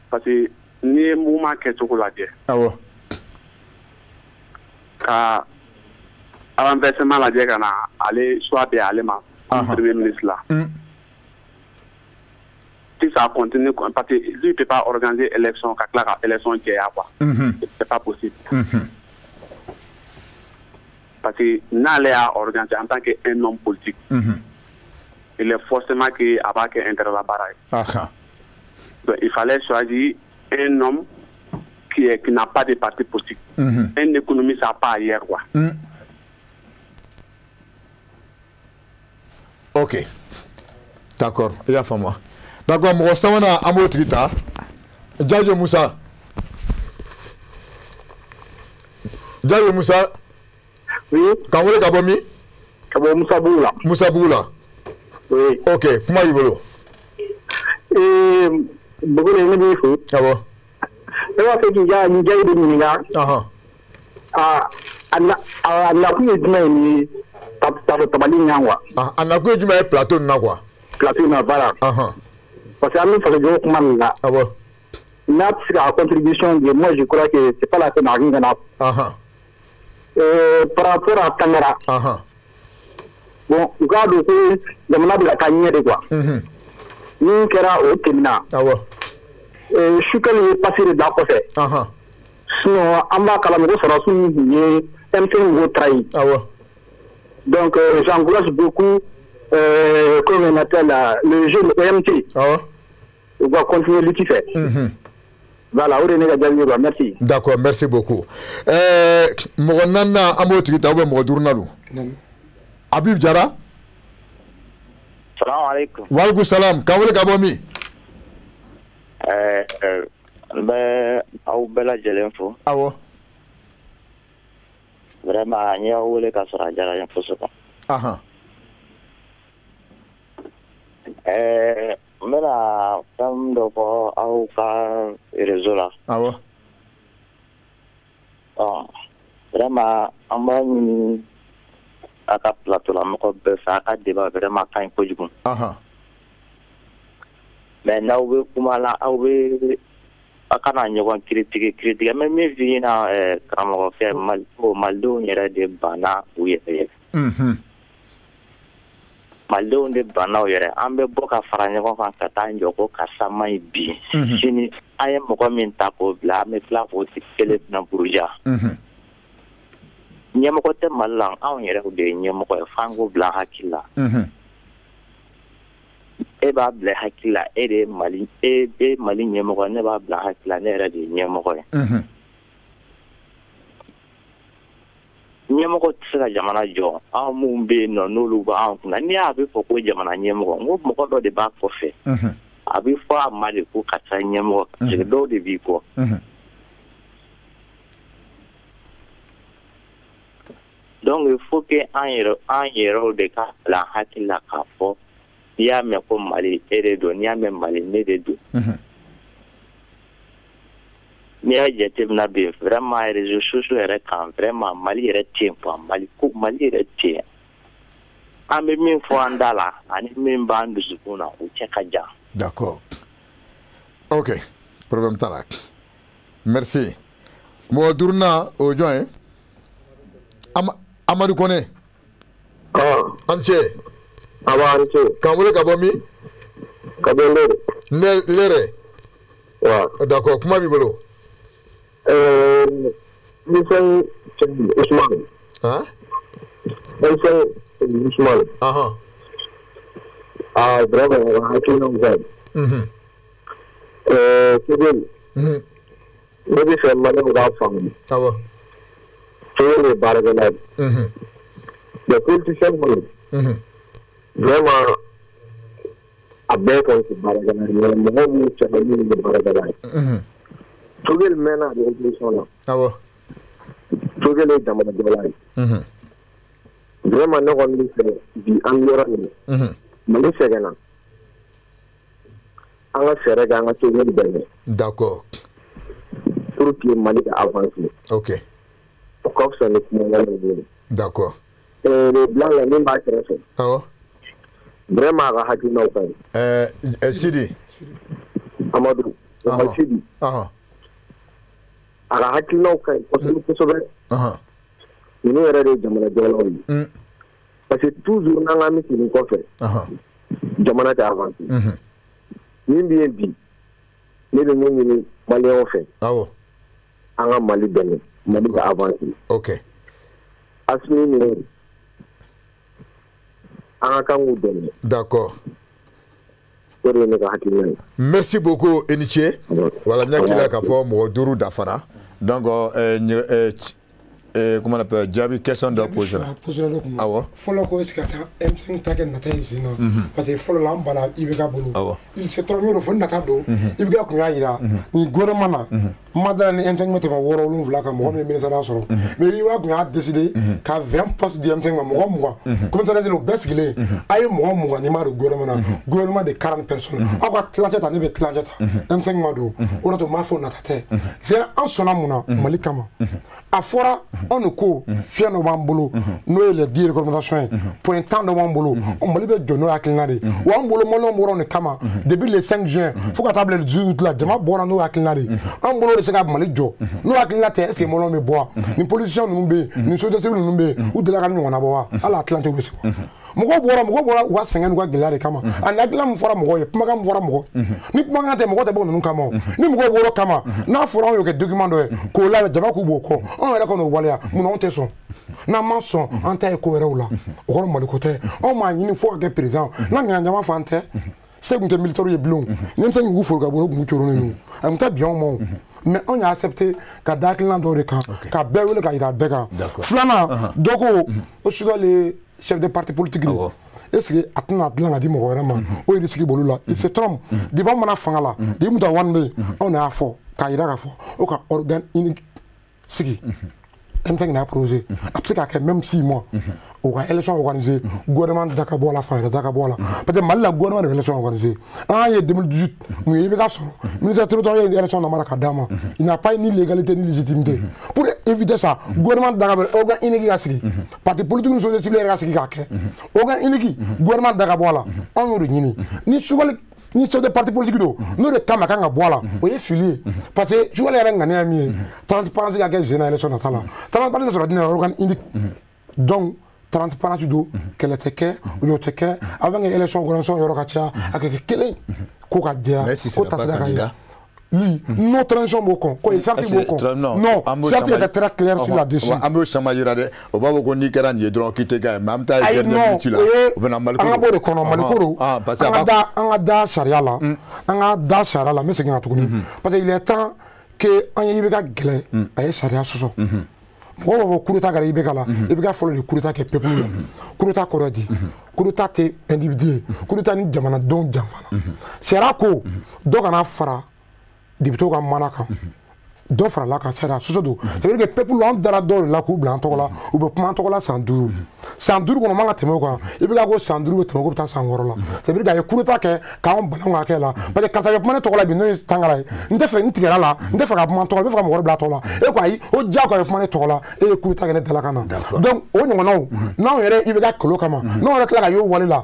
Parce que n'i ye mouvement kɛcogo lajɛ. Awɔ. Ka renversement lajɛ ka na ale choix bɛn ale ma comme premier ministre la. Si ça continue, parce que lui ne peut pas organiser élection, ka tila ka élection jɛya quoi. C'est pas possible. Parce que n'ale y'a organisé en tant qu'un homme politique, il est forcément que a b'a kɛ intérêt la baara ye. Donc il fallait choisir un homme qui n'a pas de parti politique. Un économiste à part ailleurs quoi. Ok. D'accord, i y'a faamu. D'accord, mɔgɔ sabanan an b'o tigi ta. Jajo Musa. Jajo Musa. Oui. K'an wele ka bɔ min? Ka bɔ Musabugu la. Musabugu la. Oui. Ok, kuma b'i bolo. Bogole, ne b'i fo. Awɔ. Ne b'a fɛ k'i ka nin jaabi de ɲininka. A nakun ye jumɛn ye nin tabali in kan quoi? A nakun ye jumɛn ye plateau nin na quoi? Plateau in na, voilà. Parce que an bɛ fasojɔ kuma min na. Awɔ. N'a tɛ se ka contribution di, moi je crois que c'est pas la peine a ka na. Par rapport à Tangara. Bon, u k'a dɔn ko jamana bɛ ka taa ɲɛ de quoi. Min kɛra o tɛmɛna. Awɔ. Choguel ye passé de bila kɔfɛ. Sinon an b'a kalama ko sɔrɔdasiw min tun ye M5 mɔgɔw trahi. Awɔ. Donc j'encourage beaucoup, comme on appelle le jeune EMT. Awɔ. U ka continuer lutte fɛ. Voilà, o de ye ne ka jaabi ye quoi, merci. D'accord, merci beaucoup. Mɔgɔ naaninan an b'o tigi ta ou bien mɔgɔ duurunan don? Habib Jara. Salamu alaikum. Waaleykum salam. K'an wele ka bɔ min? N bɛ aw bɛɛ lajɛlen fo. Awɔ. Vraiment n y'aw wele ka sɔrɔ a diyara n ye kosɛbɛ. Ahan. N bɛna fɛn dɔ fɔ aw ka réseau la. Awɔ. Ɔ vraiment an b'a ɲini a ka plateau la mɔgɔ bɛɛ fɛ a ka débat vraiment ka ɲi kojugu. Ahan. Mais n'aw bɛ kuma la aw bɛ a kana ɲɔgɔn critiquer mais min f'i ɲɛna karamɔgɔ fɛ malidenw yɛrɛ de banna u yɛrɛ ye. Malidenw de banna u yɛrɛ an bɛ bɔ ka fara ɲɔgɔn kan ka taa jɔ ko karisa man ɲi bi sini an ye mɔgɔ min ta k'o bila an bɛ tila k'o tigi kelen fana buruja. Ɲɛmɔgɔ tɛ Mali la anw yɛrɛ de ye ɲɛmɔgɔ ye f'an k'o bila an hakili la. E b'a bila hakili la e de ye Mali e Mali ɲɛmɔgɔ ne b'a bila hakili la ne yɛrɛ de ye ɲɛmɔgɔ ye. Ɲɛmɔgɔ tɛ se ka jamana jɔ anw minnu bɛ yen nɔ n'olu b'an kunna n'i y'a bɛ fɔ ko jamana ɲɛmɔgɔ n ko mɔgɔ dɔ de b'a kɔfɛ a bɛ fɔ a ma de ko karisa ɲɛmɔgɔ parce que dɔw de b'i kɔ. Donc il faut que an yɛrɛw de ka bila hakili la k'a fɔ n'i y'a mɛn ko Mali e de don n'i y'a mɛn Mali ne de don. N'i y'a jateminɛ bi vraiment réseaux sociaux yɛrɛ kan vraiment Mali yɛrɛ tɛ yen quoi Mali ko Mali yɛrɛ tɛ yen. An bɛ min fɔ an da la ani min b'an dusukun na o cɛ ka jan. D'accord. Ok, problème t'a la. Merci. Mɔgɔ duurunan o ye jɔn ye? Amadu Kone. An ce. Aba an ce. K'an wele ka bɔ min? Ka bɔ Lere. Lere. Wa. D'accord, kuma b'i bolo. Misɛn Ousmane. Hein? Misɛn Ousmane. Ahan. Ah, vraiment, hakilinaw ka ɲi. Sogɛli. Ne bɛ fɛ maliyɛnw k'a faamu. Awɔ. Sogɛli ye baarakɛla ye. Mais politicien kɔni. Vraiment, a bɛɛ kɔni tɛ baarakɛla ye mais mɔgɔw b'u cɛ minnu bɛ baarakɛla ye. Sogɛli mɛnna a bɛ opposition na. Awɔ. Sogɛli ye jamanajɔla ye. Vraiment ne kɔni bɛ fɛ bi an bɛ yɔrɔ min na. Mali sɛgɛnna. An ka fɛɛrɛ kɛ an ka Sogɛli dɛmɛ. D'accord. Pour que Mali ka avancer. Ok. O ka fisa ni kuma wɛrɛ ye. D'accord. Le blanc la min b'a kɛrɛfɛ. Awɔ. Vraiment a ka hakilinaw ka ɲi. Sidi. Amadu. Sidi. Ahan. A ka hakilinaw ka ɲi kosɛbɛ kosɛbɛ. Ninnu yɛrɛ de ye jamanajɔlaw ye. Parce que toujours n'an k'an bɛ segin kɔfɛ. Jamana tɛ avancer. Min bɛ yen bi ne bɛ mun ɲini maliyɛnw fɛ. Awɔ. An ka Mali dɛmɛ Mali ka avancer. Ok. Asimi ninnu an ka kan k'u dɛmɛ. D'accord. O de ye ne ka hakilina ye. Merci beaucoup i ni ce. Voilà n hakili la k'a fɔ mɔgɔ duuru dafara. Donc comment on appelle jaabi question dɔ posera. Awɔ. Fɔlɔ ko est-ce que ka taa M5 ta kɛ nata ye sen na. Parce que fɔlɔ la an banna IBK bolo. Awɔ. Il s'est trompé o fo nata don. IBK kun y'a jira nin gouvernement na. Ma da ni M5 bɛ tɛmɛ 6 7 kan mɔgɔ min ye ministère sɔrɔ. Mais IBK kun y'a décidé ka 20 postes di M5 ma mɔgɔ 20. Comité o bɛɛ sigilen a ye mɔgɔ 20 n'i m'a don gouvernement na. Gouvernement de 40 personnes. Aw ka tilancɛ ta ne bɛ tilancɛ ta. M5 ma don. O de to n b'a fɔ nata tɛ. C'est an sɔnna mun na Mali kama. A fɔra anw de ko fiɲɛ dɔ b'an bolo n'o ye les 10 recommandations ye point 10 dɔ b'an bolo Mali bɛ jɔ n'o hakilina de ye wa an bolo maliyɛnw bɔra o de kama depuis le 5 juin fo ka taa bila le 18 août la jama bɔra n'o hakilina de ye an bolo de se ka Mali jɔ n'o hakilina tɛ est ce que maliyɛnw bɛ bɔ wa ni politiciens ninnu bɛ yen ni société civile ninnu bɛ yen u delila ka nin ɲɔgɔnna bɔ wa hali a tilancɛ u bɛ se wa mɔgɔw bɔra u ka sɛgɛn n'u ka gɛlɛya de kama ani hakilina min fɔra mɔgɔw ye kumakan min fɔra mɔgɔ ni kumakan tɛ mɔgɔ tɛ bɔ ninnu kama o ni mɔgɔw bɔra kama n'a fɔra anw y'o kɛ document dɔ ye k'o labɛn jama k'u b'o kɔ anw yɛrɛ kɔni o waleya munna anw tɛ sɔn n'an ma sɔn an ta ye ko wɛrɛw la o kɔrɔ Maliko tɛ anw m'a ɲini fo ka kɛ président n'an ŋana jama fan tɛ se tun tɛ militaire ye bilen denmisɛnnin k'u foro ka bolo tun coronnen don a tun tɛ bi anw ma o mais anw y'a accepté ka da hakilina dɔw de kan ka bɛɛ wele ka yira bɛɛ kan filanan dɔ ko o Sogɛli chef de parti politique est-ce que a tɛna dilan ka di mɔgɔ wɛrɛ ma o yɛrɛ sigi bolo la il se trompe débat mana fanga la depuis Mutawane bɛ yen anw de y'a fɔ K'a yira k'a fɔ o ka organe unique sigi. M5 n'a proposé. A bɛ se k'a kɛ même 6 mois. O ka élection organisée, gouvernement da ka bɔ a la, fan wɛrɛ da ka bɔ a la. Peut-être Mali la gouvernement de bɛ élection organisée. An ye 2018 mun ye IBK sɔrɔ. Ministère territorial ye élection namara ka d'a ma. Il n'a pas ni légalité ni légitimité. Pour éviter ça, gouvernement da ka bɔ organe unique ka sigi. Parti politique ni société civile yɛrɛ ka sigi k'a kɛ. Organe unique, gouvernement da ka bɔ a la. Anw y'o de ɲini. Ni Choguel ni chef de parti politique don, n'o de kama kan ka bɔ a la, o ye fili ye. Parce que Choguel yɛrɛ ŋaniya ye min ye, transparence ka kɛ jeune élection nata la. Transparence sɔrɔ diinɛ organe unique. Donc transparence don, kɛlɛ tɛ kɛ, o tɛ kɛ. Avant que élection organisation yɔrɔ ka caya, a ka kɛ kelen ko ka jɛya, ko tasira ka ye. Lui, non transition b'o kɔn, ko charte b'o kɔn. Non, charte était très claire sur là-dessus. An b'o caman yira dɛ, o b'a fɔ ko n'i kɛra nin ye dɔrɔn k'i tɛ kɛ, mais an bɛ taa ye dernière minute la. O bɛ na Mali ko don. An ka b'o de kɔnɔ, Mali ko don. An ka da sariya la, an ka da sariya la, n bɛ segin ka tuguni. Parce que il est temps que an ye IBK gɛlɛn, a ye sariya sɔsɔ. Mɔgɔw b'a fɔ coup d'état kɛra IBK la, IBK fɔlɔ de coup d'état kɛ peuple la. Coup d'état kɔrɔ di? Coup d'état tɛ individu ye, coup d'état ni jamanadenw janfana. Sariya ko dɔ kana fara député ka mana kan, dɔ farala kan, sariya sɔsɔ don. Ça veut dire que peuple an dara dɔw de la k'u bila an tɔgɔ la, u bɛ kuma an tɔgɔ la san 5. San 5 kɔnɔ man ka tɛmɛ o kan. IBK ko san 5 bɛ tɛmɛ, k'o bɛ taa san 6 la. Ça veut dire k'a ye coup d'état kɛ k'anw bala an ka hakɛ la. Parce que karisa bɛ kuma ne tɔgɔ la bi n'o ye Tangara ye, n tɛ fɛ n tigɛra la, n tɛ fɛ ka kuma n tɔgɔ la, n bɛ fɛ ka mɔgɔ wɛrɛ bila a tɔgɔ la. E ko ayi, o diyagoya bɛ kuma ne tɔgɔ la, e ye coup d'état kɛ ne dalakan na. Donc o ɲɔgɔnnaw, n'anw yɛrɛ IBK kɛlɛ o kama, n'anw yɛrɛ tila ka y'o wale la.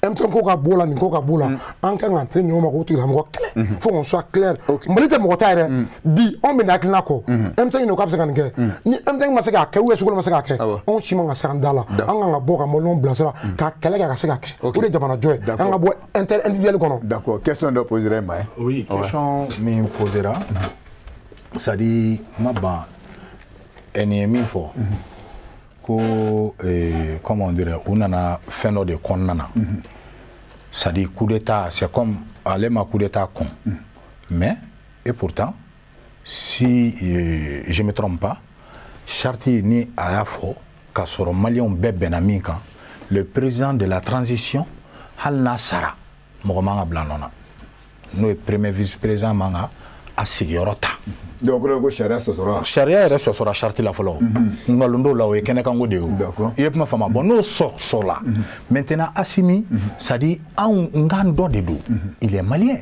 M5 ko ka b'o la, nin ko ka b'o la, an kan ka se ɲɔgɔn ma k'o tigilamɔgɔ kɛlɛ. Faut qu'on soit clair. Mali tɛ mɔgɔ ta yɛrɛ. Bi anw bɛ nin hakilina kɔ. M5 nin k'a bɛ se ka nin kɛ. Ni M5 ma se k'a kɛ ou bien Choguel ma se k'a kɛ, anw si man ka se an da la. An kan ka bɔ ka maliyɛnw bilasira k'a kɛlɛ kɛ a ka se ka kɛ. O de ye jamanajɔ ye. An ka bɔ intérêt individuel kɔnɔ. D'accord. Question dɔ posera e ma ye. Oui, question min posera, c'est à dire ma ban nin ye min fɔ. Ko comment on dirait, u nana fɛn dɔ de kɔnɔna na. C'est-à-dire coup d'état, c'est comme ale ma coup d'état con. Mais et pourtant, si je me trompe pas, charte ni a y'a fɔ k'a sɔrɔ maliyɛnw bɛɛ bɛnna min kan, le président de la transition hali n'a sara mɔgɔ man ka bila nɔ na, n'o ye premier vice-président man ka a sigiyɔrɔ ta. Donc ko sariya sɔsɔra. Sariya yɛrɛ sɔsɔra charte la fɔlɔ. Nkalon dɔw la o ye kɛnɛkanko de ye o. I ye kuma faamu. Bon n'o sɔsɔla. Maintenant Assimi, c'est à dire anw n kan dɔ de don. Il est malien.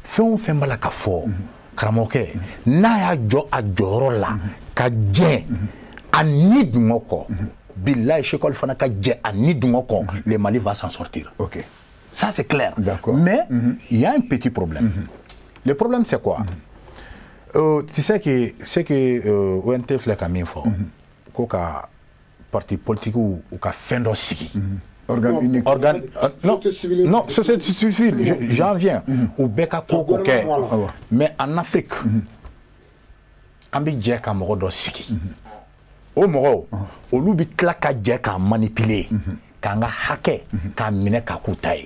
Fɛn o fɛn b'a la ka fɔ karamɔgɔkɛ n'a y'a jɔ a jɔyɔrɔ la ka jɛ a ni dungɔ kɔ. Bilahi Choguel fana ka jɛ a ni dungɔ kɔ, le Mali va s'en sortir. Ok. Ça c'est clair. Mais il y a un petit problème. Le problème c'est quoi? Tu sais que c'est que ONT filɛ ka min fɔ, ko ka parti politique u ka fɛn dɔ sigi. Organe unique. Organe non, non, société civile, j'en viens. U bɛɛ ka ko ko kɛ. Mais en Afrique, an bɛ jɛ ka mɔgɔ dɔ sigi. O mɔgɔw, olu bɛ tila ka jɛ k'a manipuler, k'an ka hakɛ k'a minɛ k'a k'u ta ye.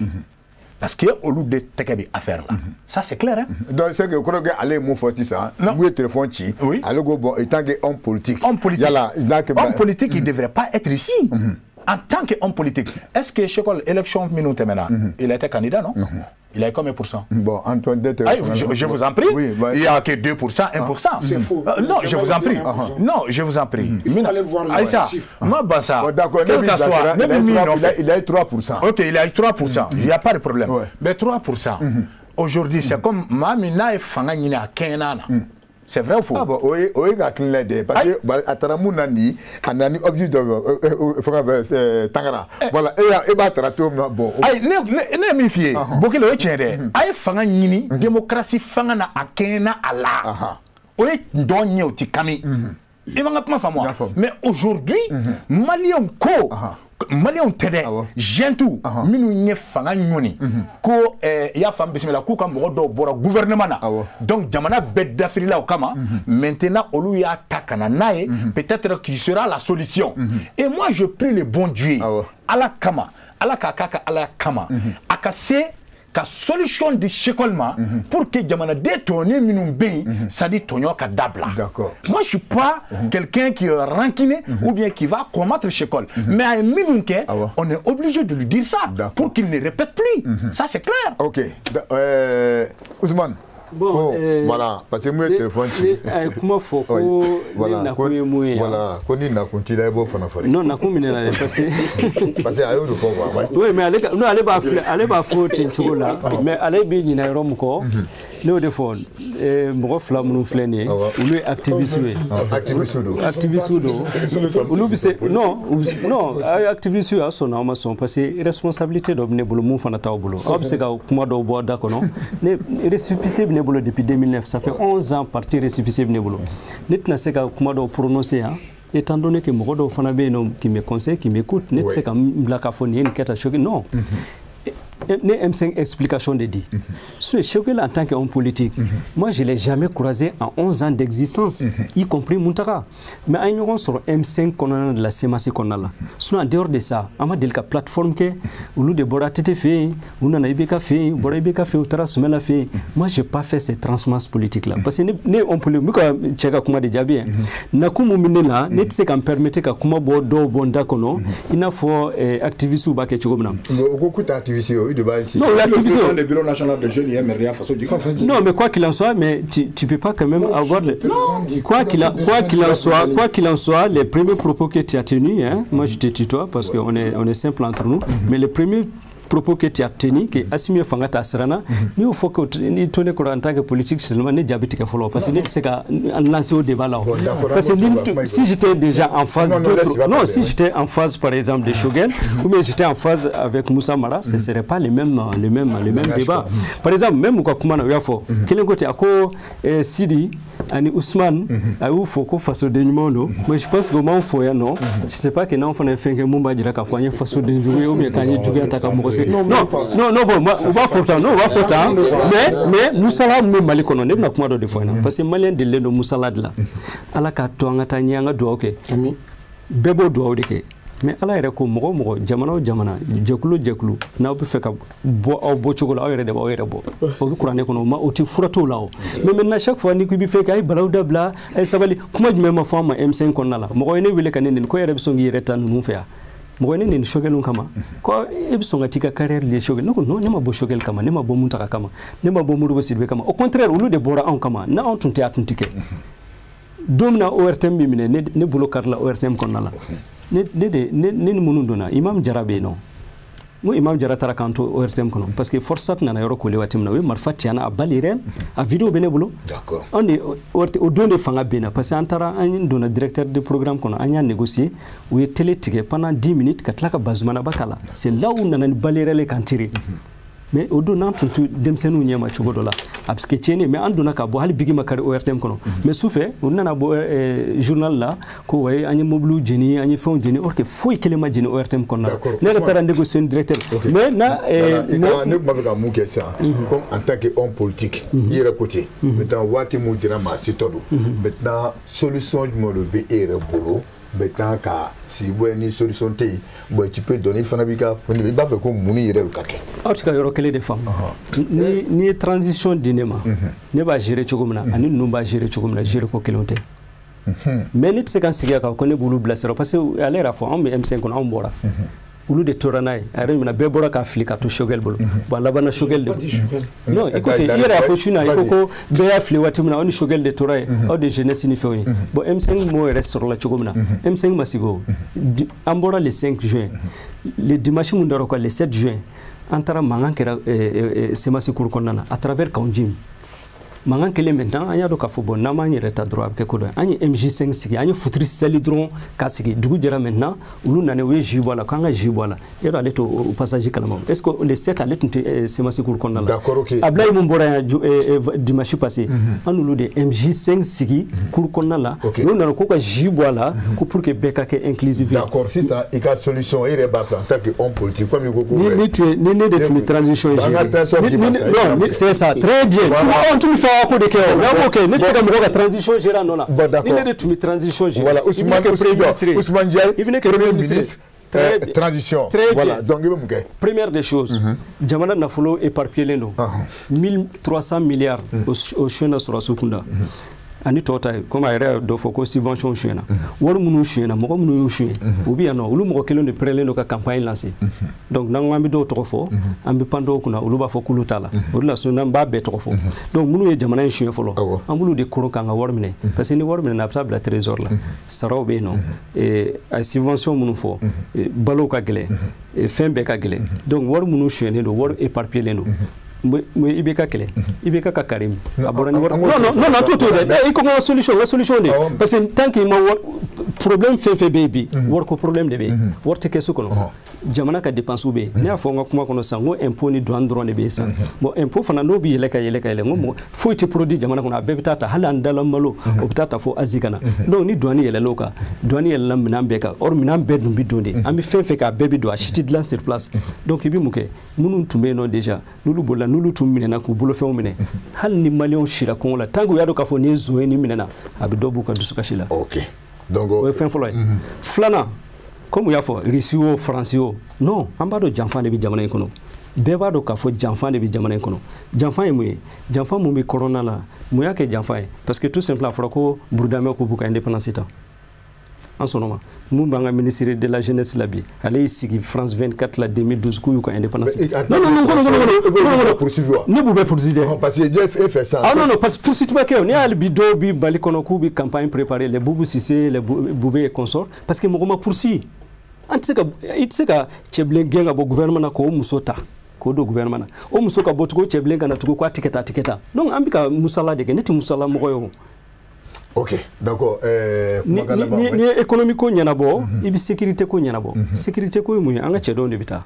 Parce que olu de tɛgɛ bɛ affaire la. Ça c'est clair hein. Donc c'est que kɔrɔ kɛ ale ye mun fɔ sisan, mun ye téléphone ci, ale ko bon en tant que homme politique. Homme politique. Yala, homme politique, il devrait pas être ici. En tant que homme politique, est-ce que Choguel élection minnu tɛmɛna, il a été candidat non? Il a eu combien pour cent? Bon, Antoine Dette. Je vous en prie. Oui, bah, il n'y a que 2%, 1%. C'est faux. Non, je vous en prie. Non, je vous en prie. Il faut aller voir les chiffres. Moi, bah ça. Bon, d'accord. Il a eu 3%. Ok, il a eu 3%. Il n'y a pas de problème. Mais 3%, aujourd'hui, c'est comme Mamina et Fanga Nina Kenana. C'est vrai ou faux? Ah bon, oui, oui, parce que à Taramounani, on a objet de Tangara. Voilà, et bah Tarato, bon. Aïe, ne mi fier. Bokele o tiɲɛ dɛ. A ye fanga ɲini démocratie fanga na a kɛɲɛna a la. O ye dɔn ɲɛ o ti kami. I ma n ka kuma faamu wa? Mais aujourd'hui, Maliyɛnw ko Maliyɛnw tɛ dɛ, jeunes minnu ye fanga ɲɔni ko i y'a faamu bisimila k'u ka mɔgɔ dɔw bɔra gouvernement na, donc jamana bɛɛ dafirila o kama. Maintenant olu y'a ta ka na n'a ye, peut-être qu'il sera la solution. Et moi je prie le bon Dieu, Ala kama, Ala k'a k'a ka Ala kama, a ka se ka solution di Choguel ma pour que jamanaden tɔɲɔnen minnu bɛ yen, c'est-à-dire tɔɲɔ ka dabila. D'accord. Moi je suis pas quelqu'un qui est rancunier ou bien qui va combattre Choguel. Mais à minnu kɛ, on est obligé de lui dire ça pour qu'il ne répète plus. Ça c'est clair. Ok. Ousmane. Bon, voilà, parce que moi téléphone ci. A ye kuma fɔ ko ne nakun ye mun ye. Voilà, ko ni nakun t'i la i b'o fana fɔ. Non, nakun minɛ na dɛ, parce que a y'o de fɔ quoi. Oui, mais ale non, ale b'a filɛ, ale b'a fɔ ten cogo la, mais ale bɛ ɲinɛ yɔrɔ min kɔ. Ne y'o de fɔ, mɔgɔ fila minnu filɛ nin ye, olu ye activiste ye. Activiste don. Activiste don. Olu bɛ se non non, a ye activiste ye, a sɔnna aw ma sɔn, parce que responsabilité dɔ bɛ ne bolo mun fana t'aw bolo. Aw bɛ se ka kuma dɔw bɔ da kɔnɔ. Ne récépissé bɛ ne bolo depuis 2009, ça fait 11 ans parti récépissé bɛ ne bolo. Ne tɛna se ka kuma dɔw prononcer yan. Étant donné que mɔgɔ dɔw fana bɛ yen nɔ qui me conseille, qui m'écoute, ne tɛ se ka n bila k'a fɔ nin ye nin kɛ tan choqué, non. Ne M5 explication de dit. Ce Choguel en tant qu'homme politique, moi je ne l'ai jamais croisé en 11 ans d'existence, y compris Mountaga. Mais un ɲɔgɔn sɔrɔ M5 kɔnɔna de la CMAS kɔnɔna la. Sinon en dehors de ça, an ma deli ka plateforme kɛ, olu de bɔra ATT fɛ yen, u nana IBK fɛ yen, u bɔra IBK fɛ yen, u taara Sumala fɛ yen. Moi j'ai pas fait ces transhumances politiques là. Parce que ne homme politique, n bɛ ka cɛ ka kuma de jaabi hein. Nakun mun bɛ ne la, ne tɛ se ka n permettre ka kuma bɔ dɔw bɔ n da kɔnɔ, i n'a fɔ activiste b'a kɛ cogo min na. O ko k'u tɛ activiste ye. Non, l'activité. Le bureau national de jeunes MRDA Faso. Non, mais quoi qu'il en soit, mais tu peux pas quand même avoir le. Quoi qu'il en soit, les premiers propos que tu as tenus, hein, moi je te tutoie parce qu'on est simple entre nous, mais les premiers propos que tu as tenus, que Assimi fanga ta siranna, ni faut que ni tourner en tant que politique seulement ne jaabi tigɛ fɔlɔ, parce que ne tɛ se ka lancer au débat là. Parce que si j'étais déjà en phase d'autres, non, si j'étais en phase par exemple de Choguel, ou bien j'étais en phase avec Moussa Mara, ce serait pas les mêmes débats. Par exemple, même u ka kuma na u y'a fɔ kelen ko ten, a ko Sidi ani Ousmane a y'u fɔ ko fasoden ɲumanw don, mais je pense que u m'anw fɔ yan nɔ, je sais pas que n'anw fana ye fɛn kɛ mun b'a jira k'a fɔ an ye fasoden jugu ye ou bien k'an ye juguya ta ka mɔgɔ se. Non, non, non, bon, u b'a fɔ tan, non, u b'a fɔ tan, mais musala min bɛ Mali kɔnɔ, ne bɛna kuma dɔ de fɔ ɲɛna, parce que maliyɛn delilen don musala de la. Ala k'a to an ka taa ɲɛ, an ka dugawu kɛ. Bɛɛ b'o dugawu de kɛ. Mais ala yɛrɛ ko mɔgɔ o mɔgɔ, jamana o jamana, jɛkulu o jɛkulu, n'aw bɛ fɛ ka bɔ aw bɔcogo la, aw yɛrɛ de b'aw yɛrɛ bɔ. O bɛ kuranɛ kɔnɔ, o ma o tɛ fura t'o la o. Mais maintenant chaque fois n'i ko i bɛ fɛn kɛ, a ye balawu dabila, a ye sabali. Kuma jumɛn ma fɔ an ma M5 kɔnɔna la? Mɔgɔ ye ne wele ka ne nɛni, ko e yɛrɛ bɛ sɔn k'i yɛrɛ ta ninnu fɛ yan. Mɔgɔ ye ne nɛni Choguel kama, ko e bɛ sɔn ka t'i ka carrière lier Choguel. Ne ko non, ne ma bɔ Choguel kama, ne ma bɔ Mountaga kama, ne ma bɔ Modibo Sidibé kama. Au contraire, olu de bɔra anw kama, n'anw tun tɛ a tun tɛ kɛ. Don min na ORTM bɛ minɛ, ne bolo karila ORTM kɔnɔna la. Ne ni minnu donna, Imam Jara bɛ yen nɔ. N ko Imam Jara taara k'an to ORTM kɔnɔ parce que Forçat nana yɔrɔ koli waati min na, u ye marifa ci an na a balle réelle, a vidéo bɛ ne bolo. D'accord. Anw de o don de fanga benna parce que an taara an donna directeur de programme kɔnɔ, an y'a négocier, u ye télé tigɛ pendant 10 minutes ka tila ka Bazumanaba k'a la. C'est là où nana ni balle réelle k'an tirer. Mais o don n'an tun tɛ denmisɛnninw ɲɛma cogo dɔ la, a bɛ se kɛ tiɲɛni ye, mais an donna ka bɔ hali bigi ma kari ORTM kɔnɔ. Mais sufɛ u nana bɔ journal la ko wayi an ye mobiliw jeni, an ye fɛnw jeni, or que foyi kelen ma jeni ORTM kɔnɔna la. Ne yɛrɛ taara négocier ni directeur. Mais na ne kuma bɛ ka mun kɛ sisan, comme en tant que homme politique, i yɛrɛ ko ten, maintenant waati mun dira maa si tɔ don, maintenant solution jumɛn de bɛ e yɛrɛ bolo? Maintenant ka si bɔ ni solution tɛ yen, bon tu peux donner fana b'i ka, i b'a fɛ ko mun yɛrɛ de ka kɛ. Aw tɛ ka yɔrɔ kelen de faamu. Ni ye transition di ne ma, ne b'a gérer cogo min na, ani ninnu b'a gérer cogo min na, gérer ko kelenw tɛ. Mais ne tɛ se ka n sigi yan k'a fɔ ko ne b'olu bilasira, parce que ale yɛrɛ fɔ anw bɛ M5 kɔnɔ, anw bɔra. Olu de tora n'a ye, a yɛrɛ ɲuman bɛɛ bɔra k'a fili ka to Choguel bolo. Bon a labanna Choguel de bolo. Non, écoutez, i yɛrɛ y'a fɔ su in na, i ko bɛɛ y'a fili waati min na, aw ni Choguel de tora yen, aw de jeunesse ni fɛnw ye. Bon M5 mɔgɔw yɛrɛ sɔrɔla cogo min na, M5 ma sigi o. An bɔra le 5 juin, le dimanche mun dara o kan, le 7 juin, an taara mankan kɛra CMAS cour kɔnɔna na à travers Kawunjim. Mankan kelen maintenant an y'a dɔn k'a fɔ bon n'an m'an yɛrɛ ta dɔrɔn a bɛ kɛ ko dɔ ye. An ye MJ5 sigi, an ye futiri sali dɔrɔn k'a sigi. Dugu jɛra maintenant, olu nana u ye jus bɔ a la, k'an ka jus bɔ a la. E yɔrɔ ale t'o passage kalama. Est-ce que le 7 ale tun tɛ CMAS cour kɔnɔna la? D'accord, ok. Ablaye mun bɔra yan dimanche passé, an n'olu de MJ5 sigi cour kɔnɔna la. Olu nana k'u ka jus bɔ a la, ko pour que bɛɛ ka kɛ inclusif. D'accord, sisan i ka solution e yɛrɛ b'a fɛ en tant que homme politique comme i ko ko. Ni ne de tun bɛ transition gérer. Non, c'est ça, très bien. Anw tun bɛ fɛ ko de kɛ o, n'an b'o kɛ, ne tɛ se ka mɔgɔ ka transition gérer a nɔ la. Bon, d'accord. Ni ne de tun bɛ transition gérer. Voilà, Ousmane Ndiaye, premier ministre, transition. Très bien. Voilà, donc i bɛ mun kɛ? Première des choses, jamana nafolo éparpillé don. 1300 milliards o suyɛnna sɔrɔdasiw kunda. Ani tɔw ta ye komi a yɛrɛ dɔ fɔ ko subvention suyɛna wari minnu suyɛna mɔgɔ minnu y'u suyɛ u bɛ yan nɔ olu mɔgɔ kelen de pɛrɛlen don ka campagne lancer donc n'an ko an bɛ dɔw tɔgɔ fɔ an bɛ pan dɔw kunna olu b'a fɔ k'olu t'a la o de la so n'an b'a bɛɛ tɔgɔ fɔ donc minnu ye jamana in suyɛ fɔlɔ an b'olu de koron k'an ka wari minɛ parce que ni wari minɛna a bɛ taa bila trésor la saraw bɛ yen nɔ a ye subvention minnu fɔ balo ka gɛlɛn fɛn bɛɛ ka gɛlɛn donc wari minnu suyɛnen don wari éparpillé don IBK kɛlɛ IBK ka Karim a bɔra ni wari non non tout dɛ i ko n ka solution n ka solution de parce que tant que i ma wari problème fɛn fɛn bɛ yen bi wariko problème de bɛ yen wari tɛ kɛsu kɔnɔ jamana ka dépense bɛ yen ne y'a fɔ n ka kuma kɔnɔ sisan n ko impôt ni douane dɔrɔn de bɛ yen sisan bon impôt fana n'o bɛ yɛlɛ ka yɛlɛ ka yɛlɛ n ko mɔgɔ foyi tɛ produit jamana kɔnɔ a bɛɛ bɛ taa ta hali an dala malo o bɛ taa ta fo Asie ka na donc ni douane yɛlɛla o kan douane yɛlɛla minɛn bɛɛ kan or minɛn bɛɛ dun bɛ don de an bɛ fɛn fɛn kɛ a bɛɛ bɛ don a si tɛ dilan sur place donc i bɛ mun kɛ minnu tun bɛ yen nɔ déjà n'olu bolila n'olu tun minɛna k'u bolofɛnw minɛ hali ni maliyɛnw sira kɔngɔ la tant que u y'a dɔn k'a fɔ nin ye zon ye nin minɛna a bɛ dɔ b'u ka dusukasi la. Ok donc o ye fɛn fɔlɔ ye. Filanan comme u y'a fɔ Russie o Faransi o non an b'a dɔn janfa de bɛ jamana in kɔnɔ bɛɛ b'a dɔn k'a fɔ janfa de bɛ jamana in kɔnɔ janfa ye mun ye janfa mun bɛ kɔrɔna la mun y'a kɛ janfa ye parce que tout simplement a fɔra ko Burudamɛ k'u b'u ka indépendance ta an sɔnna ma mun b'an ka ministre de la jeunesse la bi ale y'i sigi France 24 la 2012 k'u y'u ka indépendance non non non non ne b'u bɛɛ poursuivre dɛ parce que e fɛ ça ah non non parce que poursuite ma kɛ o n'i y'ale bi dɔw bi Mali kɔnɔ k'u bi campagne préparer les Boubou Cissé les Boubé et consorts parce que mɔgɔ ma poursuivre an tɛ se ka i tɛ se ka cɛbilen gɛn ka bɔ gouvernement na k'o muso ta k'o don gouvernement na o muso ka bɔ tugun o cɛbilen ka na tugun k'a tigɛ tan a tigɛ tan donc an bɛ ka musala de kɛ ne tɛ musala mɔgɔ ye o. Ok, d'accord. Ni ye économie ko ɲɛnabɔ i bɛ sécurité ko ɲɛnabɔ sécurité ko ye mun ye an ka cɛdenw de bɛ taa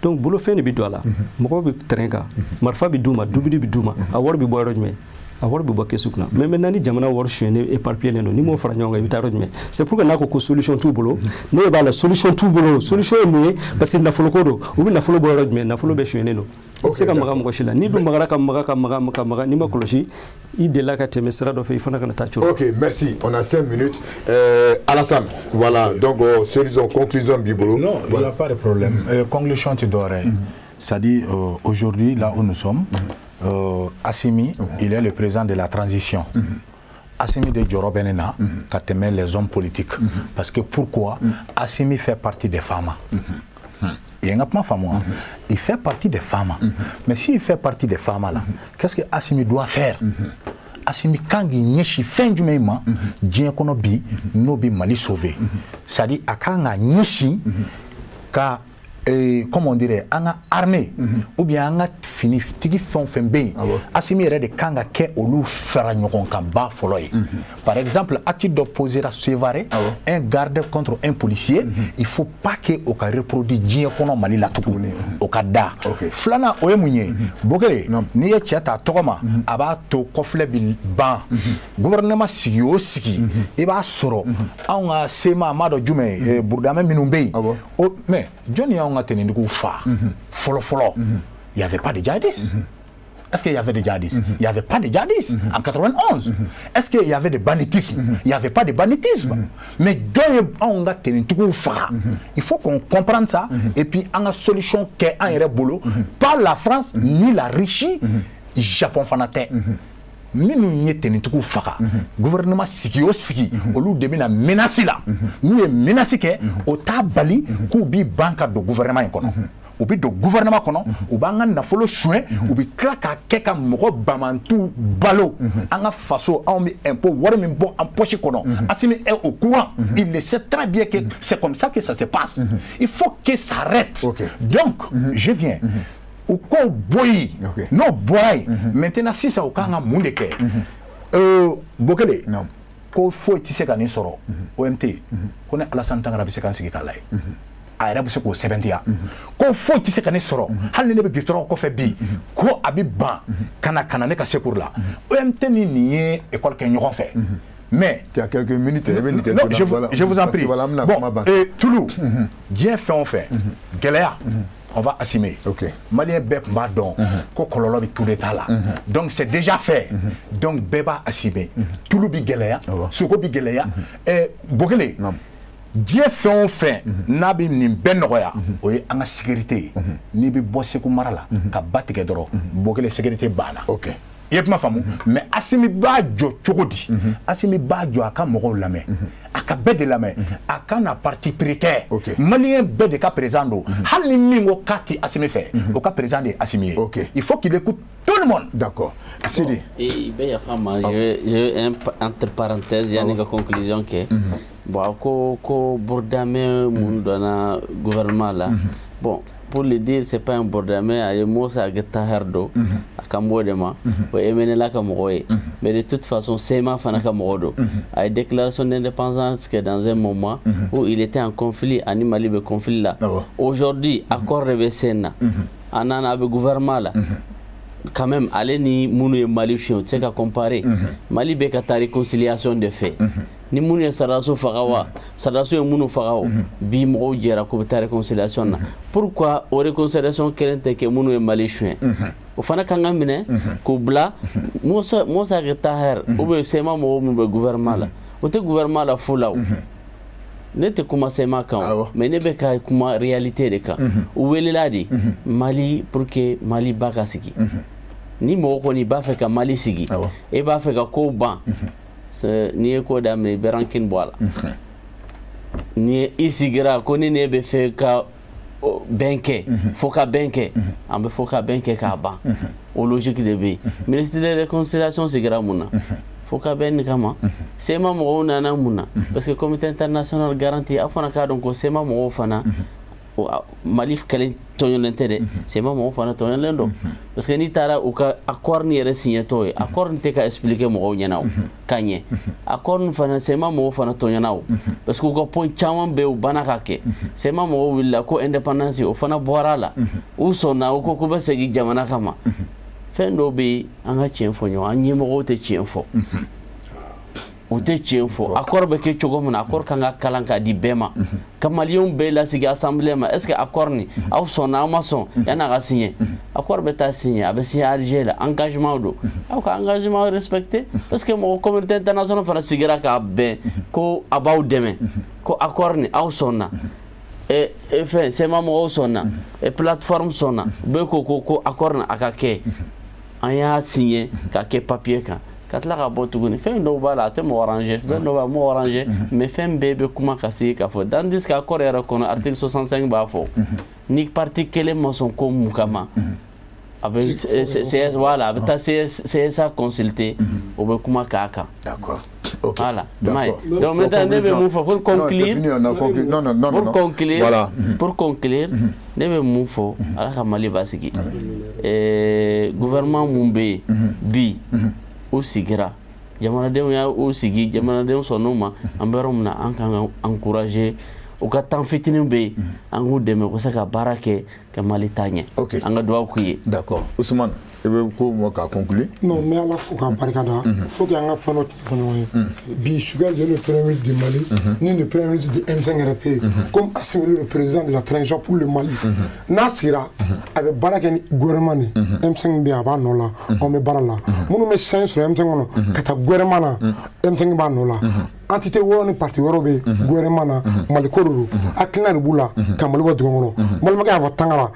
donc bolofɛn de bɛ don a la mɔgɔw bɛ terrain kan marifa bɛ d'u ma dumuni bɛ d'u ma a wari bɛ bɔ yɔrɔ jumɛn a wari bɛ bɔ kɛsu kunna mais maintenant ni jamana wari suyɛnnen éparpillé don n'i m'o fara ɲɔgɔn kan i bɛ taa yɔrɔ jumɛn c'est pour que n'a ko ko solution t'u bolo ne b'a la solution t'u bolo solution ye mun ye parce que nafolo ko don u bɛ nafolo bɔ yɔrɔ jumɛn nafolo bɛɛ suyɛnnen don i tɛ se ka maga mɔgɔ si la n'i dun magara ka maga ka maga ka maga n'i ma kɔlɔsi i delila ka tɛmɛ sira dɔ fɛ i fana kana taa cogo. Ok, merci. On a 5 minutes. Alassane, voilà. Donc, solution, conclusion b'i bolo. Non, il n'y a pas de problème. Conclusion tu dois. C'est-à-dire, aujourd'hui, là où nous sommes, Assimi, il est le président de la transition. Assimi de jɔyɔrɔ bɛ ne na ka tɛmɛ les hommes politiques. Parce que pourquoi Assimi fait partie des femmes. Il y a un femme, il fait partie des femmes. Mais s'il fait partie des femmes, là, qu'est-ce que Assimi doit faire? Assimi kan k'i ɲɛsin fɛn jumɛn ma diɲɛ kɔnɔ bi n'o bɛ Mali sauver. C'est-à-dire a kan ka ɲɛsin ka comment on dirait an ka armée ou bien an ka finitigi fɛn o fɛn bɛ yen Assimi yɛrɛ de kan ka kɛ olu fara ɲɔgɔn kan ba fɔlɔ ye. Par exemple acte dɔ posera Sévaré, un garde contre un policier, il faut pas que o ka reproduire diɲɛ kɔnɔ Mali la tuguni o ka da. Filanan o ye mun ye Bokele n'i ye cɛ ta tɔgɔ ma a b'a to kɔfilɛ bi ban gouvernement sigi o sigi i b'a sɔrɔ anw ka SEMA m'a dɔn jumɛn ye Burudamɛ minnu bɛ yen mais jɔnni y'anw ka tenitigiw fa fɔlɔ fɔlɔ il y avait pas de djihadistes. Est-ce qu'il y avait des djihadistes? Il n'y avait pas de djihadistes en 91. Est-ce qu'il y avait des banditismes? Il n'y avait pas de banditisme. Mais on a il faut qu'on comprenne ça et puis on a solution qui est en bolo, pas la France ni la Russie, Japon fana tɛ. Minnu ye tenitigiw faga gouvernement sigi o sigi olu de bɛna menace la n'u ye menace kɛ o t'a bali k'u b'i ban ka don gouvernement in kɔnɔ u bɛ don gouvernement kɔnɔ u b'an ka nafolo suɲɛ u bɛ tila k'a kɛ ka mɔgɔ bamantu balo an ka faso anw bɛ impôt wari min bɔ an poche kɔnɔ Assimi est au courant, il le sait très bien que c'est comme ça que ça se passe. Il faut que ça arrête. Donc je viens u k'o bɔ yen n'o bɔra yen maintenant sisan u kan ka mun de kɛ Bokele ko foyi tɛ se ka nin sɔrɔ OMT ko ne Alassane Tangara bɛ se ka n sigi k'a lajɛ a yɛrɛ bɛ se k'o sɛbɛntiya ko foyi tɛ se ka ne sɔrɔ hali ni ne bɛ gitɔrɔn kɔfɛ bi ko a bɛ ban ka na ne ka secours la OMT ni nin ye école kɛ ɲɔgɔn fɛ. Mais tu as quelques minutes. Non, je vous en prie. Bon, et Toulou, diɲɛ fɛn o fɛn gɛlɛya on va assumer. Ok. Malien bɛɛ tun b'a dɔn ko kɔlɔlɔ bɛ coup d'état la. Donc c'est déjà fait. Donc bɛɛ b'a assumer. Tulu bi gɛlɛya, sogo bi gɛlɛya. Bokele, diɲɛ fɛn o fɛn n'a bɛ nin bɛɛ nɔgɔya o ye an ka sécurité ye. N'i bɛ bɔ Segu mara la ka ba tigɛ dɔrɔn Bokele sécurité banna. Ok. I ye kuma faamu. Mais Assimi b'a jɔ cogo di? Assimi b'a jɔ a ka mɔgɔw lamɛn, a ka bɛɛ de lamɛn, a kana parti pris kɛ. Malien bɛɛ de ka président don. Hali ni min ko k'a ti Assimi fɛ, o ka président de ye Assimi ye. Il faut qu'il écoute tout le monde. D'accord. Sidi. I bɛ yafa n ma, je entre parenthèses yanni ka conclusion kɛ. Bon, ko Bourdamɛ mun donna gouvernement la. Bon, pour le dire, c'est pas un Bourdamɛ, a ye Moussa Ag Attaher don. A kan b'o de ma. O ye MNLA ka mɔgɔ ye. Mais de toute façon, CMA fana ka mɔgɔ don. A ye déclaration d'indépendance que dans un moment où il était en conflit, ani Mali bɛ conflit la. Aujourd'hui, accord de bɛ sen na. A nana, a bɛ gouvernement la. Quand même, ale ni minnu ye Mali suɲɛ, o tɛ se ka comparer. Mali bɛ ka taa réconciliation de fɛ. Ni minnu ye sɔrɔdasiw faga wa, sɔrɔdasiw ye minnu faga o, bi mɔgɔw jɛra k'u bɛ taa réconciliation na. Pourquoi o réconciliation kelen tɛ kɛ minnu ye Mali suɲɛ? O fana kan ka minɛ k'u bila. Moussa Ag Attaher ou bien CMA mɔgɔw minnu bɛ gouvernement la, o tɛ gouvernement la fu la o. Ne tɛ kuma CMA kan o, mais ne bɛ ka kuma réalité de kan. U welela de Mali pour que Mali ba ka sigi. Ni mɔgɔ kɔni b'a fɛ ka Mali sigi, e b'a fɛ ka kow ban, n'i ye ko daminɛ, i bɛ rancune bɔ a la. Ni i sigira ko ni ne bɛ fɛ ka bɛn kɛ, fo ka bɛn kɛ, an bɛ fo ka bɛn kɛ k'a ban. O logique de bɛ yen. Ministre de réconciliation sigira mun na? Fo ka bɛn nin kama. CMA mɔgɔw nana mun na? Parce que comité international garantie, aw fana k'a dɔn ko CMA mɔgɔw fana, Mali kelen tɔɲɔlen tɛ dɛ, CMA mɔgɔw fana tɔɲɔlen don. Parce que n'i taara u ka accord nin yɛrɛ signetɔ ye, accord nin tɛ ka expliquer mɔgɔw ɲɛna o ka ɲɛ. Accord nin fana, CMA mɔgɔw fana tɔɲɔna o. Parce que u ka point caman bɛ yen, u banna ka kɛ. CMA mɔgɔw wulila ko indépendance, o fana bɔra a la. U sɔnna, u ko k'u bɛ segin jamana kama. Fɛn dɔw bɛ yen, an ka tiɲɛ fɔ ɲɔgɔn, an ɲɛmɔgɔw tɛ tiɲɛ fɔ. U tɛ tiɲɛ fɔ. Accord bɛ kɛ cogo min na, accord kan ka kalan k'a di bɛɛ ma. Ka maliyɛnw bɛɛ lasigi assemblée ma. Est ce que accord nin, aw sɔnna, aw ma sɔn, yanni a ka signer? Accord bɛ taa signer, a bɛ signer Alger la, engagement don. Aw ka engagement respecter, parce que mɔgɔ communauté internationale fana sigira k'a bɛn ko a b'aw dɛmɛ, ko accord nin aw sɔnna. Fɛn CMA mɔgɔw sɔnna, plateforme sɔnna, bɛɛ ko accord nin a ka kɛ. An y'a signer k'a kɛ papier kan, ka tila ka bɔ tuguni. Fɛn dɔw b'a la, a tɛ mɔgɔ arranger, fɛn dɔw b'a mɔgɔ arranger, mais fɛn bɛɛ bɛ kuma ka sigi k'a fɔ. Tandis que accord yɛrɛ kɔnɔ, article 65 b'a fɔ, ni parti kelen ma sɔn ko mun kama, a bɛ CS, voilà, a bɛ taa CSA consulter, o bɛ kuma k'a kan. D'accord. Ok. Voilà. Donc maintenant, ne bɛ mun fɔ pour conclure? Non, non, non. Pour conclure, voilà. Pour conclure, ne bɛ mun fɔ? Ala ka Mali basigi. Gouvernement mun bɛ yen bi, u sigira, jamanadenw y'a u sigi, jamanadenw sɔnn'u ma. An bɛ yɔrɔ min na, an kan ka encourager u ka temps fitinin bɛ yen, an k'u dɛmɛ u ka se ka baara kɛ ka Mali taa ɲɛ. An ka dugawu k'u ye. D'accord. Ousmane, i bɛ ko mɔ k'a conclure? Non, n bɛ Ala fo k'a barika da. Faut que an ka fɛn dɔ tiɲɛ fɔ ɲɔgɔn ye. Bi, Choguel est le premier ministre du Mali, ni le premier ministre du M5 RP, comme Assimi le président de la transition pour le Mali. N'a sigira, a bɛ baara kɛ ni gouvernement de ye. M5 bɛ yen, a b'a nɔ la, anw bɛ baara la. Minnu bɛ chance sɔrɔ M5 kɔnɔ ka taa gouvernement na, M5 b'a nɔ la. Entité wɔɔrɔ ni parti wɔɔrɔ bɛ gouvernement na, Mali ko de don. Hakilina de b'u la ka Mali bɔ dingɛ kɔnɔ. N balimakɛ y'a fɔ Tangara,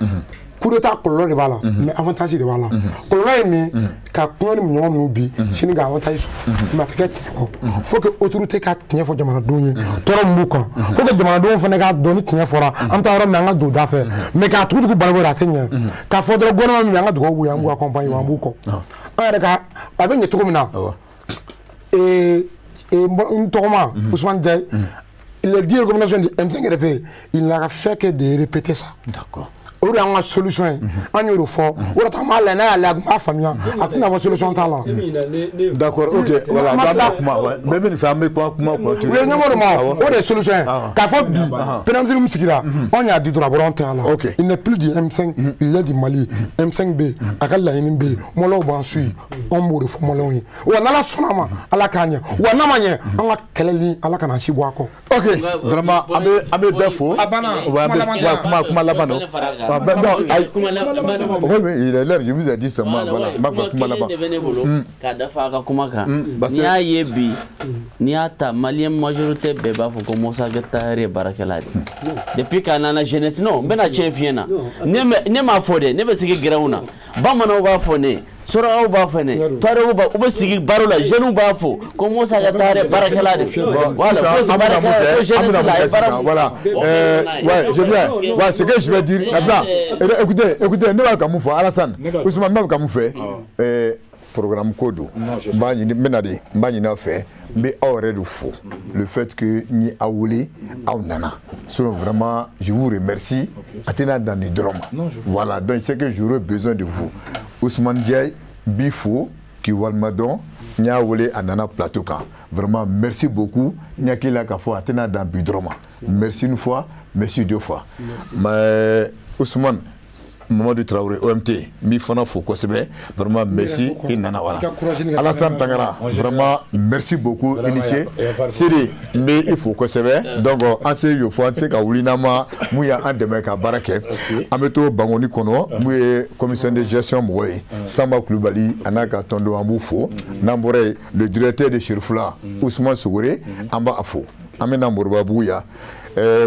coup d'état kɔlɔlɔ de b'a la, mais avantage de b'a la. Kɔlɔlɔ ye min, ka kɔɲɔ ni ɲɔgɔn ninnu bi sini ka avantage sɔrɔ, mais a tɛ kɛ tiɲɛ kɔ. Faut que autorité ka tiɲɛ fɔ jamanadenw ye, tɔɔrɔ min b'u kan. Faut que jamanadenw fana k'a dɔn ni tiɲɛ fɔra, an bɛ taa yɔrɔ min, an ka don da fɛ. Mais k'a tugu tugu balibali, a tɛ ɲɛ. K'a fɔ dɔrɔn gouvernement min, an ka dugawu b'u ye, an b'u accompagner, an b'u kɔ. An yɛrɛ ka a bɛ ɲɛ cogo min na. N tɔgɔma Ousmane Diaye, les 10 recommandations du M5 RP, il n'a fait que de répéter ça. D'accord. O de y'an ka solution ye, an y'o de fɔ. O de an b'a lajɛ, n'a y'a lajɛ, a tun b'a faamuya, a tɛna fɔ solution t'a la. D'accord, ok, voilà, an kuma, mais bɛ nin fɛ, an bɛ kuma clôturer. U ye ɲɛmɔgɔ de ma, o de ye solution ye. K'a fɔ bi, premier ministre min sigira, anw y'a di dɔrɔn, a bɔra anw tɛ a la. Il n'est plus du M5, il est du Mali. M5 bɛ yen, a ka laɲini bɛ yen, mɔlɔw b'an suit, anw b'o de fɔ mɔlɔw ye. Wa n'Ala sɔnna a ma, Ala k'a ɲɛ. Wa n'a ma ɲɛ, an ka kɛlɛ ni Ala kana si bɔ a kɔ. Ok, vraiment, an bɛ bɛɛ fo. A banna. Kuma kuma laban don. Non, ayi. Oui, oui, il est l'heure, je vous ai dit seulement, voilà, n b'a fɔ kuma laban. De bɛ ne bolo k'a dafa a ka kuma kan. N'i y'a ye bi, n'i y'a ta, malien majorité bɛɛ b'a fɔ ko Moussa Ag Attaher ye baarakɛla de. Depuis k'a nana jeunesse, non, n bɛna tiɲɛ f'i ɲɛna. Ne m'a fɔ dɛ, ne bɛ sigi gɛrɛnw na. Bamananw b'a fɔ ne. Surakaw b'a fɔ ne Touareg b'a u bɛ sigi baro la jeunes b'a fɔ ko Musa ka taare baarakɛla de voilà ko baarakɛla ko jeunesse la ye baara voilà ouais je viens ouais ce que je vais dire maintenant écoutez écoutez ne b'a ka mun fɔ Alassane Ousmane ne b'a ka mun fɛ programme ko don n b'a ɲini n bɛ na de n b'a ɲini aw fɛ n bɛ aw yɛrɛ de fo le fait que n ye aw wele aw nana sinon vraiment je vous remercie a tɛna dan nin dɔrɔn ma voilà donc c'est que j'aurais besoin de vous Ousmane Ndiaye n b'i fo k'i walima dɔn n y'a wele a nana plateau kan vraiment merci beaucoup n hakili la k'a fɔ a tɛna dan bi dɔrɔn ma merci une fois merci deux fois mais Ousmane Mamadou Traoré OMT n b'i fana fo kosɛbɛ vraiment merci i nana voilà Alassane Tangara vraiment merci beaucoup i ni ce Sidi n bɛ i fo kosɛbɛ donc an se y'o fɔ an tɛ se ka wuli n'an ma mun y'an dɛmɛ ka baara kɛ an bɛ to Bankoni kɔnɔ mun ye commission de gestion mɔgɔ ye Samba Kulubali a n'a ka tɔndenw an b'u fo n'an bɔra yen le directeur de Cherifula Ousmane Sogore an b'a fo an bɛ na Moribabugu yan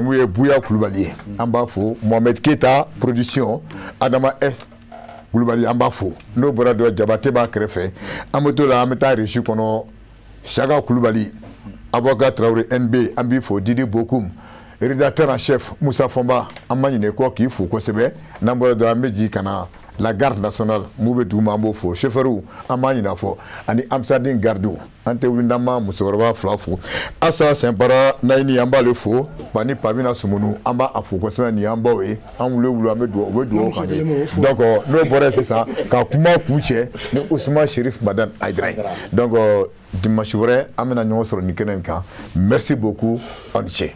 mun ye Bouya Kulubali ye an b'a fo Mohamed Keita production Adama S Kulubali an b'a fo n'o bɔra dɔ Jabate b'a kɛrɛfɛ an bɛ to la an bɛ taa régie kɔnɔ Saka Kulubali Avocat Traoré NB an b'i fo Didi Bokoum rédacteur en chef Moussa Fomba an ma ɲinɛ kɔ k'i fo kosɛbɛ n'an bɔra dɔ an bɛ jigin ka na la garde nationale mun bɛ dugu ma an b'o fo chauffeur an b'a ɲinɛ fɔ ani Amsadine garde an tɛ wuli n'an ma musokɔrɔba fila fo Asa Sɛnpara Nayini an b'ale fo Bani Pamina Sumunu an b'a fo kosɛbɛ nin y'an baw ye an wuli wuli an bɛ dugawu u bɛ dugawu k'an ye donc n'o bɔra yen sisan ka kuma kun cɛ ni Ousmane Chérif Madani Haïdara ye donc dimanche wɛrɛ an bɛna ɲɔgɔn sɔrɔ nin kɛnɛ in kan merci beaucoup aw ni ce.